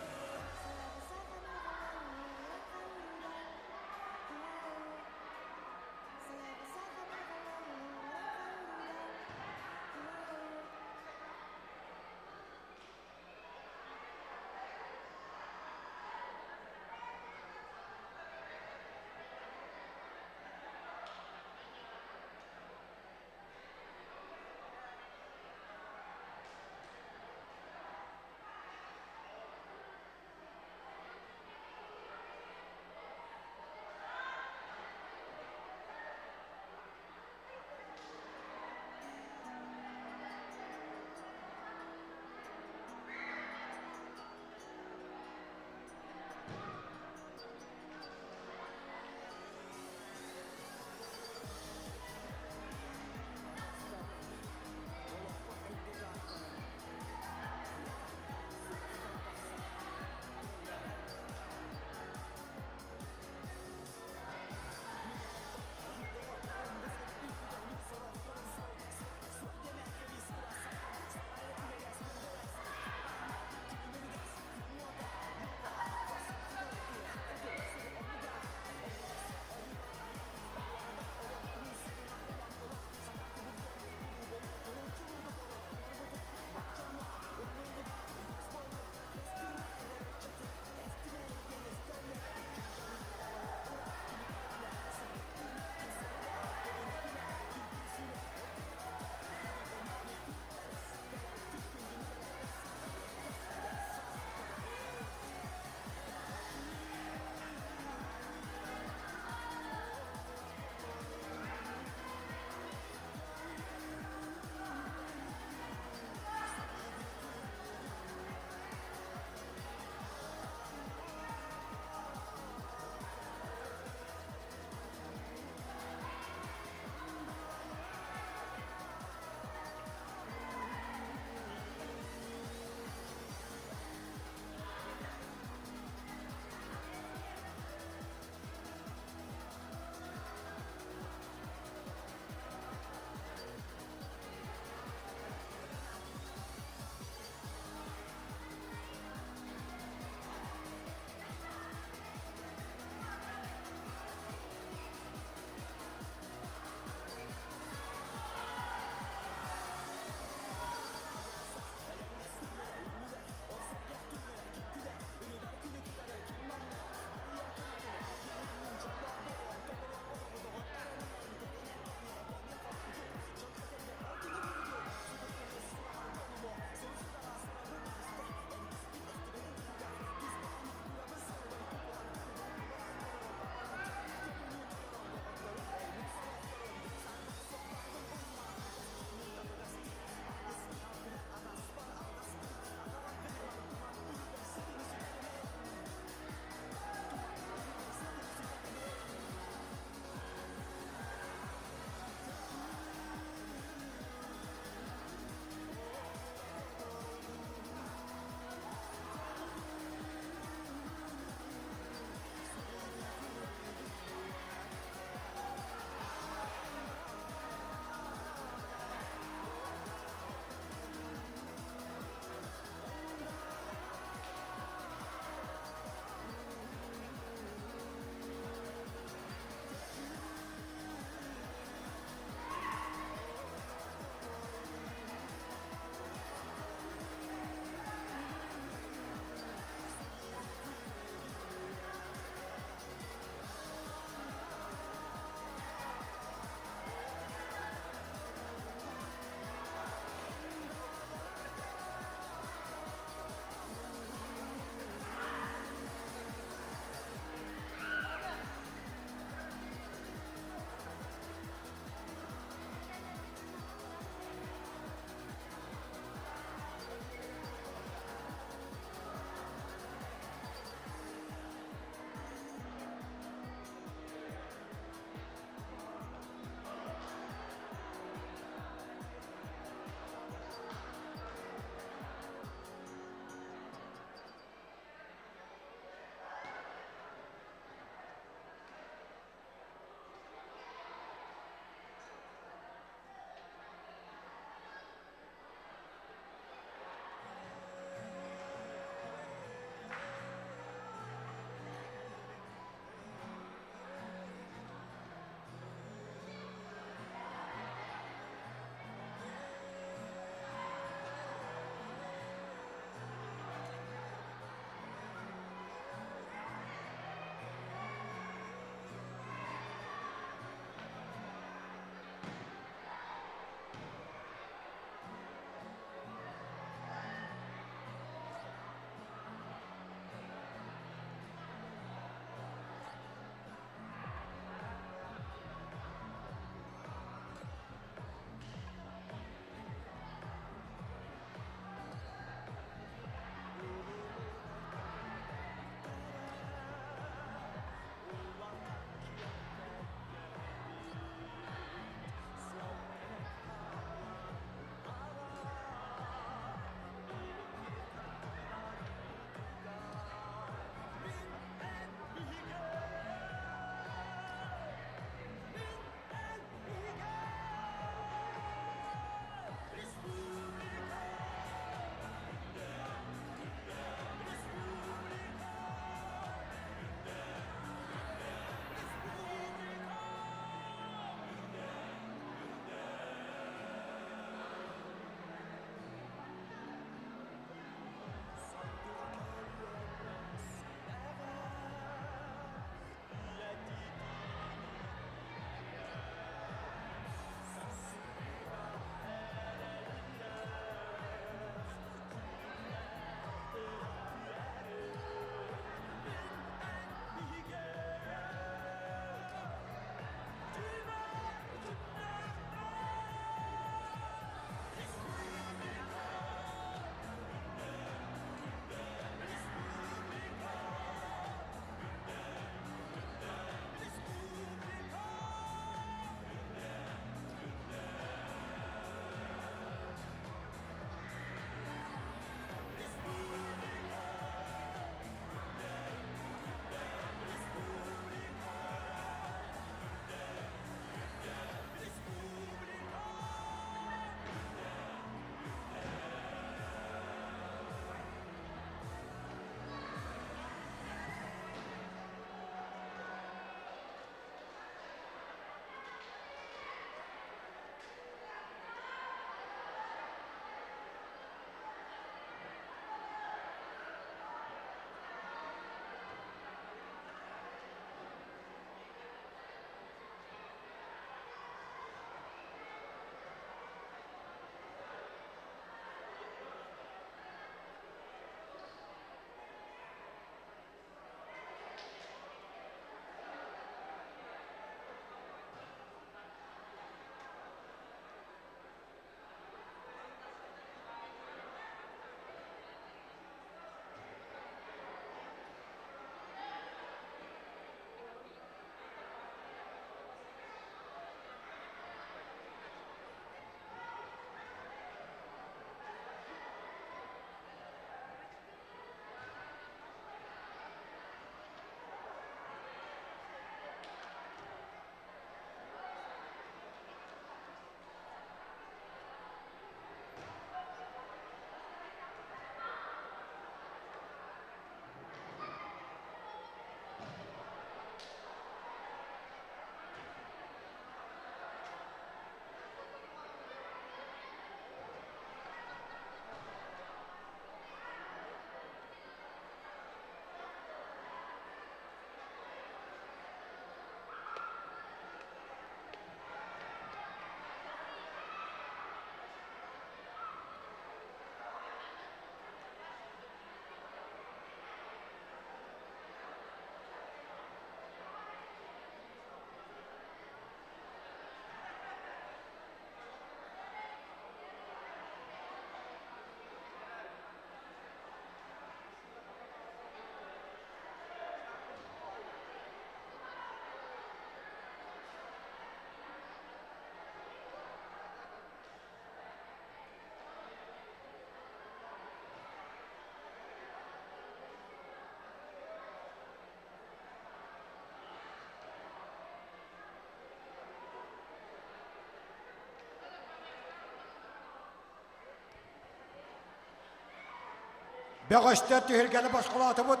Бөҕөстөр түһүлгэни босхолоотубут.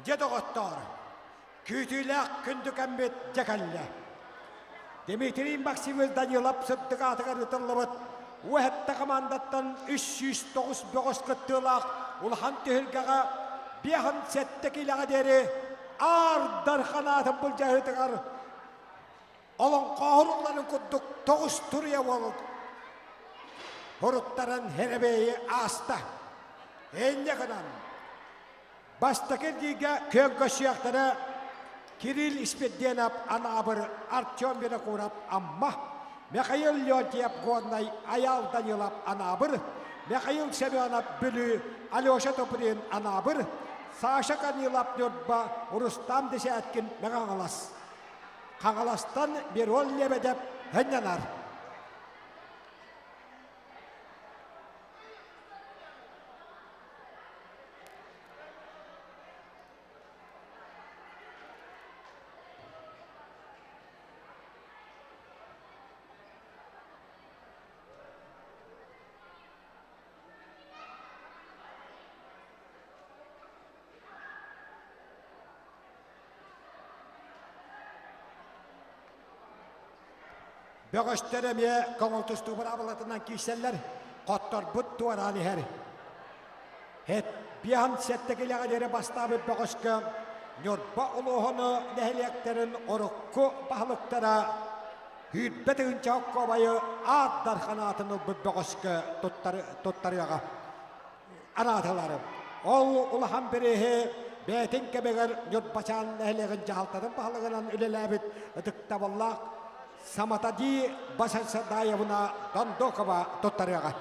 Дьэ доҕоттоор, күүтүүлээх күндү кэммит дьэ кэллэ. Дмитрий Максимович Данилов сырдык аатыгар ыытыллыбыт Уэһэтте командаттан 309 бөҕөс кыттыылаах улахан түһүлгэҕэ 57 киилэҕэ диэри Аар Дархан аатын былдьаһыытыгар олоҥхоһорулларын курдук тоҕус туруйа уол хоруттаран Һэрэбэйи ааста. Инньэ гынан бастакы эргииргэ күөн көрсүөхтэрэ Кирилл Испирдиэнэп Анаабыр, Артем Винокуров Амма, Михаил Леонтьев Горнай, Айаал Данилов Анаабыр, Михаил Семенов Бүлүү, Алеша Туприн Анаабыр, Саша Корнилов Ньурба, Рустам Десяткин Мэҥэ Хаҥаластан Мирон Лебедев һынньанар. Бөҕөстөр эмиэ көҥүл тустуу быраабылатынан киирсэллэр, хотторбут туораан иһэр. Һэт биэһэн сэттэ килэҕэ диэри бастаабыт бөҕөскө Ньурба улууһуну нэһилиэктэрин урукку баһылыктара сүүрбэ тыһыынча оккуобайы аат дархан аатын ылбыт бөҕөскө туттарыаҕа. Анаатылар. Ол улахан бирииһи бэйэтин кэмигэр Ньурбачаан нэһилиэгин дьаһалтатын баһылыгынан үлэлээбит ытыктабыллаах Саматади Басасадаевна Дондокова туттарыаҕа.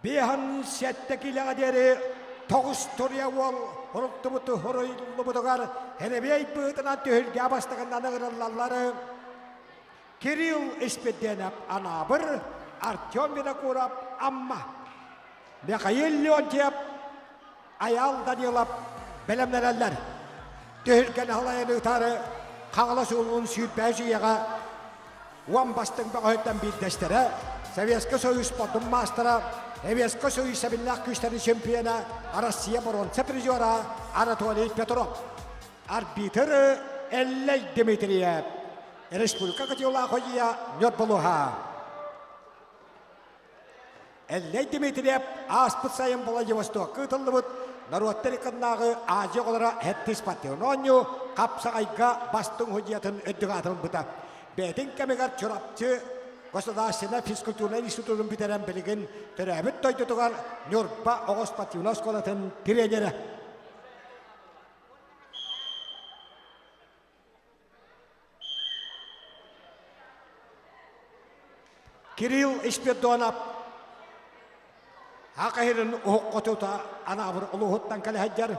Биэһэн сэттэ киилэҕэ диэри тоҕус туруйа уол хоруттубуту хоруйуллубутугар Һэрэбиэй быһыытынан түһүлгэ бастакынан ыҥырыллаллар. Кирилл Испирдиэнэп Анаабыр, Артем Винокуров Амма, Михаил Леонтьев, Айаал Данилов бэлэмнэнэллэр. Түһүлгэни халайан ыытаары Хаҥалас улуун сүүрбэһис үйэҕэ уон бастыҥ бөҕөһүттэн биирдэстэрэ, Советскай Союз спордун маастара, Советскай Союз сэбиллээх күүстэрин чемпиона, Россия боруонса призера Анатолий Петров. Арбитр Эллэй Дмитриев. Республика Котеллаах ойуйа Ньурбулуһа. Эллэй Дмитриев ааспыт сайын Владивостокка ыытыллыбыт норуоттар иккыннааҕы Азия оҕолоро сэттис спортивнай оонньуу хапсаҕайга бастыҥ судьуйатын үрдүк аатын ылбыта. Бэйэтин кэмигэр Чурапчы государственнай физкультурнай институтун бүтэрэн билигин төрөөбүт дойдутугар Ньурба оҕо спортивнай оскуолатын тренерэ. Кирилл Испирдонов Аха иһирин уһук хотута Анаабыр улууһуттан кэлэ сылдьар.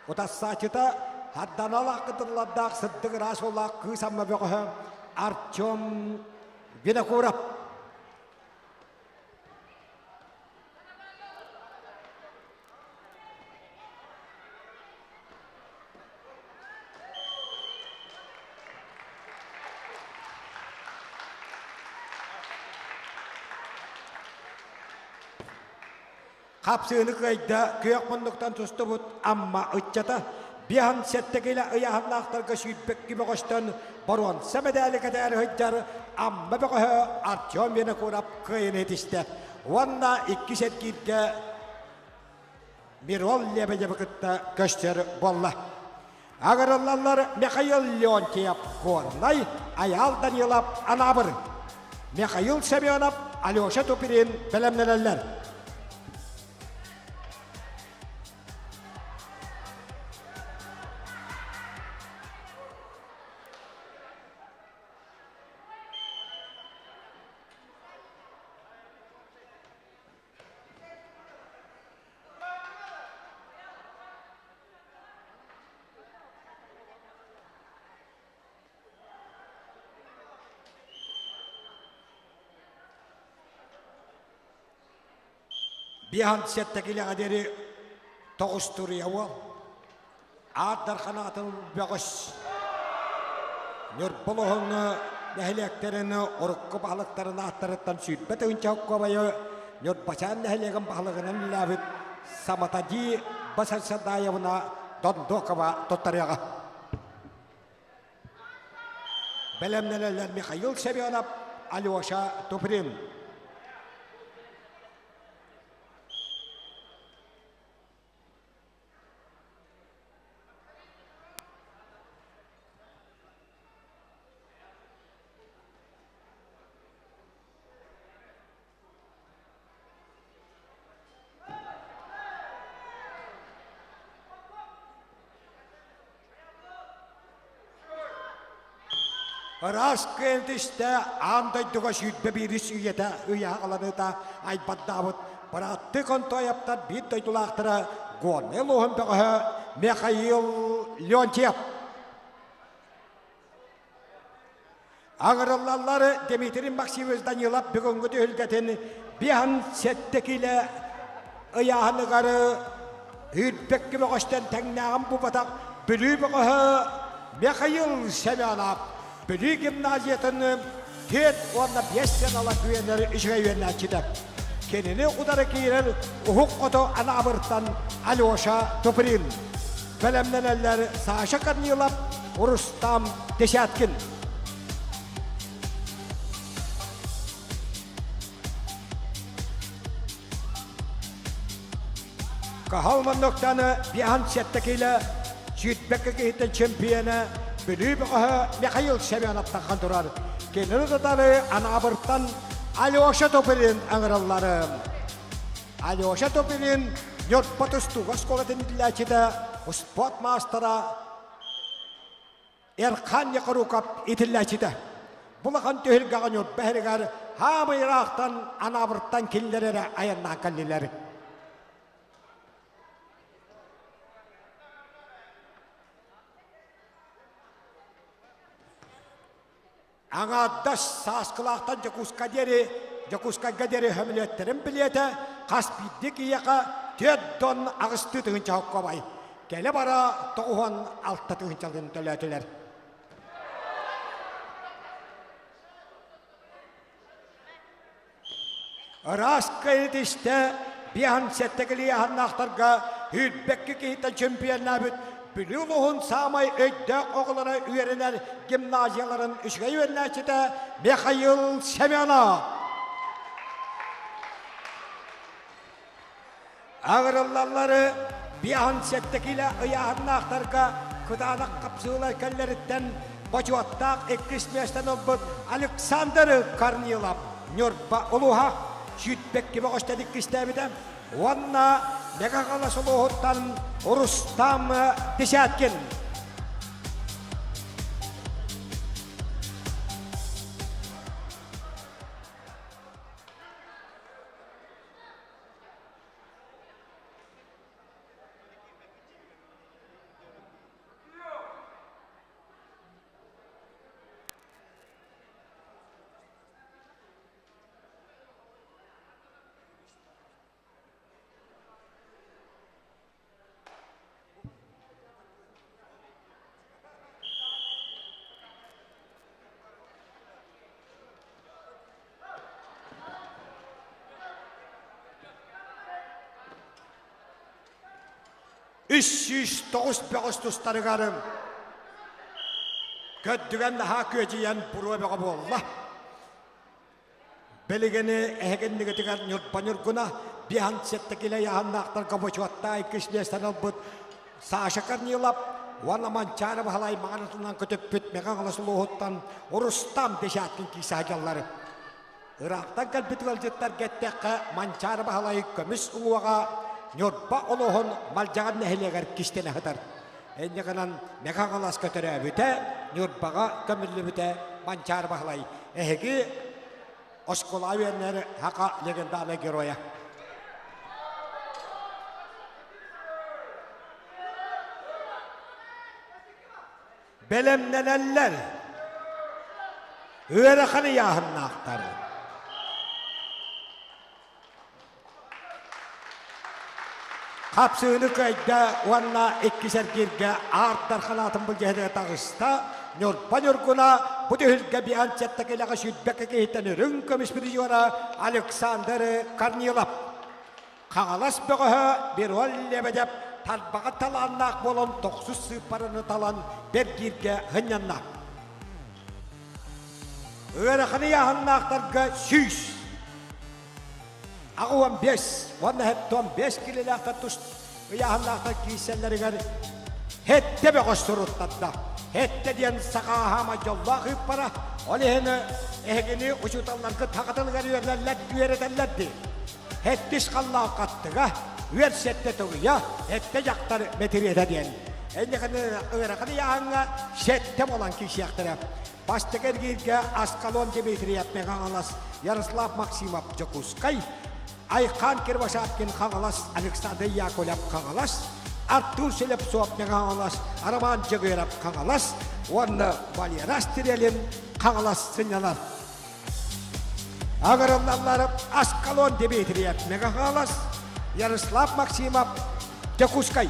Утассааччыта Харданалаах кытыллардаах сырдык ыраас уоллаах кыыс Амма бөҕөһө Артем Винокуров. Хапсыыны кыайда күөх муннуктан тустубут Амма ыччата биэһэн сэттэ килэ ыйааһыннаахтарга сүүрбэкки бөҕөстөн боруонса мэдээли кэтээри сылдьар Амма бөҕөһө Артем Винокуров кыайыыны ситистэ уонна иккис эргииргэ Мирон Лебедевы кытта көстөр буолла. Агырыллаллар Михаил Леонтьев Горнай, Айаал Данилов Анаабыр, Михаил Семенов, Алеша Туприн бэлэмнэнэллэр. Биһан сэттэ диэри тоҕустуруйа уол. Аат дарханаатын бөҕөс. Ньурбалоһун нэһилиэктэрин урукку баһылыктарын ааттарыттан 20 тыһыынча кубайы Ньурбачаан нэһилиэгин баһылыгынан үлэлээбит Саматади Басарсадаевна Дондокова туттарыаҕа. Бэлэмнэнэллэр Михаил Семенов, Алеша Туприн. Ыраас кыайан түстэ, аан дойдуга 21-ис үйэтэ ыйааҕаланыыта айбардаабыт бырааттыы Контоевтар биир дойдулаахтара Горнай улууһун бөҕөһө Михаил Леонтьев. Аҕырыллаллар Дмитрий Максимович Данилов бүгүҥҥү түһүлгэтин 57 киилэ ыйааһыныгар Үүрбэкки бөҕөстөн тэҥнээҕин бубатах Бүлүү бөҕөһө Михаил Семенов Бүлүү гимназиятын 4 уонна 5 сыанала күөнэр үчүгэй үөрэнээччитэ. Кинини утары киирэр уһук хоту Анаабыртан Алеша Туприн. Бэлэмнэнэллэр Саша Корнилов, Рустам Десяткин. Каһал манныктаны 57 киилэ сүүрбэккэ киһиттэн чемпиона Бүлүү бөҕөһө Михаил Семеновтан турар. Кинини кытары Анаабыртан Алеша Топилин ыҥыраллар. Алеша Топилин Ньурба тустууга оскуолатын иитиллээччитэ, спорт маастара Эрхан Якоруков итиллээччитэ. Булахан түһүлгэҕэ Ньурба иһигэр хаамый ыраахтан Анаабыртан киллэр эрэ айаннаан кэллилэр. Аҥаардас Сааскылаахтан Дьокуускай диэри Дьокуускайга диэри сөмөлүөттэрин билиэтэ хас биирдии киһиэхэ 48 тыһыынча соккуобай. Кэлэ-бара 96 тыһыынчалыын төлөөтүлэр. Ыраас кыайытистэ 57 килиэһаннаахтарга сүүрбэкки киһиттэн чемпионнаабыт Бүлүү улууһун саамай өйдөөх оҕолоро үөрэнэр гимназияларын үчүгэй үөрэнээччитэ Михаил Семенов. Аҕырыллаллары 57 киилэ ыйааһыннаахтарга кытаанах хапсыылар кэллэриттэн бочуоттаах иккис миэстэни ылбыт Александр Корнилов Ньурба улууһа сүүрбэкки бөҕөстөн иккистээбитэ уонна Мэҥэ Хаҥалас улууһуттан Рустам Десяткин. 309 бөҕөс тустарыгар көрдүгэн наһаа күөдьүйэн буруо бөҕө буолла. Билигини эһигиннигитигэр Ньурба Ньургуна 57 килэ ыйааһыннаахтарга бочуоттаах иккис миэстэни ылбыт Саша Корнилов уонна Манчаары Баһылай маҕанатынан көтүппүт Мэҥэ Хаҥалас улууһуттан Рустам Десяткин киирсэ сылдьаллар. Ыраахтан кэлбит ыалдьыттарга эттэххэ, Манчаары Баһылай көмүс уҥуоҕа Ньурба улууһун Малдьаҕар нэһилиэгэр кистэнэ сытар. Инньэ гынан Мэҥэ Хаҥаласка төрөөбүтэ, Ньурбаҕа көмүллүбүтэ Манчаары Баһылай. Эһиги оскуола үөннэр хака легендарный героя. Бэлэмнэнэллэр. Ыарахан ыйааһыннаахтар. Хапсыыны кыайда уонна иккис эргииргэ аардар ханаатын былдьаһыга таҕыста. Ньурба Ньургуна бу түһүлгэ биан сэттэ килэҕэ сүүрбэккэ киһиттэн үрүҥ көмүс призера Александр Корнилов. Хаҥалас бөҕөһө Беруал Лебедев тарбаҕа талааннаах буолан тохсус сыыппараны талан бэргииргэ сынньанна. Ыарахан ыйааһыннаахтарга 185 уонна 75 килэлээхтэр тус ыйааһыннаахтар киирсэллэригэр Һэттэ бөҕөс суруттарда. Һэттэ диэн саха аһаама дьоллоох ыыппара. Ол иһин эһигини учууталларгыт саха тылыгар үөрэтэллэр үөрэтэллэр дии. Һэттис халлаах хаттыга, үөр сэттэ тугуйа, эттэ дьахтар мэтириэтэ диэн. Энньэхэни ыарахан ыйааһыҥҥа сэттэ буолан киирсиэхтэрэ. Бастакы эргииргэ Аскалон Дмитриев Хаҥалас, Ярослав Максимов Дьокуускай, Айхан Кирвашапкин Хаҥалас, Александр Яковлев Хаҥалас, Артур Селепцов Хаҥалас, Роман Дьөгүөрап Хаҥалас уонна Валера Стрелин Хаҥалас сынньанар. Агырыллаллар Аскалон Дмитриев Хаҥалас, Ярослав Максимов Дьокуускай.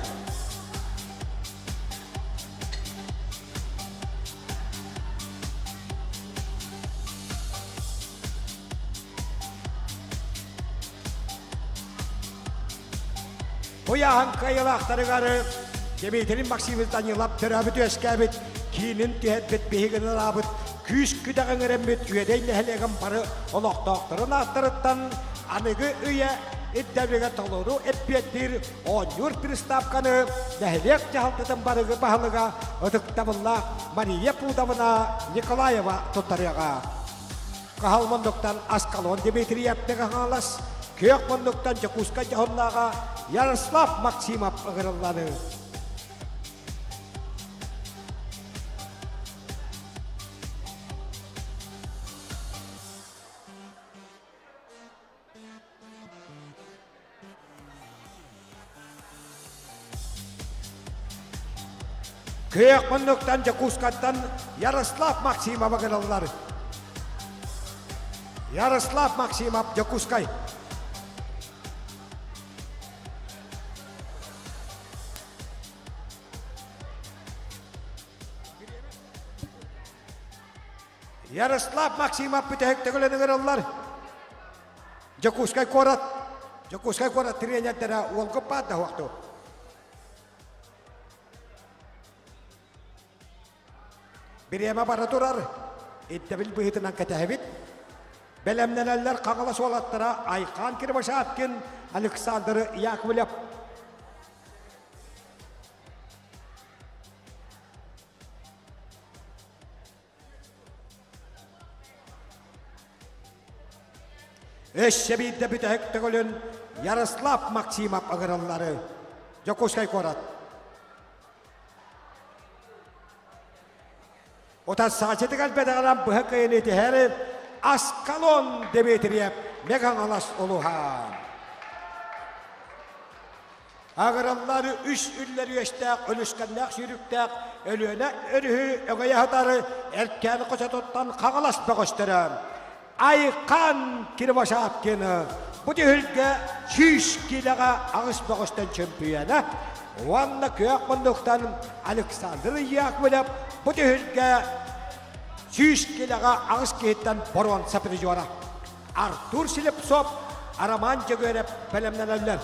Уйаһан кыайыылаахтарыгар Дмитрий Максимович Данилов төрөөбүт үөскээбит киинин түһэрбит биһигин ыраабыт күүс күдэҕин эрэммит Үөдэй нэһилиэгин бары олохтоохторун ааттарыттан аныгы үйэ ирдэбилгэ толору эппиэттиир оонньуур приставканы нэһилиэк дьаһалтатын барыгы баһылыга ытыктабыллаах Мария Пудовна Николаева туттарыаҕа. Хаһал муннуктан Аскалон Дмитриев Хаҥалас, Күөх муннуктан Дьокуускай дьоһуннааҕа Ярослав Максимов ыҥырылланы. Күөх муннуктан Дьокуускайтан Ярослав Максимова гыналлар. Ярослав Максимов, Дьокуускай. Ярослав Максимов бүтэһик төгүлүн ыҥырыллар. Дьокуускай куорат Дьокуускай куорат тренердэрэ уолгут баар да суох Бириэмэ бара турар. Ирдэбил быһыытынан кэтэһэбит. Бэлэмнэнэллэр Хаҥалас уолаттара Айхан Кривошапкин, Александр Яковлев. Өссө биирдэ бүтэһик төгүлүн Ярослав Максимов ыҥырыллары. Дьокуускай куорат. Утарсааччытыгар бэдэҕинэн быһа кыайан итиһэри Аскалон Дмитриев Мегаҥалас улуһа. Агыраллар үс үллэр үөстээх, өлүскэннээх сүүрүктээх Өлүөнэ өрүһү өҥөйө сытар Эркээни хочотуттан Хаҥалас бөҕөстөрө Айхан Кривошапкин бу түһүлгэ 100 киилэҕэ аҕыс бөҕөстөн чөмпүйүөнэ уонна күөх муннуктан Александр Яковлев бу түһүлгэ 100 киилэҕэ аҕыс киһиттэн боруонса призера. Артур Слепцов, Роман Дьөгүөрэп бэлэмнэнэллэр.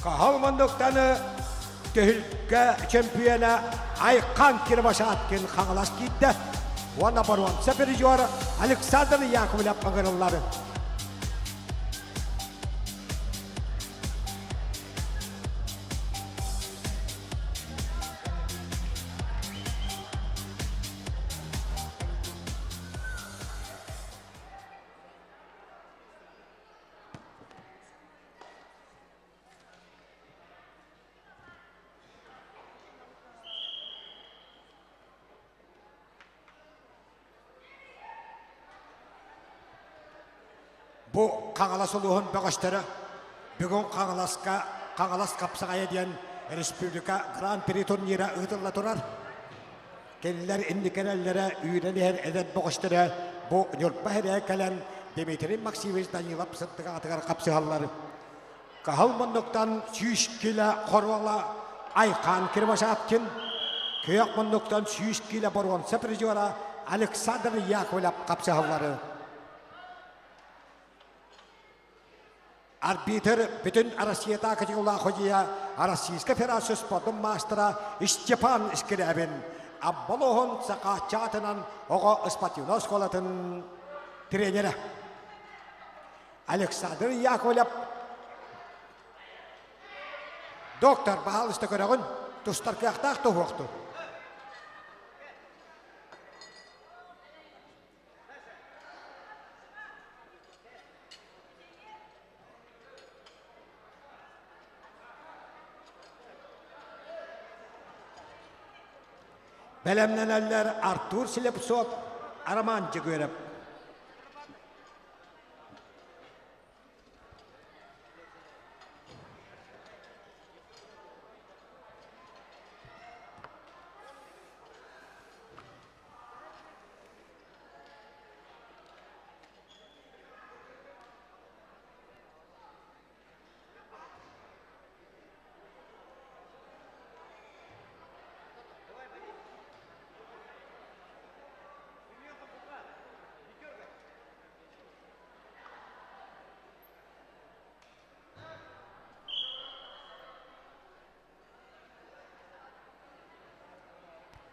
Хаһал муннуктаны түһүлгэ чемпиона Айхан Кирбашаткин Хаҥалас киирдэ уонна боруонса призера Александр Яковлев ыҥырыллар. Бу Хаҥалас улууһун бөҕөстөрө бүгүн Хаҥаласка Хаҥалас хапсаҕайа диэн республика гран-при турнира ыытылла турар. Кинилэр инникэрэллэрэ үүнэн иһэр эдэр бөҕөстөрө бу Ньурба сирэ кэлэн Дмитрий Максимович Данилов сырдык аатыгар хапсыһаллар. Кыһыл муннуктан 100 кило хоруола Айхан Кривошапкин, күөх муннуктан 100 кило боруонса призера Александр Яковлев хапсыһаллары. Арбитр бүтүн Россията категориялаах судьуйа Российскай Федерация спордун маастара Степан Скрябин Аббалоһун Сахааччаатынан оҕо спортивнай оскуолатын тренерэ Александр Яковлев. Доктор, баһаалыста көрөҕүн, тустар кыахтаах туһуохтун. Бэлэмнэнэллэр Артур Слепцов, Роман Дьөгүөрэп.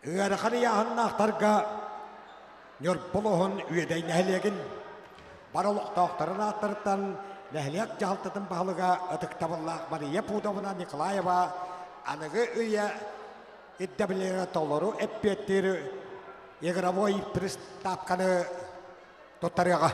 Ыарахан ыйааһыннаахтарга Ньурба улууһун Үөдэй нэһилиэгин бар олохтоохторун ааттарыттан нэһилиэк дьаһалтатын баһылыга ытыктабыллаах Мария Пудовна Николаева аныгы үйэ ирдэбилигэр толору эппиэттиир игровой приставканы туттарыаҕа.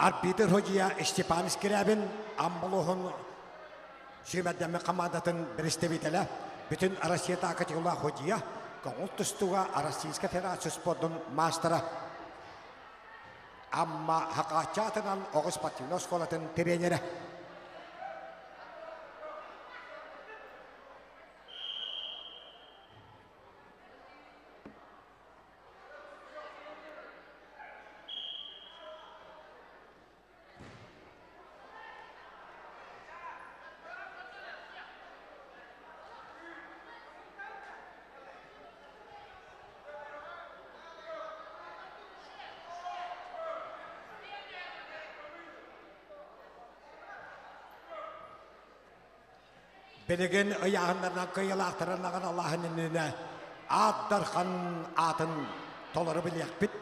Арбитр судьуйа Степан Скрябин Аммалуһун сүүмэрдэммит хамаандатын представителэ, бүтүн Россиятааҕы категориялаах судьуйа, көҥүл тустууга Российскай Федерация спордун маастара. Амма Хакааччы аатынан оҕо спортивнай оскуолатын тренерэ. Билигин ыйааһыннарынан кыайыылаахтарын аҕалааһын иннинэ Аат Дархан аатын толору билиэхпит.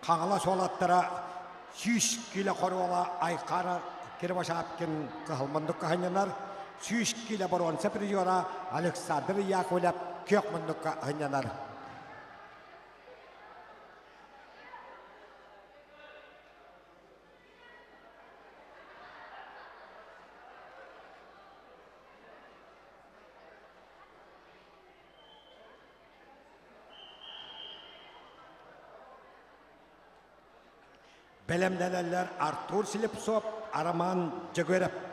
Хаҥалас уолаттара 100 кило хоруола Айхара Кривошапкин кыһыл муннукка сынньанар, 100 кило боруонса призера Александр Яковлев күөх муннукка сынньанар. Бэлэмнэнэллэр Артур Слепцов, Роман Дьөгүөрэп.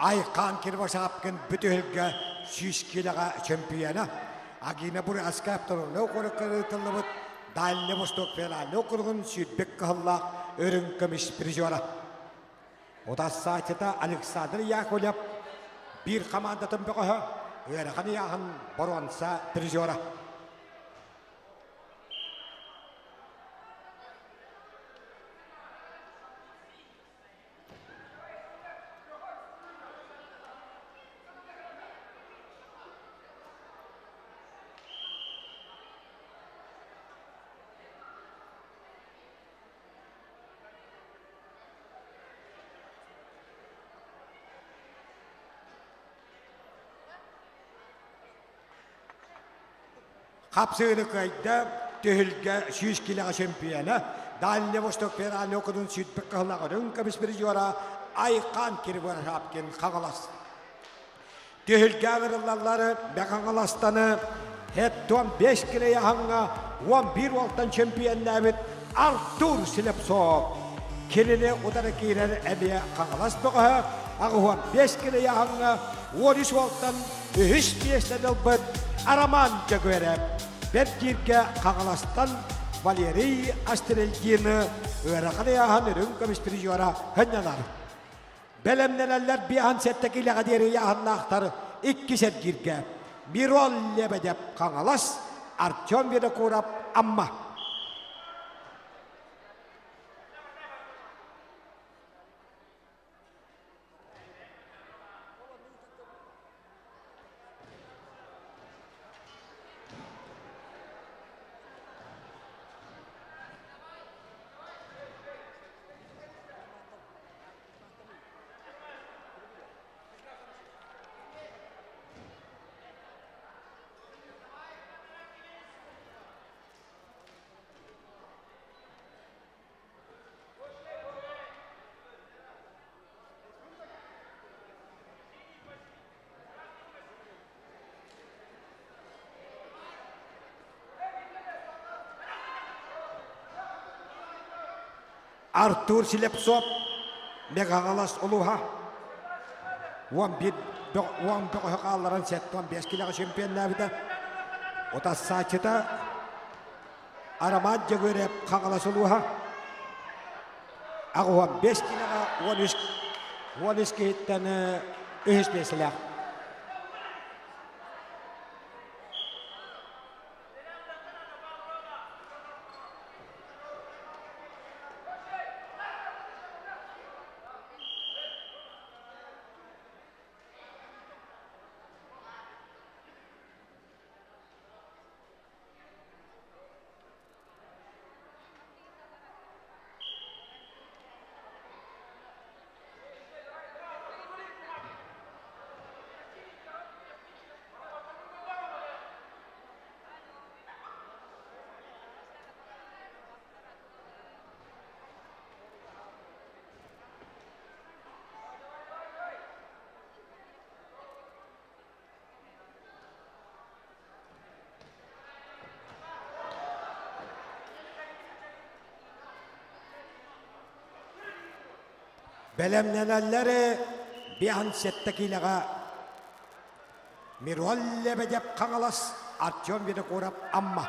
Айхаан Кирбашапкин бүтүһүлгэ 100 киилэҕэ чөмпүйүөнэ. Агина Бурятская автономнай округка ыытыллыбыт Дальний Восток федеральнай округун сүүрбэк кыһыллаах үрүҥ көмүс призера. Утассааччыта Александр Яковлев биир хамаандатын бөҕөһө, ыарахан ыйааһын боруонса призера. Хапсыыны кыайда түһүлгэ 100 килэҕэ чемпиона, Дальний Восток федеральный округун сүүрбэт кыһыллаах үрүҥ көмүс призера Айхан Кирбаршапкин Хаҥалас. Түһүлгэ ыҥырыллаллары Мэҥэ-Хаҥаластаны Хеттон 5 килэ аһаҥҥа 11 уолтан чемпионнаабыт Артур Слепцов. Кинини утары киирэр эмиэ Хаҥалас бөҕөһө 85 килэ аһаҥҥа 13 уолтан үһүс миэстэни ылбыт Роман Дьөгүөрэп. Бэрт Хаҥаластан Валерий Астрельдины ыарахан ыйааһын үрүҥ көмүс призера хынньанар. Бэлэмнэнэллэр биэһэн сэттэ киилэҕэ диэри ыйааһыннаахтар иккис эргииргэ. Мирон Лебедев Хаҥалас, Артем Винокуров Амма. Артур Слепцов, Мегагалас улууһа 11 уон бөҕөһө хаалларан 75 килэҕэ чемпионнаабыта. Утассааччыта Арамаан Дьөгүөрэп Хаҥалас улууһа 85 килэҕэ 13 13 киһиттэн үһүс миэстэлээх. Бэлэмнэнэллэр 57 киилэҕэ Мирон Лебедев Хаҥалас, Артем Винокуров Амма.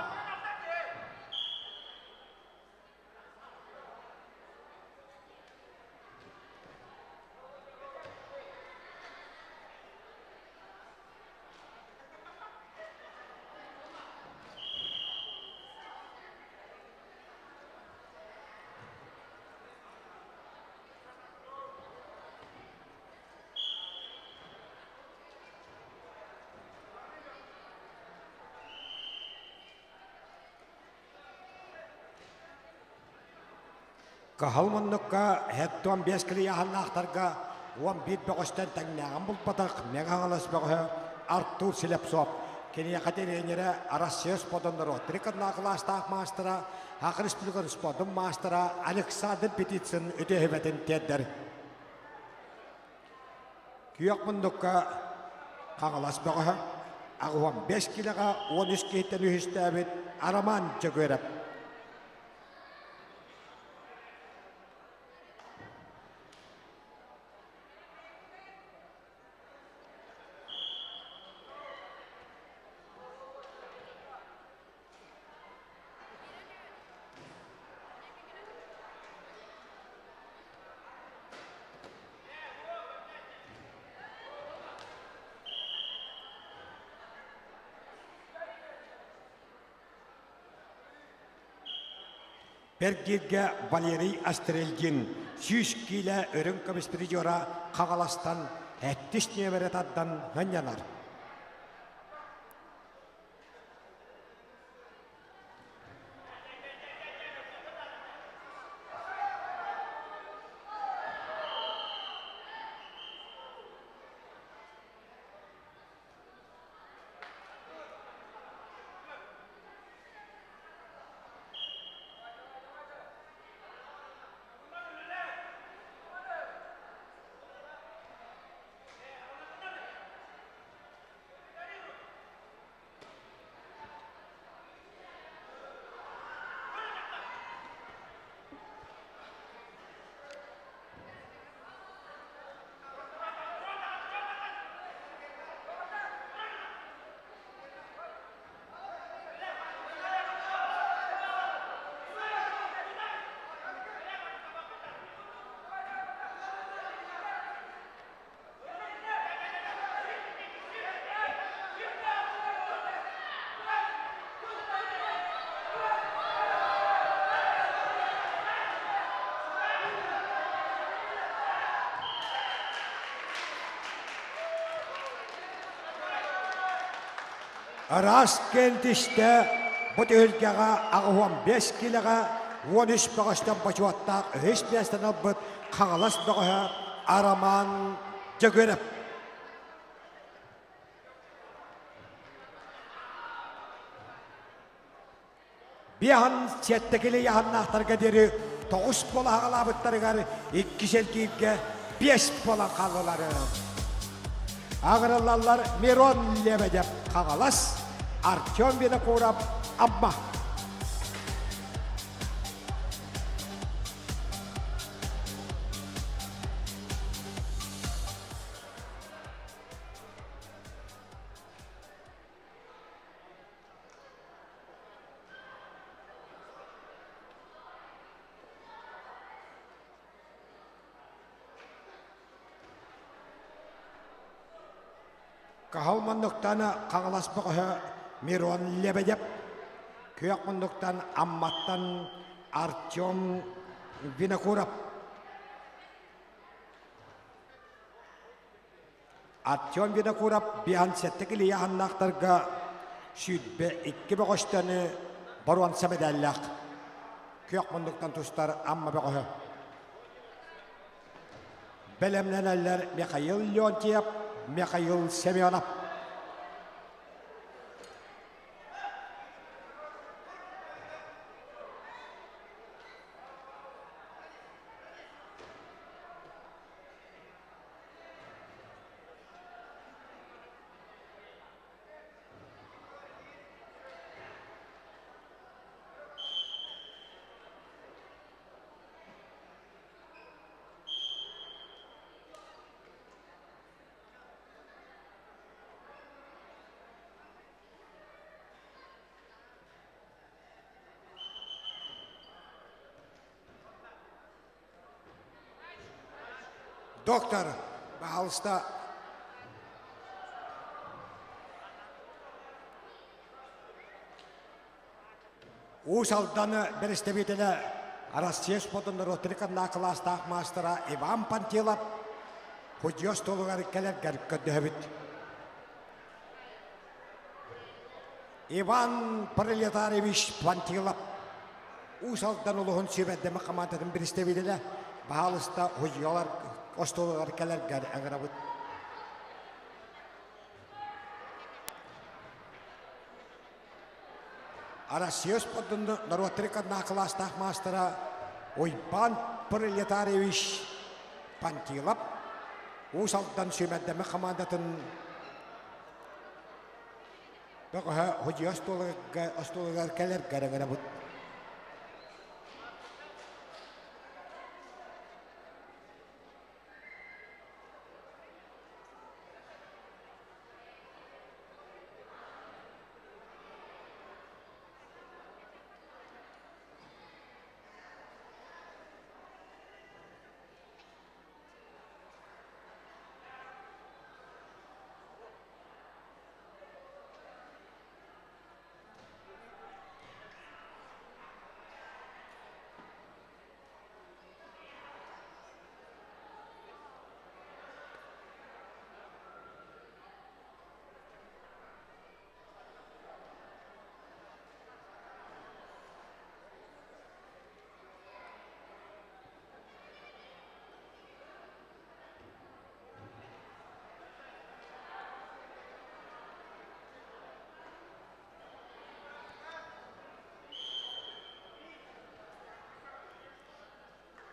Кыһыл муннукка 75 килийааһыннаахтарга 11 бөҕөстөн тэҥнээҕин булбатах Мэҥэ Хаҥалас бөҕөһө Артур Слепцов. Киниэхэ тренерэ Россия спордун норуоттарын кылаастаах маастара, Саха Республикатын спордун маастара Александр Петицын үтүөһүбэтин тиэрдэр. Күөх муннукка Хаҥалас бөҕөһө. 85 килэҕэ 13 киһиттэн үһүстээбит Арамаан Дьөгүөрэп. Бэргииргэ Валерий Астрельгин 100 киилэ үрүҥ көмүс призера Хаҥаластан сэттис нүөмэрэ тардан сынньанар. Араас кэнтистэ бу түһүлгэҕэ 85 килэҕэ 13 бөҕөстөн бочуоттаах үһүс миэстэни ылбыт Хаҥалас бөҕөһө Арамаан Дьөгүөрэп. Биаһын сиэттэкили яһаннаахтарга диэри тоҕус буола аҕалаабыттарыгар иккис эргииргэ биэс буолан хааллылар. Аҕырыллаллар Мирон Лебедев Хаҥалас, Артем Винокуров Амма. Каһыл муннуктан Хаҥалас бөҕөһө Мирон Лебедев, күөх муннуктан Амматтан Артем Винокуров. Артем Винокуров биһан сэттэ килийаһаннаахтарга 22 бөҕөстөнү боруонса мэдээллээх. Күөх муннуктан тустар Амма бөҕөһө. Бэлэмнэнэллэр Михаил Леонтьев, Михаил Семенов. Доктор, пожалуйста. Уус Алданы бэрэстэбиитэлэ Россия спордун норуоттарыгар кылаастаах маастара Иван Пантелов судьуйа остуолугар кэлэргэр көрдөһөбүт. Иван Пролетарьевич Пантелов Уус Алдан улуһун сүбэрдэмэ хамаандатын бэрэстэбиитэлэ баһаалыста судьуйалар остуолугар кэлэргэр ыҥырабыт. Россия спордун норуоттары кылаастаах маастара Уйбаан Пролетарьевич Пантилов Уус Алдан сүүмэрдэммит хамаандатын. Бөҕөһө худьуо остуолугар кэлэр гэрэ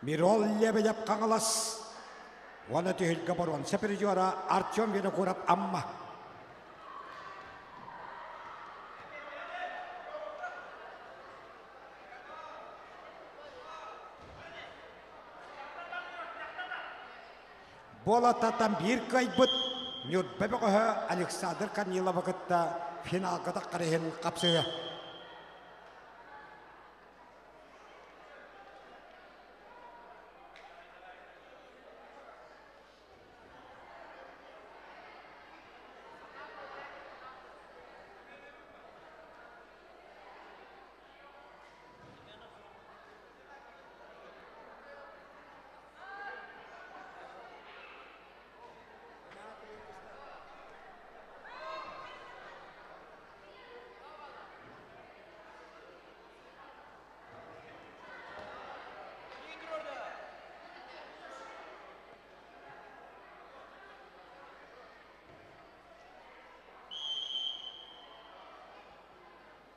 Мирон Лебедев Хаҥалас уонна түһүлгэ боруонса призера Артем Винокуров Амма. Буолаттан биир кыайбыт Ньурба бөҕөһө Александр Корниловы кытта финалга таххар иһин хапсыһыа.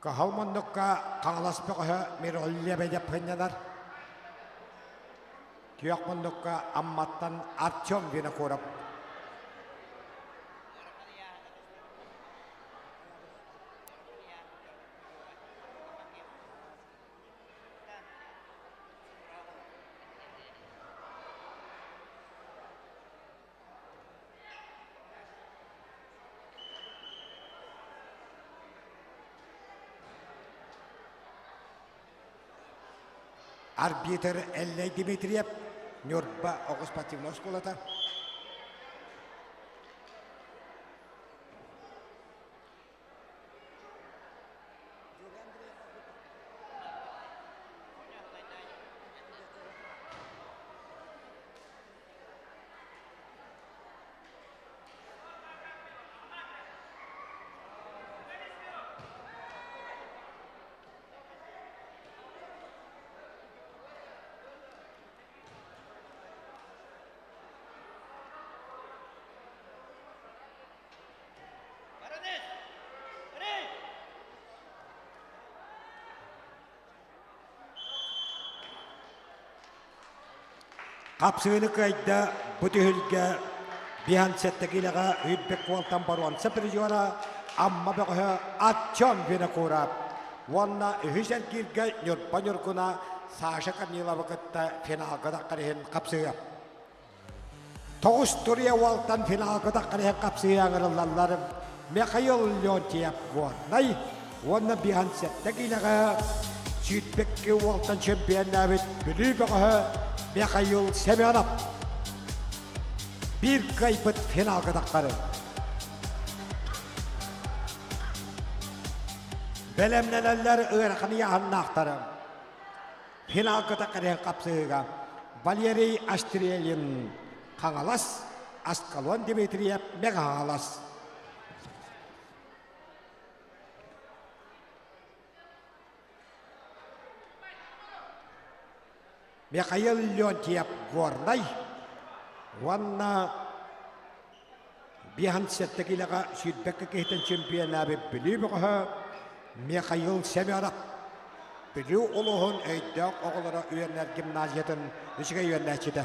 Кыһыл муннукка Хаҥалас бөҕөһө Мирон Лебедев сынньанар. Күөх муннукка Амматтан Артем Винокуров. Арбитр Эллэй Дмитриев, Ньурба оҕо спортивнай оскуолата. Хапсыыны кыайда бу түһүлгэ биһан сэттэ киилэҕэ Үрбек Куолтан боруонса призера Амма бөҕөһө Артем Винокуров уонна үһүс эргииргэ Ньурба Ньургуна Саша Корниловы кытта финалга таххар иһин хапсыа. Тоҕус турия уолтан финалга таххар иһин хапсыа ыҥырыллаллар Михаил Леонтьев Горнай уонна биһан сэттэ киилэҕэ сүүрбэкки уолтан чемпионнаабыт Бүлүү бөҕөһө Михаил Семенов биир кыайбыт финалга таххары. Бэлэмнэнэллэр ыарахан ыйааһыннаахтара. Финалга таххарыан хапсыһыыга Валерий Астрелин Хаҥалас, Аскалон Дмитриев Мэҥэ-Хаҥалас. Михаил Леонтьев Горнай уонна биэһэн сэттэ киилэҕэ сүүрбэккэ киһитин чемпионаабыт Бүлүү бөҕөһө Михаил Семенов Бүлүү улууһун өйдөөх оҕолоро үөрэнэр гимназиятын үчүгэй үөрэнээччитэ.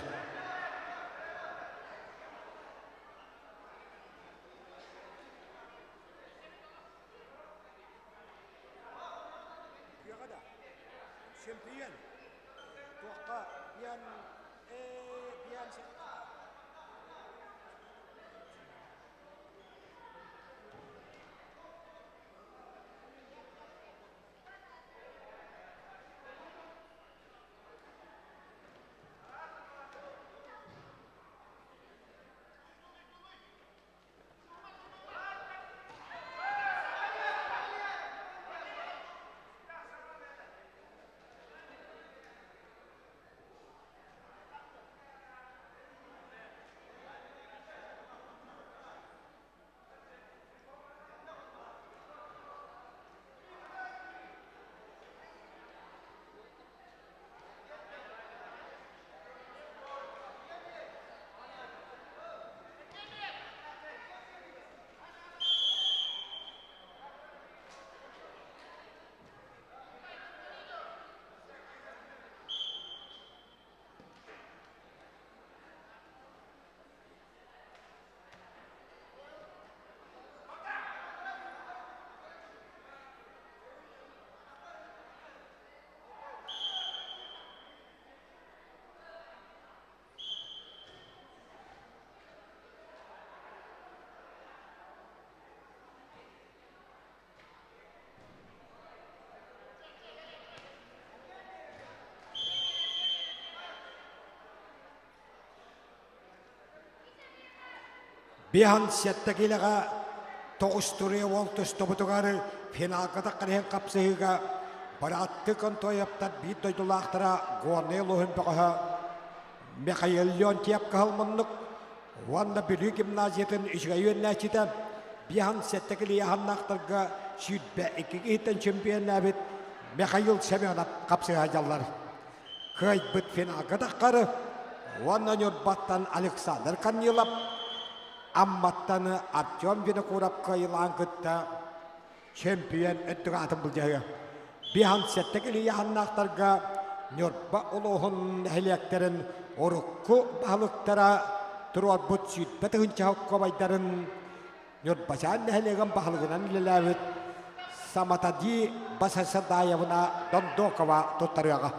да чемпион туохха биан биан Биһан сэттэ киилэҕэ тоҕус туруйа уол тустубутугар финалга таххан хапсыһыыга бырааттыы Контоевтар биир дойдулаахтара Горнай улууһун бөҕөһө Михаил Леонтьев кыһыл муннук уонна Бүлүү гимназиятын үчүгэй үөрэнээччитэ биһан сэттэ килийаһаннаахтарга 22 киһиттэн чемпионнаабыт Михаил Семенов хапсыһа дьаллар. Кыайбыт финалга таххары уонна Ньурбаттан Александр Корнилов, Амматтан Артем Винокуров кыайылаан кытта чемпион өттүк аатын былдьаһыа. Биһан сэттэ килийаһаннаахтарга Ньурба улууһун нэһилиэктэрин урукку баһылыктара туруорбут сүүрбэ тыһыынча хоккобайдарын Ньурбачаан нэһилиэгин баһылыгынан үлэлээбит Саматади Басасадаевна Дондокова туттарыаҕа.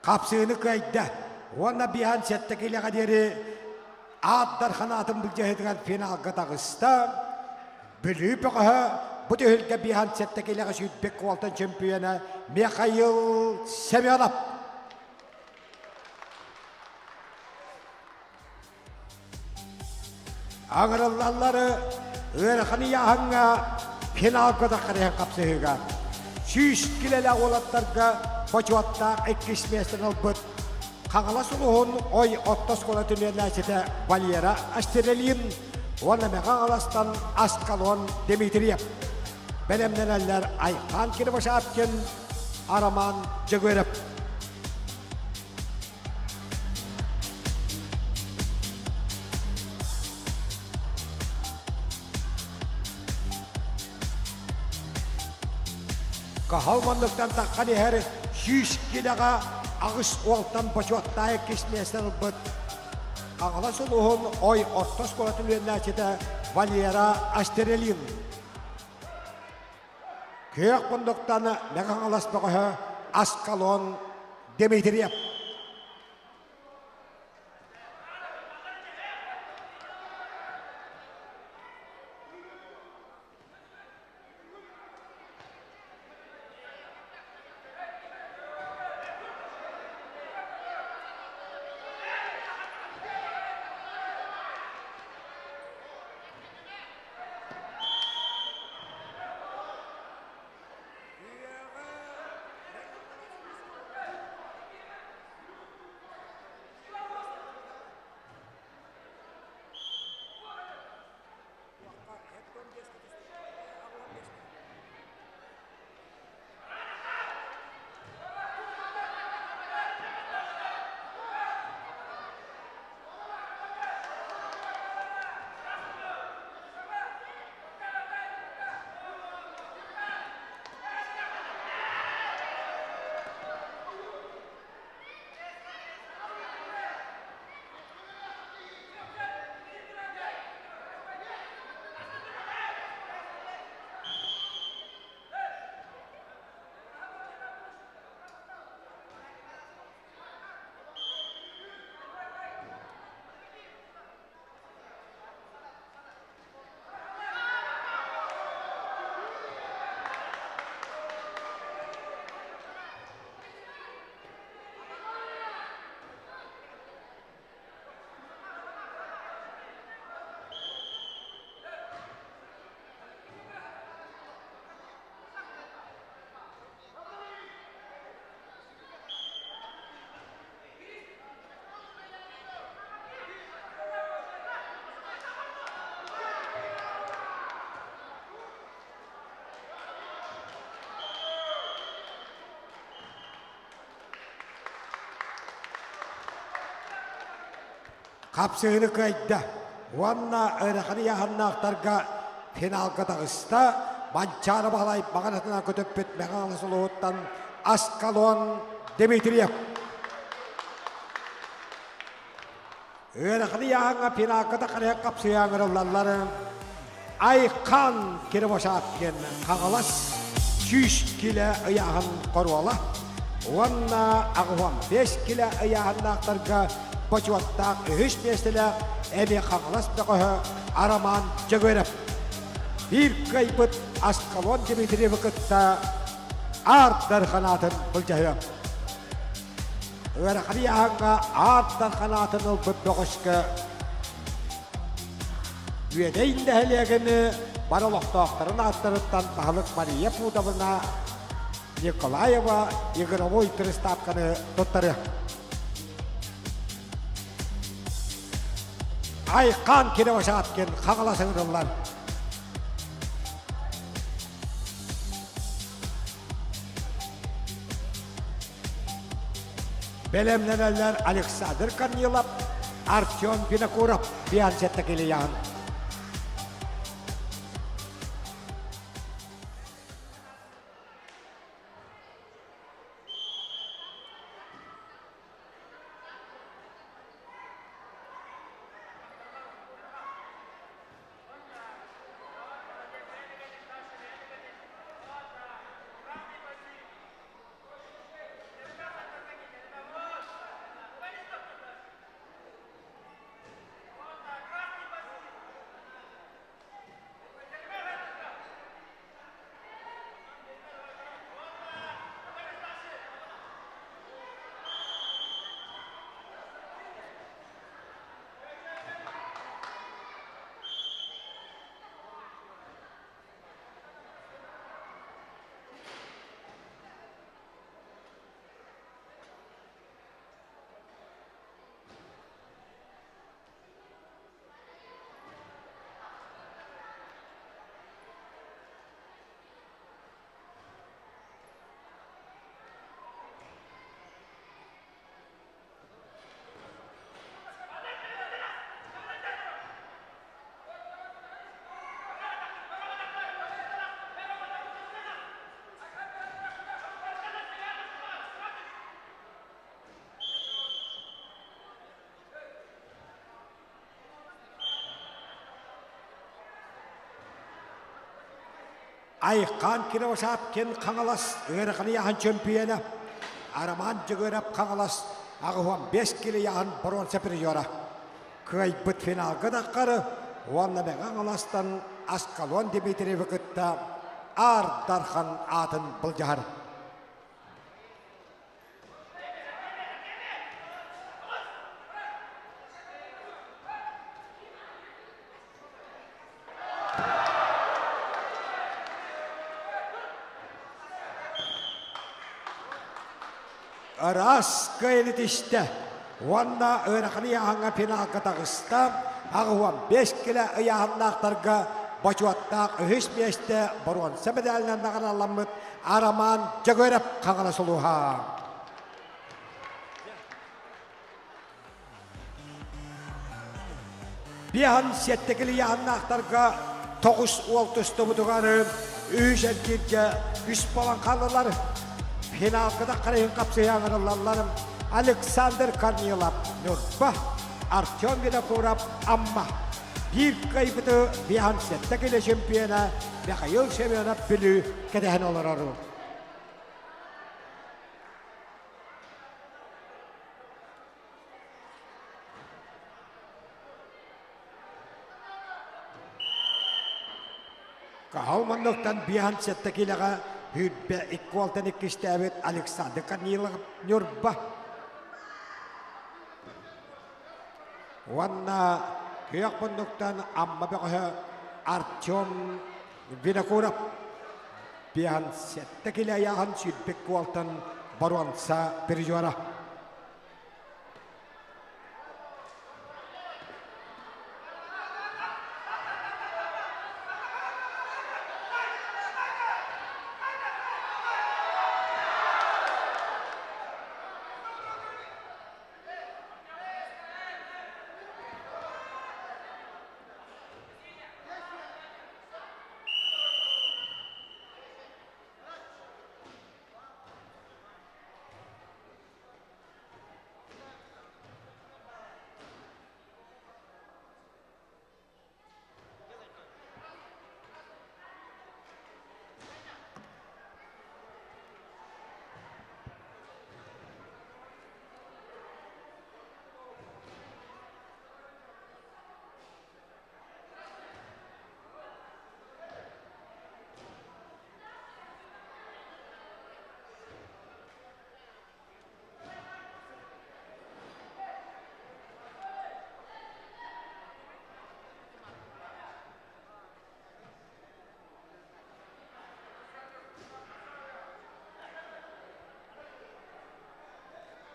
Хапсыыны кыайда уонна биһан сэттэ килэҕэ диэри ааттар ханаатын былдьаһыытыгар финалга таҕыста. Бүлүү бөҕөһө бу түһүлгэ биһан сэттэ килэҕэ сүүрбэк куолтан чемпиона Михаил Семенов. Аҥырыллаллары ыарахан ыйааһыҥҥа Финалга да қарайан қапсыһыга. 100 килэлээх уолаттарга бочуоттаах иккис миэстэни ылбыт Хаҥалас улууһун Ой орто оскуолатын үөрэнээччитэ Валера Астерелин уонна Мэҥэ Хаҥаластан Аскалон Дмитриев. Бэлэмнэнэллэр Айхан Кривошапкин, Роман Дьөгүөрөп. Каһал манныктан таххан иһэр 100 киилэҕэ аҕыс уолтан бочуоттаах иккис миэстэ ылбыт Хаҥалас улууһун Ой орто оскуолатын үөрэнээччитэ Валера Астерелин. Күөх муннуктан Мэҥэ Хаҥалас бөҕөһө Аскалон Дмитриев. Хапсыһыыны кыайда уонна ыарахан ыйааһыннаахтарга финалга таҕыста. Манчаары Баһылай баҕанатынан көтүппүт Мэҥэ Хаҥалас улууһуттан Аскалон Дмитриев. Ыарахан ыйааһыҥҥа финалга да харыһа хапсыйа ыҥырыллаллар. Айхан Кривошапкин Хаҥалас 100 килэ ыйааһын хоруола уонна 85 килэ ыйааһыннаахтарга бочуоттаах үһүс миэстэлээх эмиэ Хаҥалас бөҕөһө Роман Дьөгүөрөп. Биир кыайбыт Аскалон Дмитриевы кытта Аар Дархан аатын былдьаһыа. Ыарахан ыйааһыҥҥа Аар Дархан аатын ылбыт бөҕөскө Үөдэй нэһилиэгин бар олохтоохторун ааттарыттан баһылык Мария Пудовна Николаева игровой приставканы туттарыа. Айхан Кривошапкин Хаҥалас ыҥырыллар. Бэлэмнэнэллэр Александр Корнилов, Артем Винокуров Бианчетта Килиян. Айхан Кировошапкин Хаҥалас ыарахан ыйааһын чөмпүйүөнэ, Роман Дьөгүөрэп Хаҥалас 85 кило ыйааһын боруонса призера. Кыайбыт финалга таххары уонна Мэҥэ Хаҥаластан Аскалон Дмитриевы кытта Аар Дархан аатын былдьаһар. Ыраас кыайылытистэ уонна ыарахан ыйааһыҥҥа финалга таҕыста. 85 килэ ыйааһыннаахтарга бочуоттаах үһүс миэстэ боруонса мэдээлинэн наҕарааламмыт Арамаан Дьөгүөрэп Хаҥалас улууһа. Биэһэн сэттэ килийааннаахтарга тоҕус уол тустубутугар үс эргииргэ үс буолан хааллылар. Финалга да харайын хапсыһаҥырыллаллар Александр Корнилов Ньурба, Артем Винокуров Амма. Биир кыайбыты биэһэн сэттэ килэ чемпиона Михаил Семенов Бүлүү кэтэһэн олорор. Каһал манныктан биэһэн сэттэ киилэҕэ сүүрбэ икки уолтан иккистээбит Александр Корнилов Ньурба уонна күөх муннуктан Амма бөҕөһө Артем Винокуров биэһэн сэттэ килэ айааһын сүүрбэ икки уолтан боруонса призера.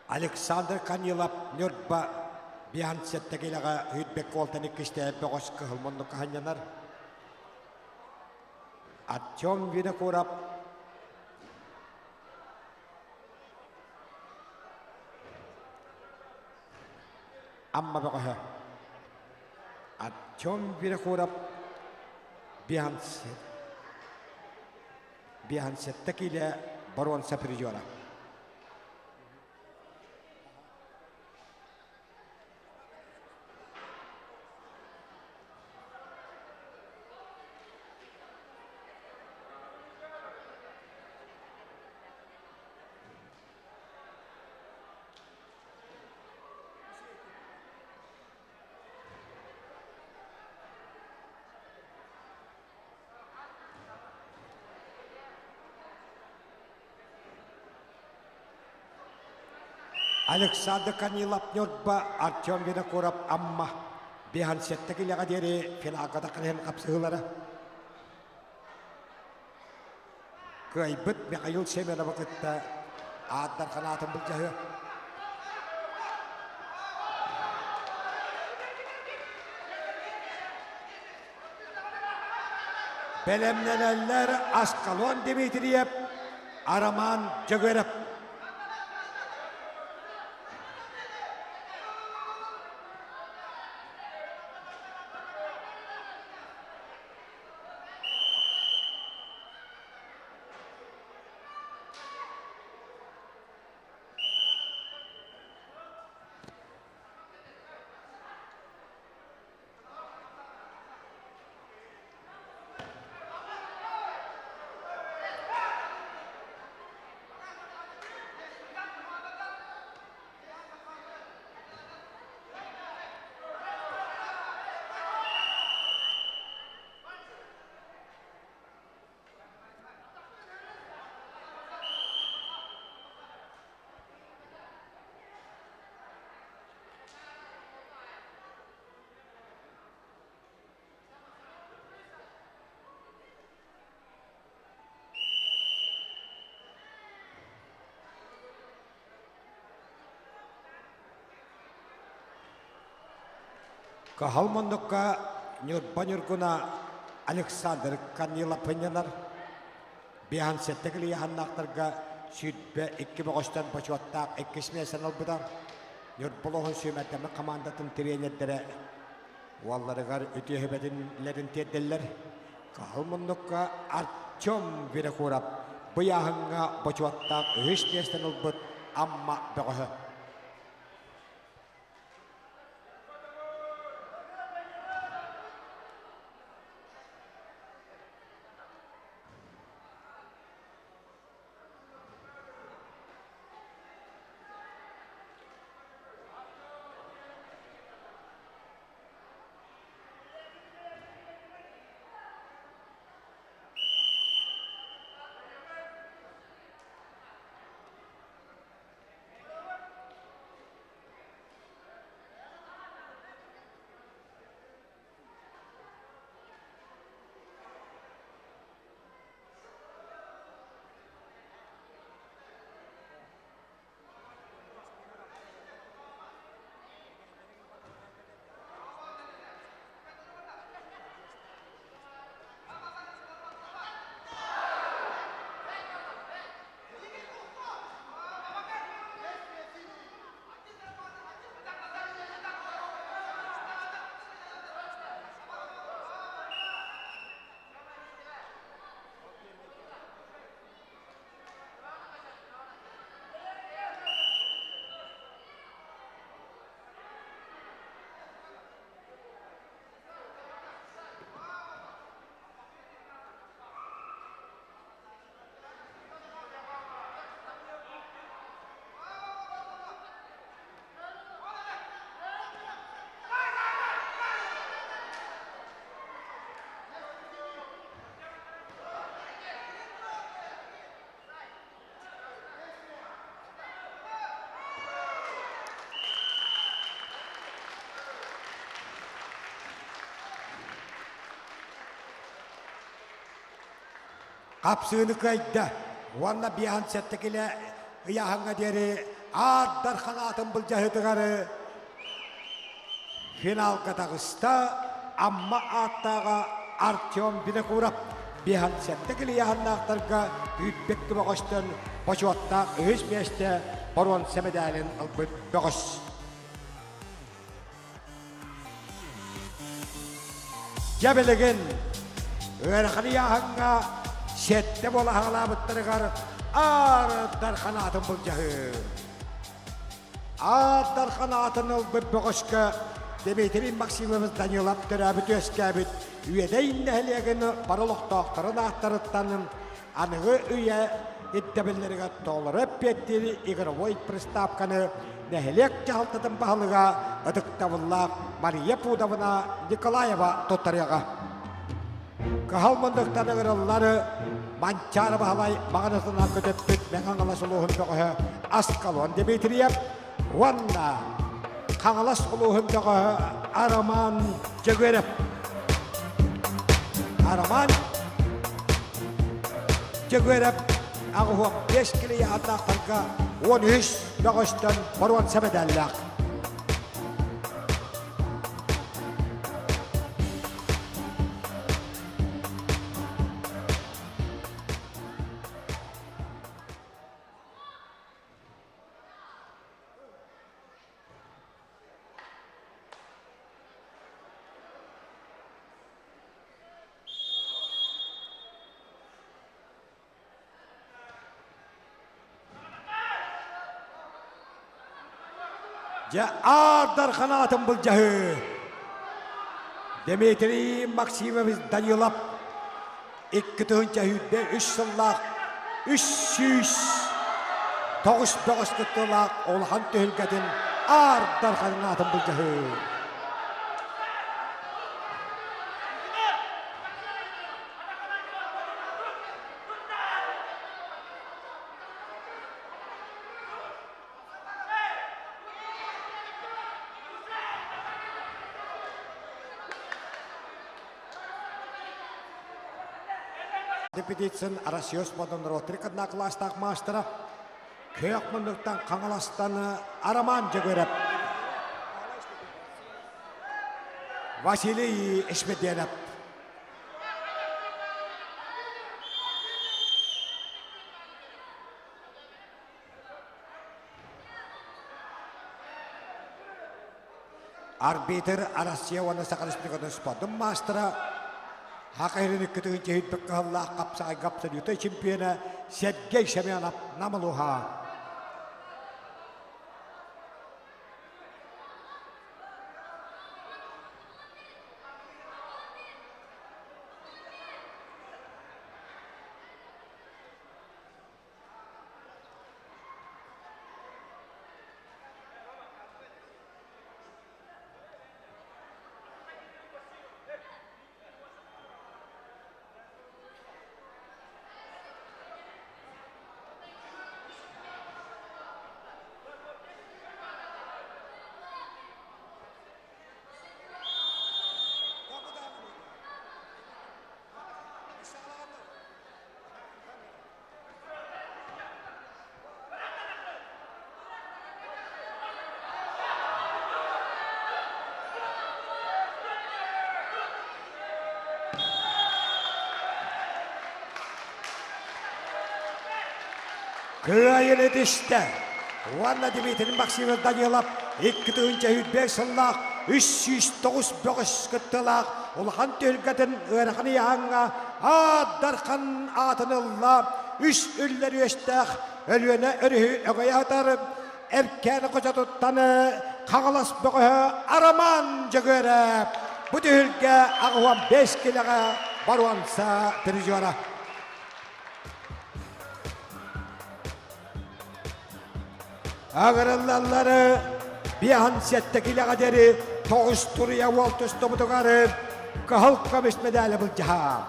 Александр Канилов Ньурба биэһэн сэттэ киилэҕэ Үүтбэк куолтан иккистээн бөҕөс кыһыл муннукка ханньанар. Артем Винокуров Амма бөҕөһө Артем Винокуров биэһэн сэттэ киилэ боруонса призера. Александр Корнилов Ньурба, Артем Винокуров Амма биэһэн сэттэ килэҕэ диэри финалга тахсан хапсыһыылара. Кыайбыт Михаил Семеновы кытта аатдар ханаатын былдьаһыа. Бэлэмнэнэллэр Аскалон Дмитриев, Арамаан Дьөгүөрэп. Кыһыл муннукка Ньурба Ньургуна Александр Корнилов ынньанар. Биһан сэттэ килийаһаннаахтарга 22 бөҕөстөн бочуоттаах иккис миэстэни ылбыта. Ньурба улууһун сүүмэрдэммит хамаандатын тириэньэрдэрэ уолларыгар үтүө сүбэтин тиэрдэллэр. Кыһыл муннукка Артем Винокуров быйааһыҥҥа бочуоттаах үһүс миэстэни ылбыт Амма бөҕөһө. Хапсыыны кыайда уонна биэһэн сэттэ килэ ыйааһыҥҥа диэри аардар ханаатын былдьаһыытыгар финалга таҕыста Амма ааттааҕа Артем Винокуров биэһэн сэттэ килэ ыйааһыннаахтарга үүрбэт көмөҕөстөн бочуоттаах үһүс миэстэ боруонса мэдээлин ылбыт бөҕөс. Дьэ билигин ыарахан ыйааһыҥҥа сэттэ буола аҕалаабыттарыгар Аар Дархан аатын былдьаһыы. Аар Дархан аатын ылбыт бөҕөскө Дмитрий Максимович Данилов төрөөбүт-үөскээбит Үөдэй нэһилиэгин бары олохтоохторун ааттарыттан аныгы үйэ ирдэбиллэригэр толору эппиэттиир игровой приставканы нэһилиэк дьаһалтатын баһылыга ытыктабыллаах Мария Пудовна Николаева туттарыаҕа. Кыһыл мундуктан ыҥырыллар Манчаары Баһылай маҕанатынан көтөппүт Мэҥэ Хаҥалас улууһун бөҕөһө Аскалон Дмитриев уонна Хаҥалас улууһун бөҕөһө Роман Дьөгүөрэп. Роман Дьөгүөрэп аҕыһуох биэс килийэ атаахтарга 13 бөҕөстөн боруонса мэдээллээх. Дьэ, аардар ханаатын былдьаһыы. Дмитрий Максимович Данилов 2023 сыллаах 309 бөҕөс кыттыылаах улахан түһүлгэтин аардар ханаатын былдьаһыы. Репетициян Россия спортун ротрик однокласстаах маастара Күөх муннуктан Хаҥаластан Арамаан Дьөгүөрэп. Василий Эшмеденов. Арбитр Россия уонна Саха Республикатын спордун маастара Саха сирин икки тыһыынча кыһаллаах хапсаҕайга абсолютнай чемпиона Сергей Семенов Намылуха. Кыайын этистэ. Уонна Дмитрий Максимов Данилов 2005 сыллаах 309 бөҕөс кыттыылаах улахан түһүлгэтин ыарахан ыйааһыҥҥа Аат Дархан аатын ылла үс үллэр үөстээх Өлүөнэ өрүһү өҥөйө сытар Эркээни хочотуттан Хаҥалас бөҕөһө Арамаан Дьөгүөрэп бу түһүлгэ 85 килэҕэ боруонса призера. Агырыллаллары 57 килэҕэ диэри тоҕус туруйа уол тустубутугар кыһыл көмүс медали былдьаһа.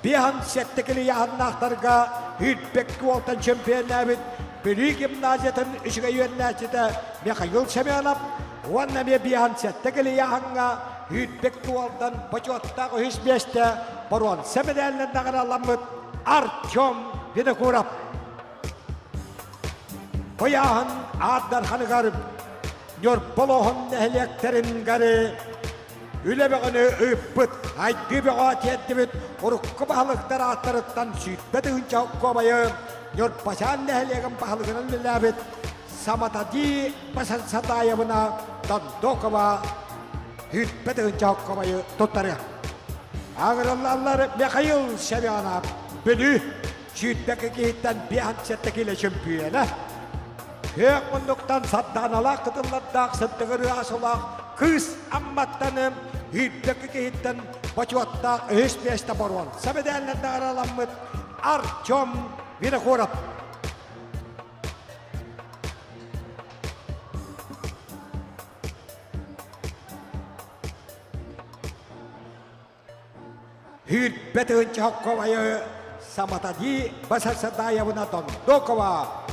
57 килийаһыннаахтарга Үрбэкки уолтан чемпионнаабыт Бүлүү гимназиятын үчүгэй үөрэнээччитэ Михаил Семенов уонна эмиэ 57 килийаһыҥҥа Үрбэкки уолтан бочуоттаах үһүс миэстэ боруонса медалынан наҕарааламмыт Артем Винокуров. Ыйааһын Аардарханыгар Ньурбалоһун нэһилиэктэрин үлэ бөҕөнү ыыппыт, айгыы бөҕө тиэрдибит урукку баһылыктар ааттарыттан 20 тыһыынча куобайы Ньурбачаан нэһилиэгин баһылыгынан үлэлээбит Саматади Басансатаевна Дондокова 20 тыһыынча куобайы туттарыа. Агырыллаллар Михаил Семенов Бүлүү 22 киһиттэн 57 киилэ чөмпүйүөнэ. Күөх муннуктан сардааналаах кытыллардаах сырдык ырыа сулаах кыыс Амматтан 22 киһиттэн бочуоттаах үһүс миэстэ боруонса мэдээллэрин араламмыт Артем Винокуров. 20 тыһыынча Саматади Басарсадаевна Дондокова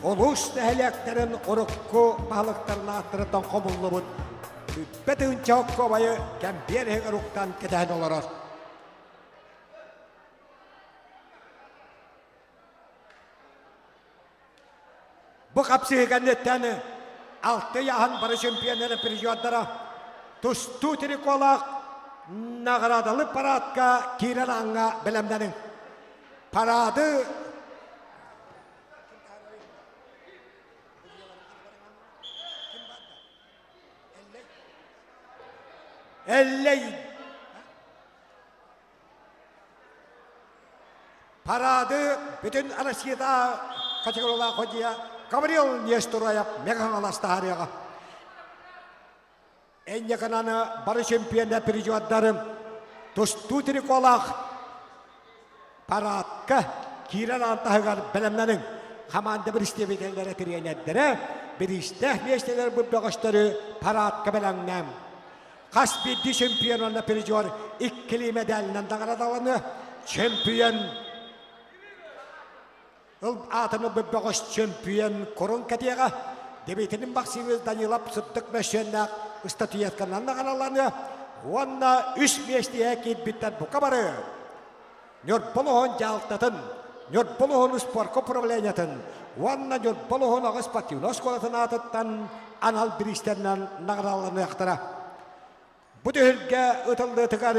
улуус нэһилиэктэрин урукку баһылыктарын ааттарыттан хомуллубут 20 тыһыынча хоккуобайы кэмпиэр иһигэр уктан кэтэһэн олорор. Бу хапсыһыы кэнниттэн алта ыйааһын бары чемпионнара призердара тустуу триколаах наҕараадалы парадка киирэр ааҥҥа бэлэмнэниҥ. Парады Эллэй Парады бүтүн Россияда категориялаах ходья Гаврил Нестороев Меганалас таһаарыаҕа. Энньэкананы бары чемпионнар призердарым тустуу триколаах парадка киирэн аан таһыгар бэлэмнэниҥ. Хамаанда биристиэбитэллэрэ тириэньэрдэрэ бириистээх миэстэлэр бу бөҕөстөрү парадка бэлэмнээн Хас биирдии чемпион уонна призер иккилии мэдээлинэн наҕараадаланыа. Чемпион ыл аатын ылбыт бөҕөс чемпион курун кэтиэҕэ. Дмитрий Максимович Данилов сырдык мөссүөннээх ыстатыйатканан наҕарааланыа уонна үс миэстиһэ киирбиттэр бука бары Ньурбалоһун дьаһалтатын, Ньурбалоһун спорка управлениетын уонна Ньурбалоһун аҕыс спортивнай оскуолатын аатыттан анал бириистэринэн наҕарааланыахтара. Бу түһүлгэ ытыллыытыгар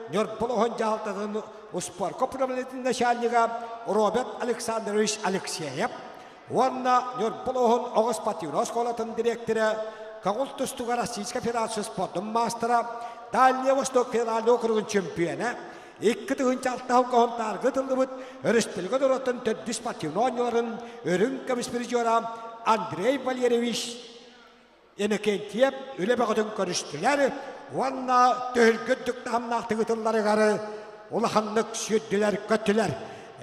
Ньурба улууһун дьаһалтатын успуорка управлениетын начальнига Роберт Александрович Алексеев уонна Ньурба улууһун оҕо спортивнай оскуолатын дириэктэрэ, көҥүл тустууга Российскай Федерация спордун маастара, Дальний Восток федеральнай округун чемпиона, 2006 сылга ытыллыбыт өрөспүүбүлүкэ норуотун төрдүс спортивнай оонньууларын үрүҥ көмүс призера Андрей Валерьевич Иннокентьев үлэ бөҕөтүн көрүстүлэр уонна түһүлгэ үрдүк таһымнаахтык ытылларыгар улаханнык сүүрдүлэр-көттүлэр.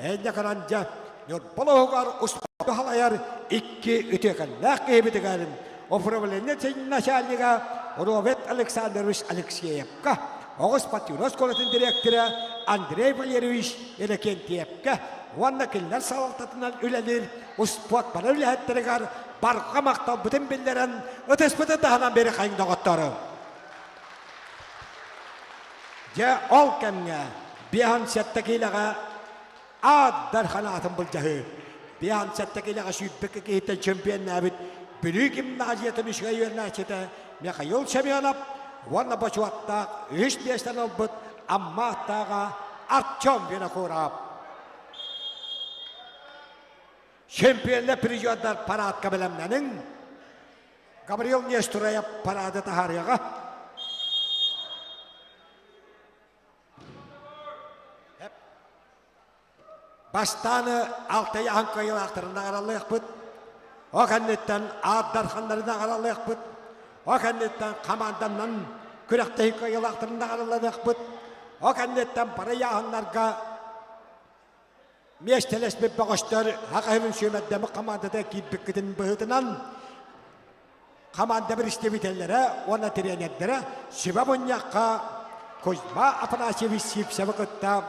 Энньэ гынан дьэ Ньурба улууһугар успуорду салайар икки үтүөкэннээх киһибитигэр управление начальнига Роберт Александрович Алексеевка, оҕо спортивнай оскуолатын дириэктэрэ Андрей Валерьевич Иннокентьевка уонна кинилэр салалтатынан үлэлиир успуорт бары үлэһиттэригэр барҕа махталбытын биллэрэн, ытыспытын таһынан бери хайыҥ доҕоттору. Дьэ, ол кэмҥэ 57 киилэҕэ аат ханаатын былдьаһыы. 57 киилэҕэ сүүрбэккэ киһиттэн чемпионнаабыт Бүлүү гимназиятын үчүгэй үөрэнээччитэ Михаил Семенов уонна бочуоттаах үһүс миэстэни ылбыт Амма аттааҕа Артем Винокуров. Чемпионнар призердар парадка бэлэмнэниҥ. Гаврил Нестураев парады таһаарыаҕа. Бастаан Алтай аһын кыайыылаахтарын аҕаралыахпыт. О кэнниттэн Аат Дарханнарын аҕаралыахпыт. О кэнниттэн хамаанданнан күрэхтэһии кыайыылаахтарын аҕараланыахпыт. О кэнниттэн бары ыйааһыннарга Миэстэлэспит бөҕөстөр Хахаһын сүүмэрдэммит хамаандата киирбиккитин быһыытынан хамаанда биристэбитэллэрэ уонна тириэньэрдэрэ сүбэ мунньахха Кузьма Афанасьевич Сивцевы кытта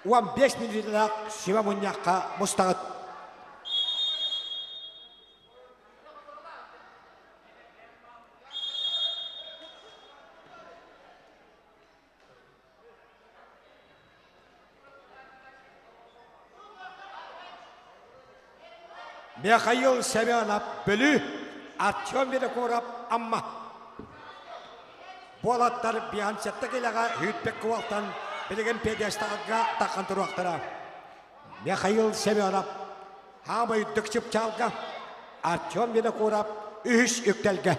15 мүнүүтэлээх сүбэ мунньахха мустаҕыт. Михаил Семенов Бүлүү, Артем Винокуров Амма. Буолаттар Бианчетта килэҕэ Хүүтбек куолтан билигин пьедесталга таххан туруохтара. Михаил Семенов хаамай үрдүк чыпчаалга, Артем Винокуров үһүс үктэлгэ.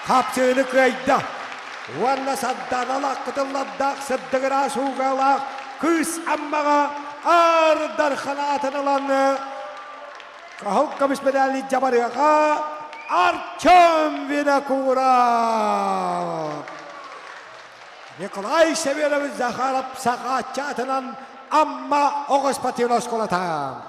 Хапчыыны кыайда уонна сарданалаах кытыллардаах сырдыгыраас уугалаах кыыс Аммаҕа Аар Дархан аатын ылан кыһыл көмүс медали дьабарыаҕа Артем Винокуров. Николай Семенович Захаров Сахааччы атынан Амма оҕо спортивнай оскуолата.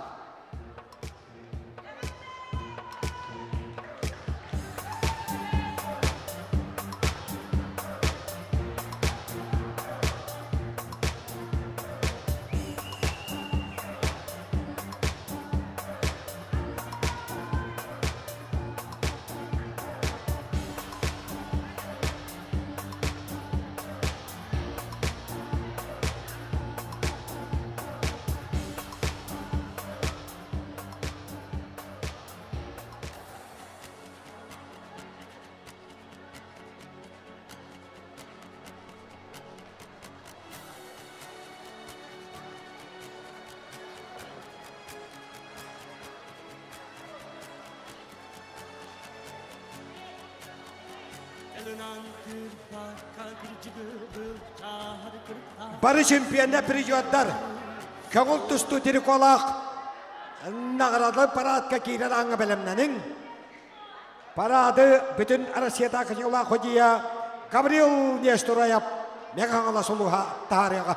Бары чемпионнар призердар көҥүл тустуу триколаах наҕараадалар параадка киирэр ааҥҥа бэлэмнэниҥ. Парады бүтүн Россиятааҕы дьыала ходьуйа Гаврил Нестураев Мэҥэ Хаҥалас улууһа таһаарыаҕа.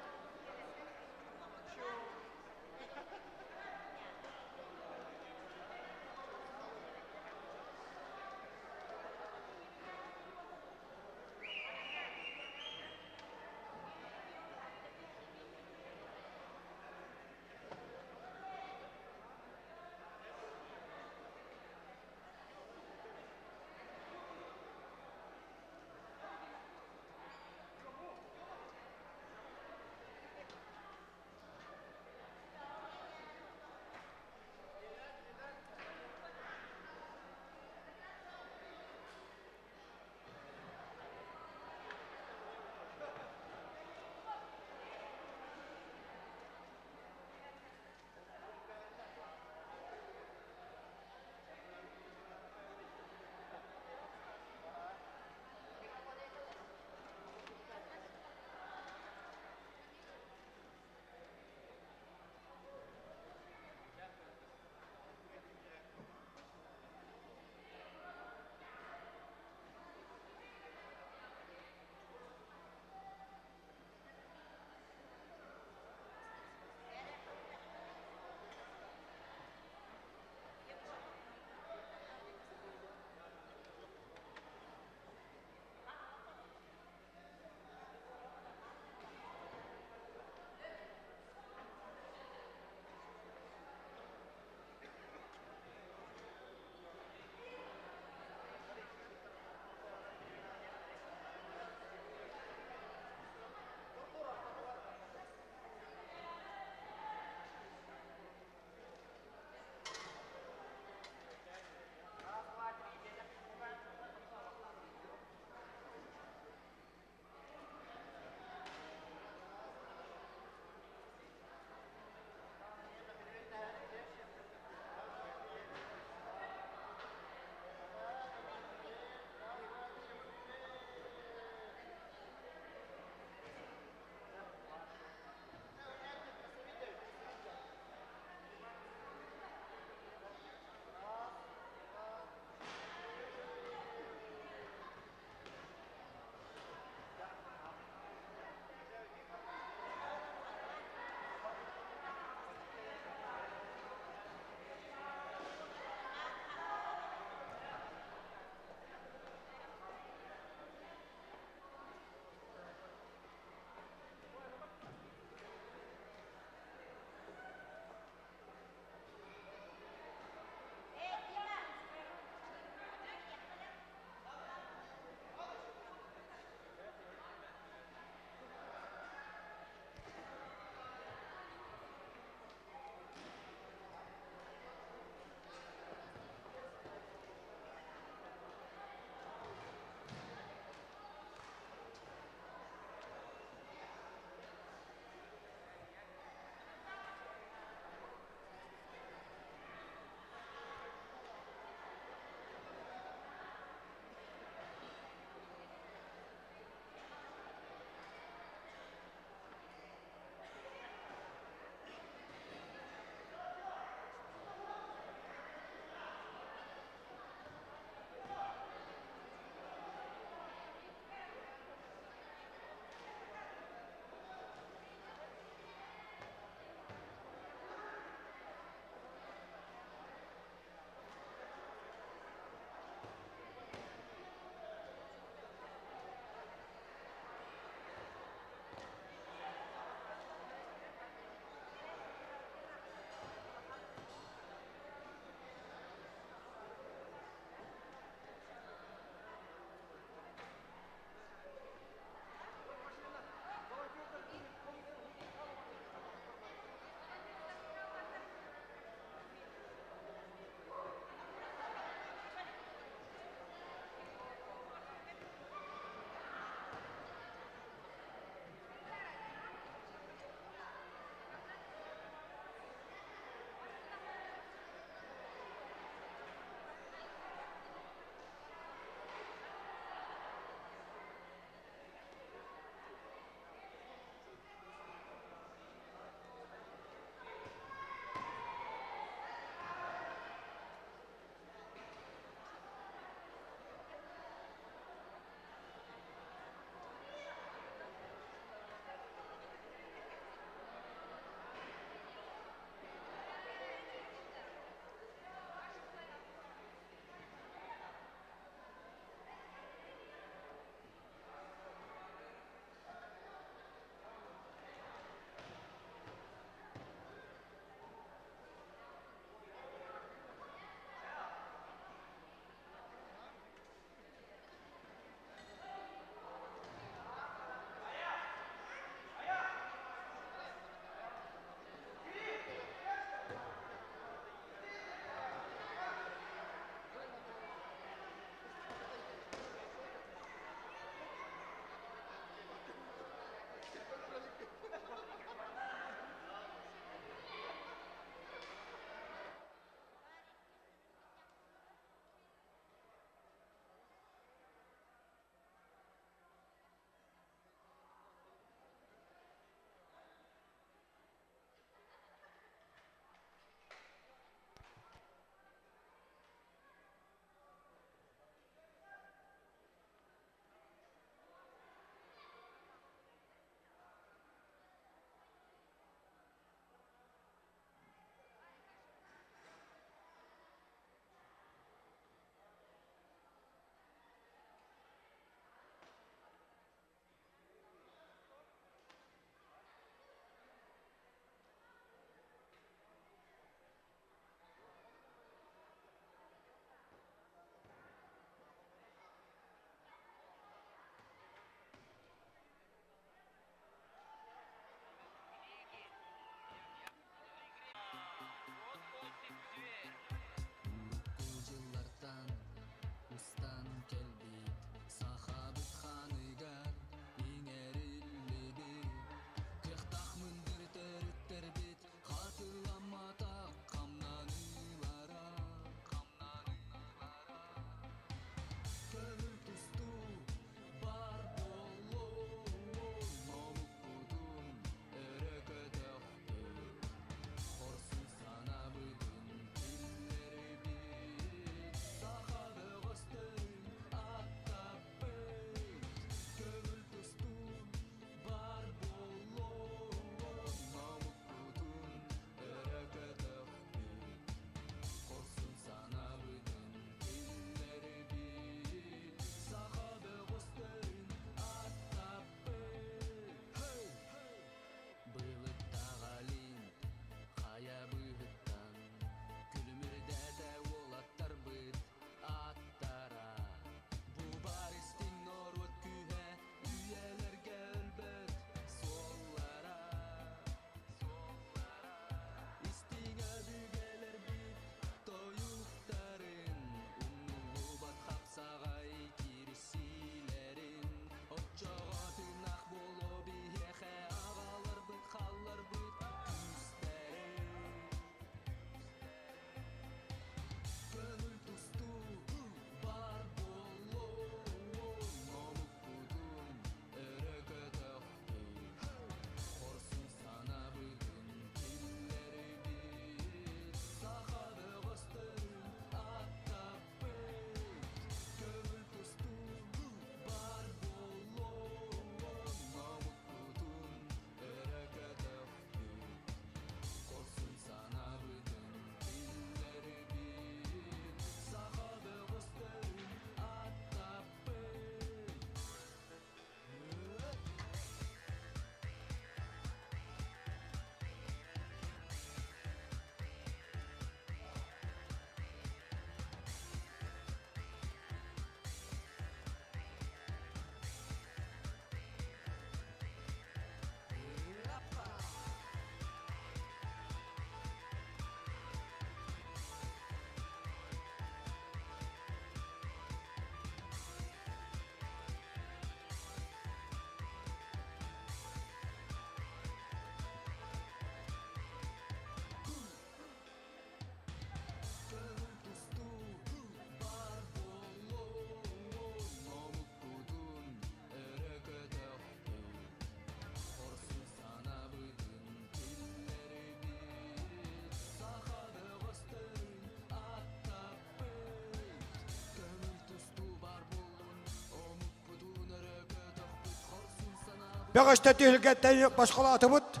Бөҕөстө түһүлгэттэн босхолоотубут.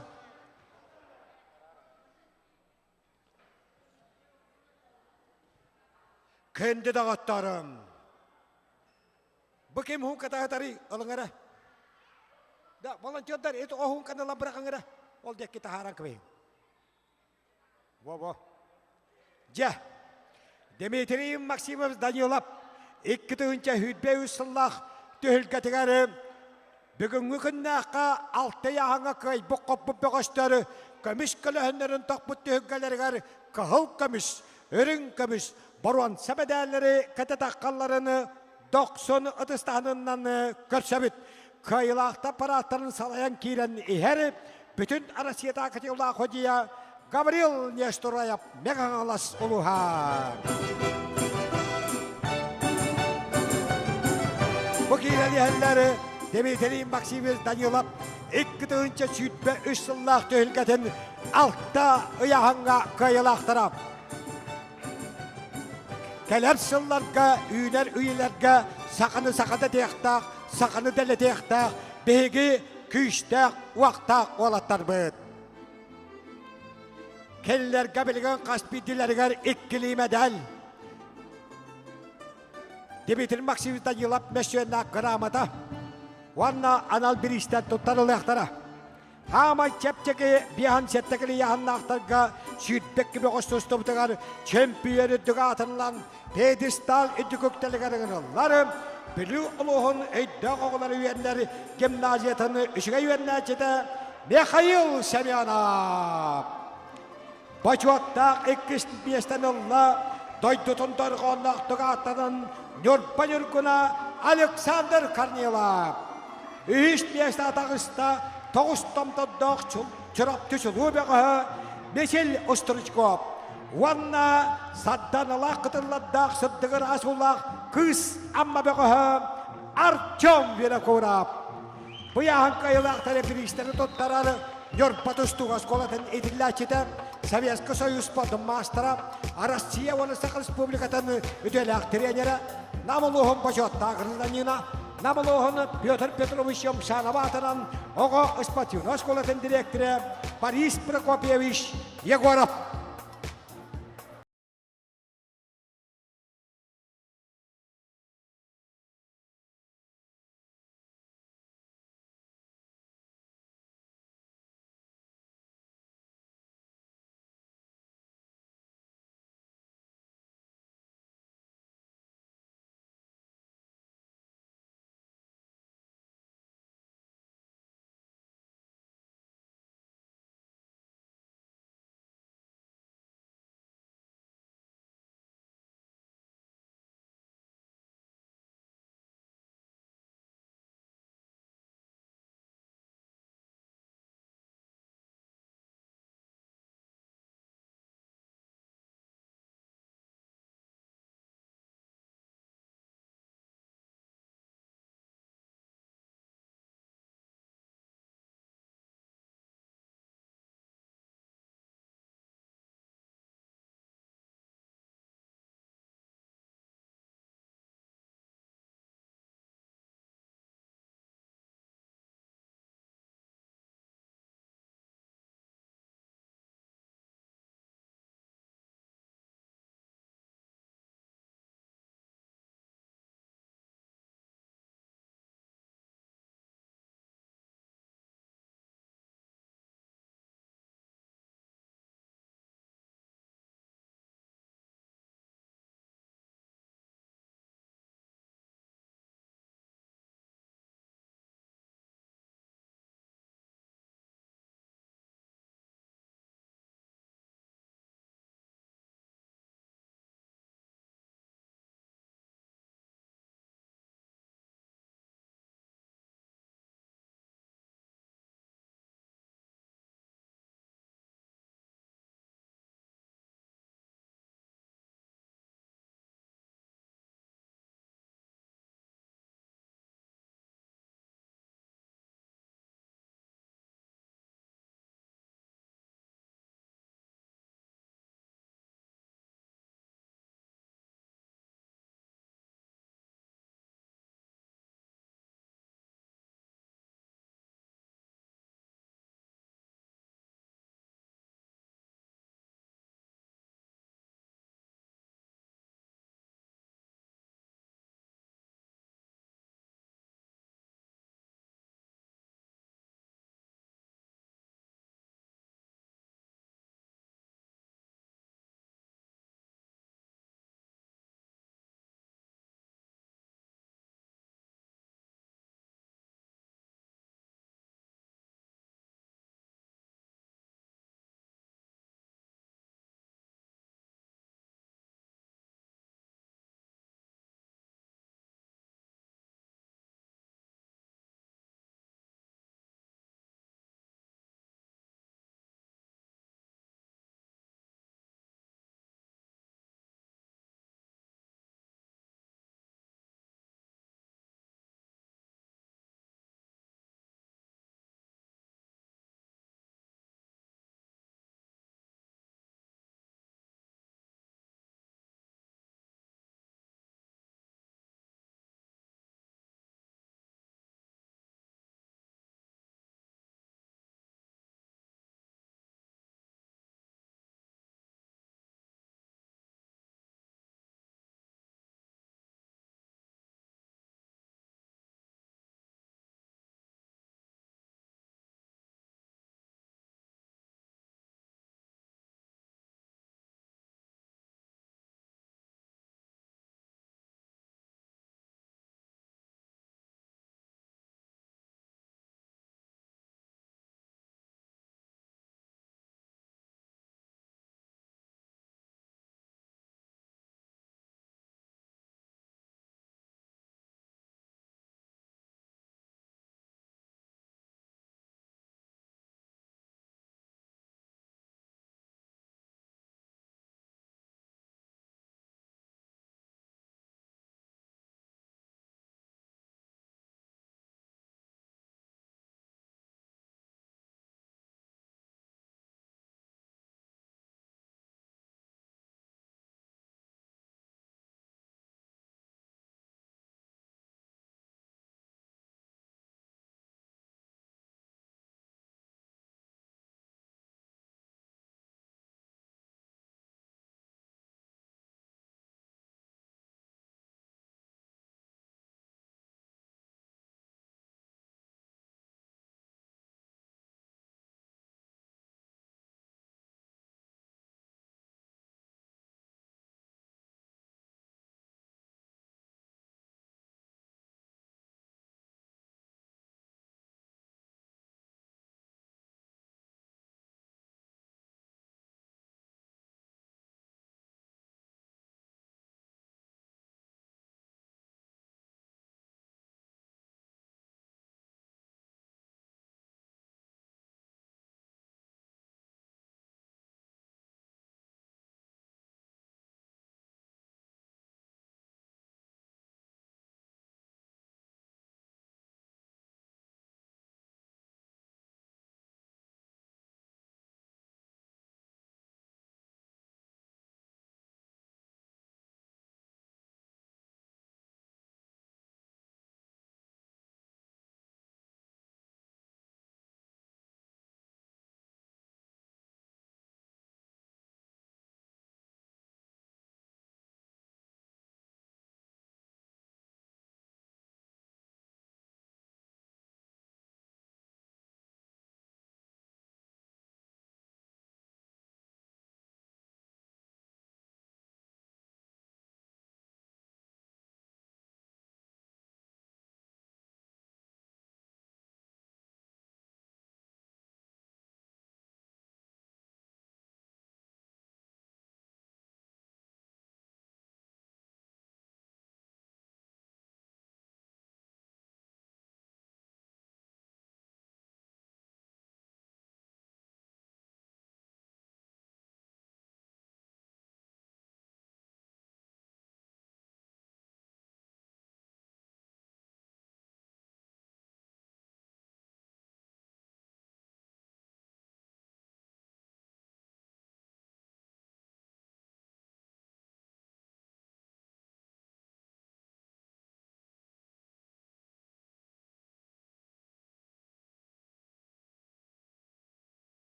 Күндү доҕотторум! Бу ким хуҥкатаһытарый ылыҥ эрэ. Да, волонтердар ити оһуҥканы ылан бырахыҥ эрэ. Ол диэки таһааран кыбыйыҥ. Во-во. Дьэ, Дмитрий Максимович Данилов 2023 сыллаах түһүлгэтигэр бүгүҥҥү күннээххэ алта ыйааһыҥҥа кыайбыт-хоппут бөҕөстөр көмүс көлөһүннэрин тохпут түһүлгэлэригэр кыһыл көмүс, үрүҥ көмүс, боруонса мэдээллэри кэтэ таххалларын дохсун ытыстаһынынан көрсөбүт. Кыайыылаахтар парааттарын салайан киирэн иһэр бүтүн Россиятааҕы кытыылаах ходьуйа Гаврил Нештураев Мэҥэ-Хаҥалас улууһа. Бу киирэн иһэллэр Дмитрий Максимович Данилов 2023 сыллаах түһүлгэтин алта ыйааһыҥҥа кыайыылаахтара. Кэлэр сылларга, үүнэр үйэлэргэ саханы сахата тиэхтээх, саханы дэлэтиэхтээх биһиги күүстээх, уохтаах уолаттарбыт. Кинилэргэ билигин хас биирдиилэригэр иккилии медаль. Дмитрий Максимович Данилов мөссүөннээх грамота уонна анал бириистэр туттарылыахтара. Хаамай чэпчэки биэһэн сэттэкили яһаннаахтарга сүүрбэкки бөҕөс тустубутугар чөмпүйүөн үрдүк аатырылан пьедестал үрдүк үктэлигэр ыҥырыллар Бүлүү улууһун өйдөөх оҕолор үөннэр гимназиятын үчүгэй үөрэнээччитэ Михаил Семенов. Бочуоттаах иккис миэстэни ылла дойдутун дорҕоонноохтук ааттанан Ньурба Ньургуна Александр Корнилов. Үһүс миэстэ таҕыста тоҕус томтордоох Чурапчы чулуу бөҕөһө Мичил Остручков уонна сарданалаах кытыллардаах сырдыгыр асуулаах кыыс Амма бөҕөһө Артем Винокуров. Быйааһын кыайыылаахтары бириистэри туттарар Ньурба тустууга оскуолатын иитиллээччитэ, Советский Союз спордун маастара, Россия уонна Саха Республикатын үтүөлээх тренерэ, Нам улууһун бочуоттаах гражданина, Нам улууһун Петр Петрович Юмшанов аатынан оҕо спортивнай оскуолатын дириэктэрэ Борис Прокопьевич Егоров.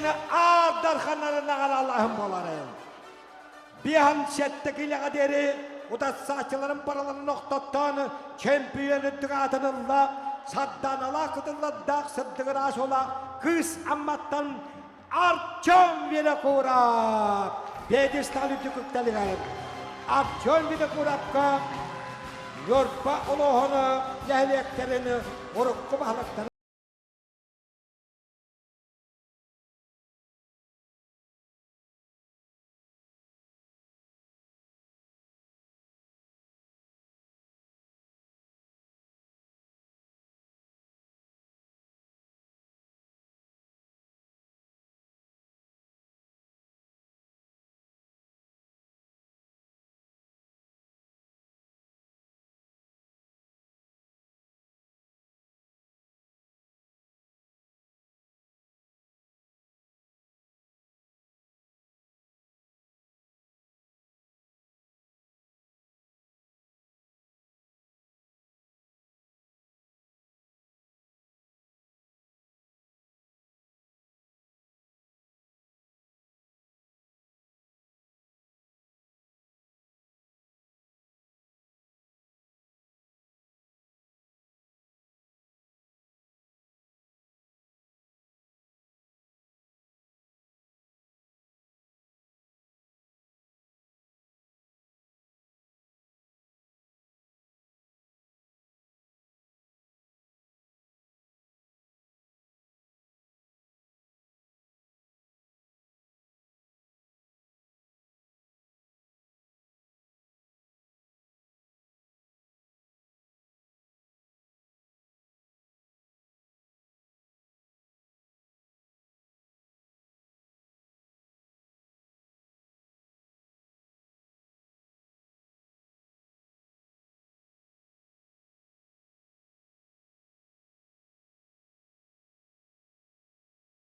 Аар дарханнарын аҕалаалаһын буоларын. Биһан сэттэ килэҕэ диэри утарсааччыларын барыларын охтоттоон чемпион үрдүк аатын ылла Сарданалаах кытыллардаах сырдыгыраас уола Кыыс Амматтан Артем Винокуров пьедестал үрдүк үктэлигэр Артем Винокуровка Ньурба улууһун нэһилиэктэрин урукку баһылыктарын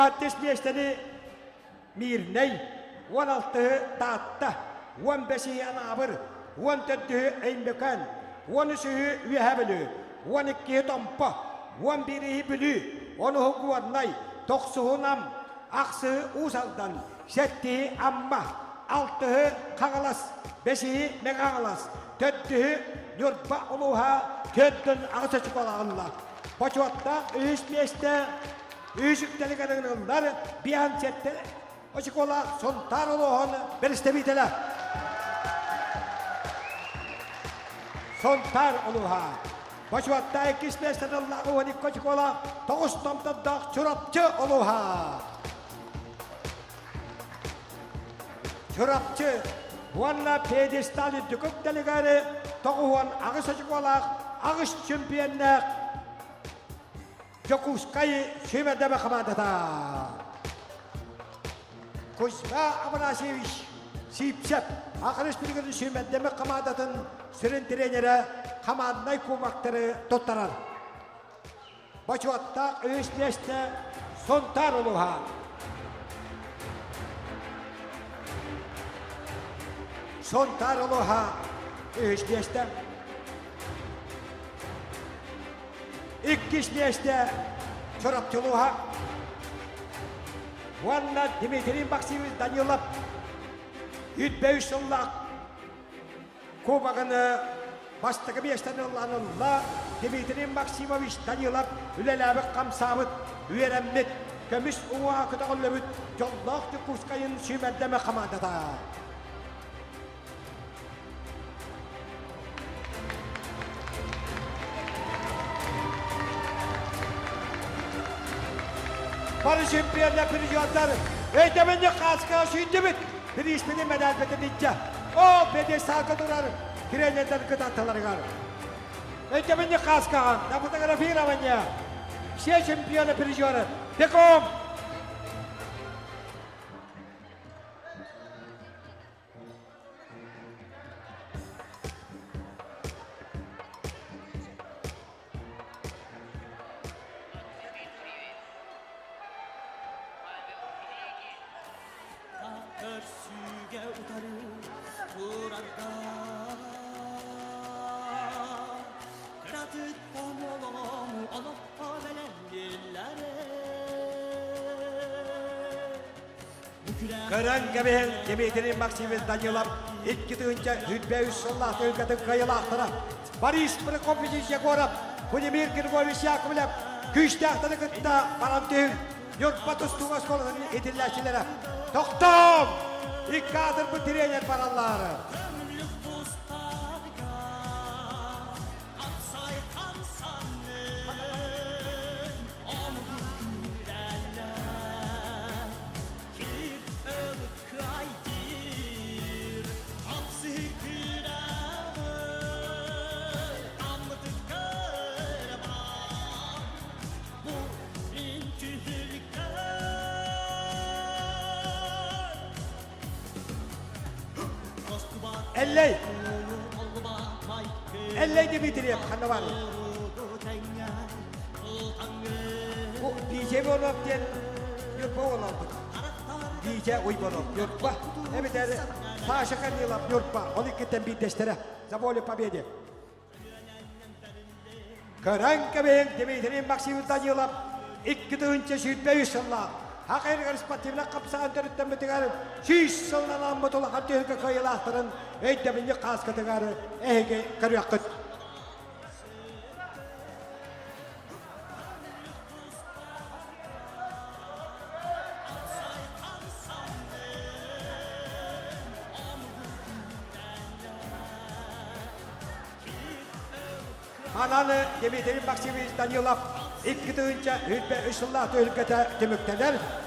Аттес миэстэни Мирнэй, 16-ы Таатта, 15-и Анаабыр, 14-ү Өймөкөөн, 13-ү Үөһээ Бүлүү, 12-и Томпо, 11-и Бүлүү, 10-у Горнай, 9-у Нам, 8-ы Уус Алдан, 7-и Амма, 6-ы Хаҥалас, 5-и Мэҥэ Хаҥалас, 4-ү Ньурба улууһа 48 очуколаҕылла. Бочуоттаах үһүс миэстэ үһүс үктэлигэр ыҥырыллар биан сэттэ очуколаах Сунтаар улууһун бэрэстэбиитэлэ. Сунтаар улууһа. Бочуоттаах иккис миэстэни ылла 12 очуколаах тоҕус томтордоох Чурапчы улууһа. Чурапчы уонна пьедестал үрдүк үктэлигэр 98 очуколаах аҕыс чемпионнаах Дьокуускай сүүмэрдэмэ хамаандата. Кузьма Афанасьевич Сиипсэп Аҕырыс билигин сүүмэрдэмэ хамаандатын сүрүн тренерэ хамаанднай кубоктары туттарар. Бочуоттаах үһүс миэстэ Сунтаар улууһа. Сунтаар улууһа үһүс миэстэ. Иккис миэстэ Чурапчы улууһа. Уонна Дмитрий Максимович Данилов 105 сыллаах Кубоганы бастакы миэстэни ылланылла Дмитрий Максимович Данилов үлэлээбит-хамсаабыт, үөрэммит, көмүс уҥуоҕа көтөҕүллүбүт дьоллоох Дьокуускайын сүүмэрдэмэ хамаандата. Бары чемпионнар, призердар, өйдөбүнньүк хааскаҕа сүүрдүбүт, бирииспини мэдээлбитин илдьэ. О, пьедесталга турар тренердэр кытатталарыгар. Өйдөбүнньүк хааскаҕа на фотографирование. Все чемпионы, призеры. Беком! Көрсүүгэ утары турарга Кыратыттан олоҕу олоххо бэлэмнииллэрэ. Көрөн кэбиһин Дмитрий Максимович Данилов 2023 сыллаах түһүлгэтин кыайыылаахтара Борис Прокопьевич Егоров, Владимир Григорьевич Яковлев күүстээхтэри кытта баран түһүн Ньурба тустууга оскуолатын итиллээччилэрэ Тохтоом! Икки аатырбыт тренер бараллаары. Эллэй! Эллэй Дмитриев ханна баарый? Бу Витя Иванов диэн Ньурба уол албыт. Витя Уйбанов Ньурба. Эбэтэр Саша Корнилов Ньурба. Ол иккиттэн биирдэстэрэ. За волю победе. Көрөн кэбиһиҥ Дмитрий Максимович Данилов 2023 сыллаах Хакайрыгар спортивнай хапсаҕан төрүттэммитигэр 100 сылынан ааммыт улахан түһүлгэ кыайыылаахтарын өйдөбүнньүк хааскытыгар эһиги көрүөххүт. Манан Дмитрий Максимович Данилов 2023 сыллаах түһүлгэтэ түмүктэнэр.